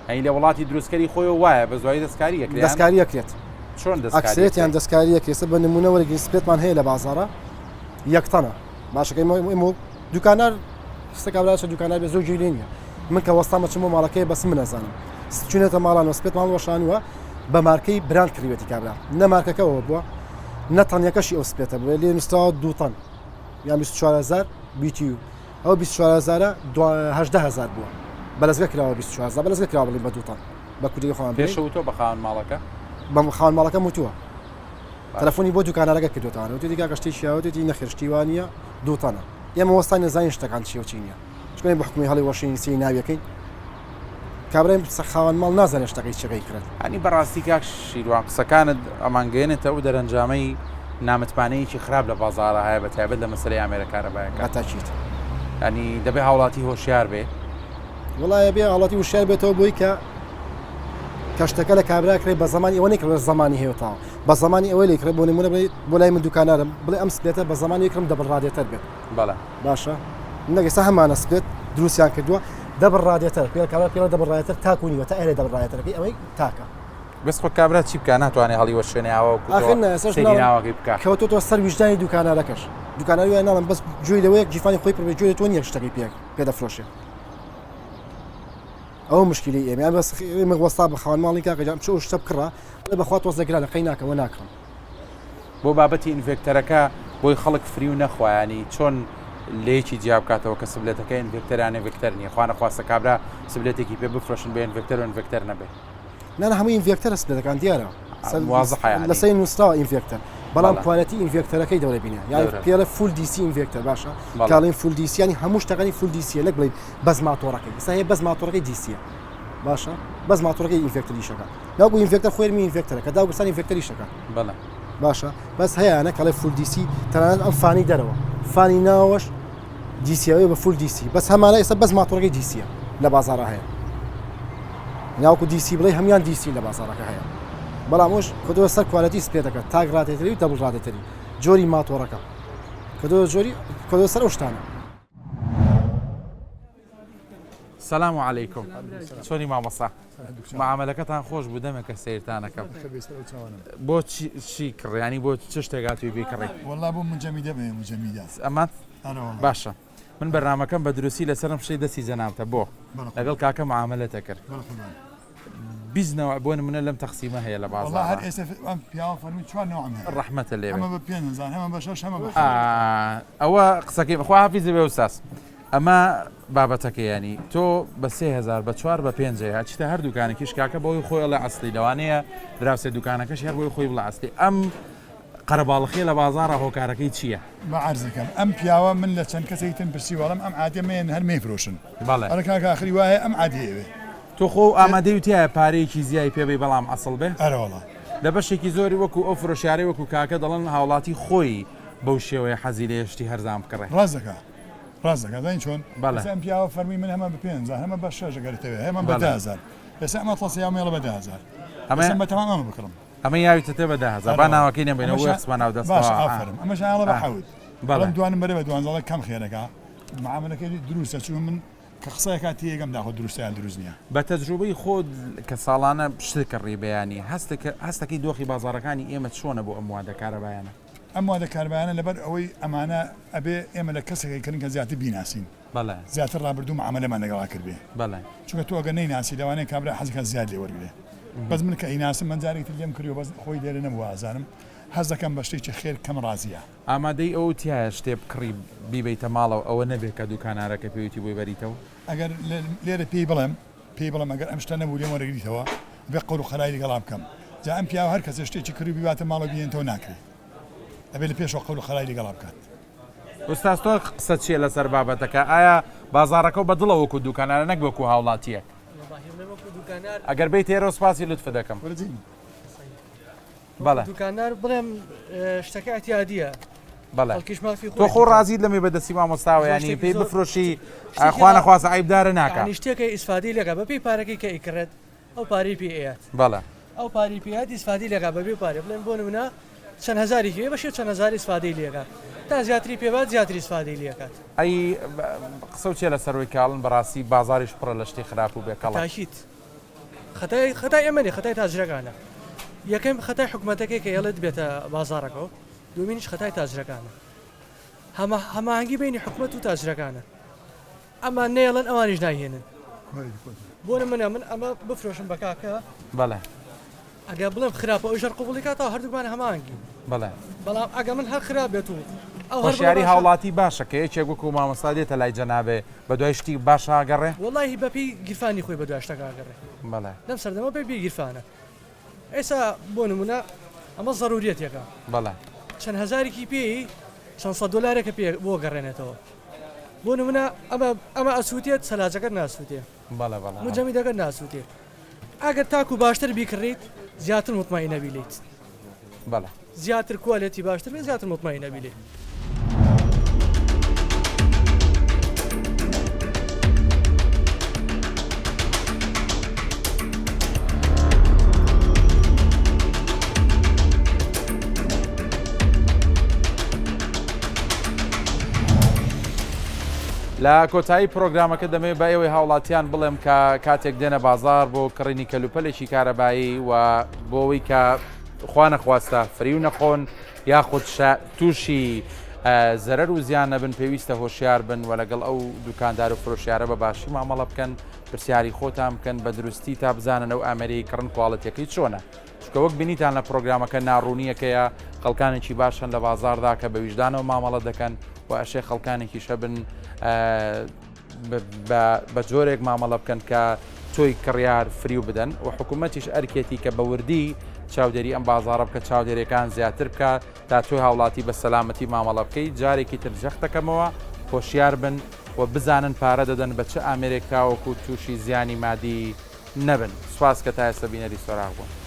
ئەی لە وڵاتی دروستکەری خۆیەوە وایە بە زوایی دەستکاری ئەکرێ یان؟ دەستکاری ئەکرێت. چۆن دەستکاری ئەکرێت؟ ئەکسرێتیان دەستکاری ئەکرێت ئێستا بە نموونە وەرگرین split مان هەیە لە بازاڕا یەک تەنە باشەکە ئێمە ئێمە دوکاندار قسە کابرا چە دوکاندار بێ زۆر گوێی لێ نییە من کە وەستامە چم بۆ ماڵەکەی بەس من ئەزانم چوونەتە ماڵان و split مان وەشانووە بە مارکەی brand کڕیوێتی کابرا نە مارکەکەەوە بووە نە تەنیەکەشی ئەو split ە بووە لێ نووسراوە دوو تەن یان 24000 BTU ئەو 24 هەزارە 18 هەزار بووە بەلەزگە کراوە 24 هەزار بەلەزگە کراوە بڵین بە دوو تەن بە کوردی خۆمان پێشە وتووە بە خاوەن ماڵەکە؟ بە خاوەن ماڵەکەم وتووە تەلەفۆنی بۆ دوکانارەکە کردوتانە وتێتی کاکە شتێکی یاوە وتێتی نەخێر شتی وا نییە دوو تەنە ئێمە وەستان نەزانین شتەکان چیە و چی نییە چونکە بە حکومی هەڵی وەشین سی ناویەکەین کابرای خاوەن ماڵ نازانێت شتەکەی چەکەی کرد. یانی بەڕاستی کاک شیروان قسەکانت ئەمانگەیەنێتە ئەو دەرەنجامەی نامتمانەیەکی خراپ لە بازاڕا هەیە بە تایبەت لە مەسەلەی ئامێرە کارەبایەکان. بە تاکید. یانی دەبێ هاوڵاتی هۆشیار بێ. وەڵا ئەبێ هاوڵاتی وشیار بێتەوە بۆی کە کە شتەکە لە کابرا کرێ بە زمانی ئەوە نەکڕێ زمانی هەیە تاوە بە زمانی ئەوەی لێکڕێ بۆ نمونە بڵێ بۆ لای من دوکانارم بڵێ ئەم split ە بە زمانی یکڕم double radiator بێت بەڵێ باشە نەک ئێستا هەمانە split دروستیان کردووە double radiator پێ کابرا پێڵە double radiator تاکو نیوە تا ئێرە double radiator ەکەی ئەوەی تاکە بەس خۆ کابرا چی بکا ناتوانێ هەڵی وەشێنێ ئاوا وەکو تۆ ئاخر نا ئێستاش سەیری ناوەکەی بکا. کەوتۆتەوە سەر ویژدانی دوکانارەکەش. دوکانەوە ناڵم بەس گوێی لەوەیە گیرفانی خۆی پڕ بێ گوێی لە تۆ نییە شتەکەی پێ پێ دەفرۆشێ ئەوە مشکلی ئێمە یان بەس ئێمە وەستا بە خاوەن ماڵی کاکە جان بچۆ ئەو شتە بکڕە ئەڵێ بەخوا تۆزێ گرانە قەی ناکەم ناکڕم. بۆ بابەتی inverter ەکە بۆی خەڵک فریو نەخوا یانی چۆن لەیەکی جیا بکاتەوە کە split ەکە inverter یان inverter نیە خوا نەخواستە کابرا split ێکی پێ بفرۆشن بە inverter و inverter نەبێ. نا نا هەموو inverter ە split ەکان دیارە وازحە یانی. لەسەری نووسراوە inverter بەڵام quality inverter ەکەی دەورە بینە یان پێڵێ full DC inverter باشە کاڵین full DC ینی هەموو شتەکانی full DC یە نەک بڵێ بەس ماتۆڕەکەی ئێستا هەیە بەس ماتۆڕەکەی DC یە باشە بەس ماتۆڕەکەی inverter یشەکە ناوکو inverter خۆرمی inverter ە کە داوگرسان inverter یشەکە بەڵێ باشە بەس هەیەە کەڵێ full DC تەنانەت ئەم fan ی دەرەوە fan ی ناوەش DC یەوە بە full DC بەس هەمانە ئێستا بەس ماتۆڕەکەی DC یە لە بازارە هەیە ناوکو DC بڵێ هەمان DC لە بازارەکە هەیە بەڵام ئەوش کردەوە سەر quality split ەکە تاک radiator ی و double radiator ی جۆری ماتۆڕەکە کردەوە جۆری کردەوە سەر ئەو شتانە. سلام علیکم چۆنی مامۆستا معاملەکەتان خۆش بوو دەمێکە سیرتانەکەم بۆ چی کڕیانی بۆ چ شتێک هاتووی بیکڕی وەڵا بۆ مجەمیدە بێ مجەمیدە ئەمە باشە من بەرنمەکەم بە دروستی لەسەرم شتەی دەستی جەنابتە بۆ لەگەڵ کاکە معاملەتە کرد بیزنەوە بۆ نمونە لەم تەقسیمە هەیە لە بازاڕ وەڵا هەر ئێستا ئەم پیاوە فەرمووی چوار نەوعم هەیە ڕەحمەتە لێ هەمە بە 5000 هەمە بە شەش هەمە بە ئەوە قسەکەی خوا حافیزی بێ ئوستاز ئەمە بابەتەکە ینی تۆ بە 3000 بە چوار بە پێنج هەچیتە هەر دوکانێکیش کاکە بۆی خۆی ئەڵێ ئەسلی لەوانەیە دراوسێ دوکانەکەش هەر بۆی خۆی بڵێ ئەسلی ئەم قەرەباڵخیە لە بازاڕا هۆکارەکەی چییە؟ با عەرزەکەم ئەم پیاوە من لە چەند کەسێکی ترم پرسی وەڵم ئەم عادیە مەیەن هەر مەیفرۆشن بەڵێ. ئەڵێ کاکە ئاخری وایە ئەم عادیە ئەوێ. تۆ خۆ ئامادەی و تیایە پارەیەکی زیای پێ بەی بەڵام ئەسڵ بێ؟ ئەرەوەڵا. لە بەشێکی زۆری وەکو ئەو فرۆشیارەی وەکو کاکە دەڵێن هاوڵاتی خۆی بەو شێوەیە حەزی لێیە شتی هەرزان بکڕێ. ڕاست دەکا ڕاست دەکا زانی چۆن؟ بەڵێ. ئێستا ئەم پیاوە فەرمووی من هەمە بە 5000 هەمە بە شەش ئەگەر تەوێ هەمە بە بەڵێ. 10000 ئێستا ئەم ئەتڵەسە یاومە ئەڵێ بە 10000 ئەمە ئێستا بە تەمام ئەمە بکڕم. ئەمە یاویتەتێ بە 10000 با ناوەکەی نەبەینەوە بۆیە خستمە ناو دەستەوە. باشە ئافەرم ئەمەش ئاڵە بە حەوت بەڵێ. بەڵام دوانم بەرێ بە دوانزە ئەڵێ کەم خێرەکە معامەلەکەی دروستە چونکە من کە قسە ئەکات تێیەگەم داخۆ دروستە یان دروست نییە. بە تەجروبەی خۆت کە ساڵانە شت کڕی بەیانی هەستەکەی دۆخی بازاڕەکانی ئێمە چۆنە بۆ ئەم موادە کارەبایانە؟ ئەم موادە کارەبایانە لەبەر ئەوەی ئەمانە ئەبێ ئێمە لە کەسێک ئەیکڕین کە زیاتر بیناسین بەڵێ. زیاتر ڕابردوو معامەلەمان لەگەڵا کردبێ بەڵێ. چونکە تۆ ئەگەر نەیناسی لەوانەیە کابرا حەز کات زیاد لێ وەرگرێ بەس من کە ئەیناسم من جارێکی تر لێم کڕیوە بەس خۆی لێرە نەبوو ئازانم حەز دەکەم بە شتێکی خێر کەم ڕازیە. ئامادەی ئەوەو تیایە شتێ بکڕی بیبەیتە ماڵەوە ئەوە نەبێ کە دوکانارەکە پێویتی بۆی بەریتەوە؟ ئەگەر لێرە پێی بڵێم پێی بڵێم ئەگەر ئەم شتە نەبوو لێم وەرەگریتەوە ئەبێ قەول و قەراری لەگەڵا بکەم جا ئەم پیاوە هەر کەسێ شتێکی کڕی و بیباتە ماڵەوە بیهێنتەوە ناکرێ ئەبێ لە پێشەوە قەول و قەراری لەگەڵا بکات. ئوستاز تۆ قسەت چیە لەسەر بابەتەکە ئایا بازاڕەکەو بە دڵە وەکو دوکانارە نەک وەکو هاوڵاتیەک؟ ئەگەر بێیتە ئێرەوە سوپاسی لوتفت دەکەم. بەڵێ. دوکاندار بڵێم شتەکە ئەتیادیە. بەڵێ. خەڵکیش مافی تۆ خۆ ڕازیت لەمەی بەدەستی مامۆستاوە ینی پێی بفرۆشی خوا نەخواستە عەیبدارە ناکا. یانی شتێکە ئیسفادەی لێکا بەپێی پارەکەی کە ئەیکڕێت ئەو پارەی پێ ئەیات. بەڵێ. ئەو پارەی پێ ئەیات ئیسفادەی لێکا بەبێ پارە بڵێن بۆ نمونە چەند هەزارێکی پێ بەشێ چەند هەزار ئیسفادەی لێکا تا زیاتری پێ بات زیاتر ئیسفادەی لێکات. ئەی قسەو چیە لەسەر ئەوەی کە ئەڵێن بەڕاستی بازاڕیش پڕە لە شتی خراپ و بێ کەڵک؟ تاکید. خەتای خەتای ئێمە نیە خەتای تاجرەکانە یەکەم خەتای حکومەتەکەی کە ئێڵێت بێتە بازاڕەکەوە دومینیش خەتای تاجرەکانە هەمە هەماهەنگی بینی حکومەت و تاجرەکانە ئەمان نێڵن ئەوانیش نایهێنن بۆ منە من ئەمە بفرۆشم بە کاکە بەڵێ ئەگەر بڵێم خراپە ئەویش هەر قبوڵی کاتەوە هەردووکمان هەماهەنگین. بەڵێ. بەڵام ئەگەر من هەر خراپ بێت و ئەو هەر بڵێ هۆشیاری باشە. هاوڵاتی باشە کە یەکێک وەکو مامۆستا دێتە لای جەنابێ بەدوای شتی باشا ئەگەڕێ؟ وەڵاهی بەپێی گیرفانی خۆی بەدوای شتەکە ئەگەڕێ. بەڵێ. لەم سەردەمە بەپێی گیرفانە. ئێستا بۆ نموونە ئەمە زەرووریەتێکە. بەڵێ. چەند هەزارێکی پێی چەند سەد دۆلارێکە پێ بۆ گەڕێنێتەوە. بۆ نموونە ئەمە ئەمە ئەسووتێت سەلاجەکەت ناسووتێ. بەڵێ بەڵێ. مجەمیدەکەت ناسووتێ. ئەگەر تاکو باشتر بیکڕیت زیاتر مطمئنە بی لێیت. بەڵێ. زیاتر quality باشتر بێت زیاتر مطمئنە بی لێی. لە کۆتایی پرۆگرامەکە دەمەوێت بە ئێوەی هاوڵاتیان بڵێم کە کاتێک دێنە بازار بۆ کڕینی کەلوپەلێکی کارەبایی و بۆ ئەوەی کە خوا نەخواستە فریو نەخۆن یاخود تووشی. زەرەر و زیان نەبن پێویستە هۆشیار بن و لەگەڵ ئەو دوکاندار و فرۆشیارە بە باشی مامەڵە بکەن پرسیاری خۆتان بکەن بە دروستی تا بزانن ئەو ئامێرەی کڕن کواڵێتیەکەی چۆنە چونکە وەک بینیتان لە پرۆگرامەکە ناڕوونیەکەیە خەڵکانێکی باشن لە بازاردا کە بە ویژدانەوە مامەڵە دەکەن و ئەشێ خەڵکانێکیش هەبن بە جۆرێک مامەڵە بکەن کە تۆی کڕیار فریو بدەن و حکوومەتیش ئەرکێتی کە بە وردی چاودێری ئەم بازاڕە بکە چاودێریەکان زیاتر بکە تا تۆی هاوڵاتی بە سەلامەتی مامەڵە بکەی جارێکی تر جەختەکەمەوە هۆشیار بن و بزانن پارە دەدەن بە چ ئامێرێک تاوەکو تووشی زیانی مادی نەبن سوپاس کە تا ئێستا بینەری سۆراغ بوون.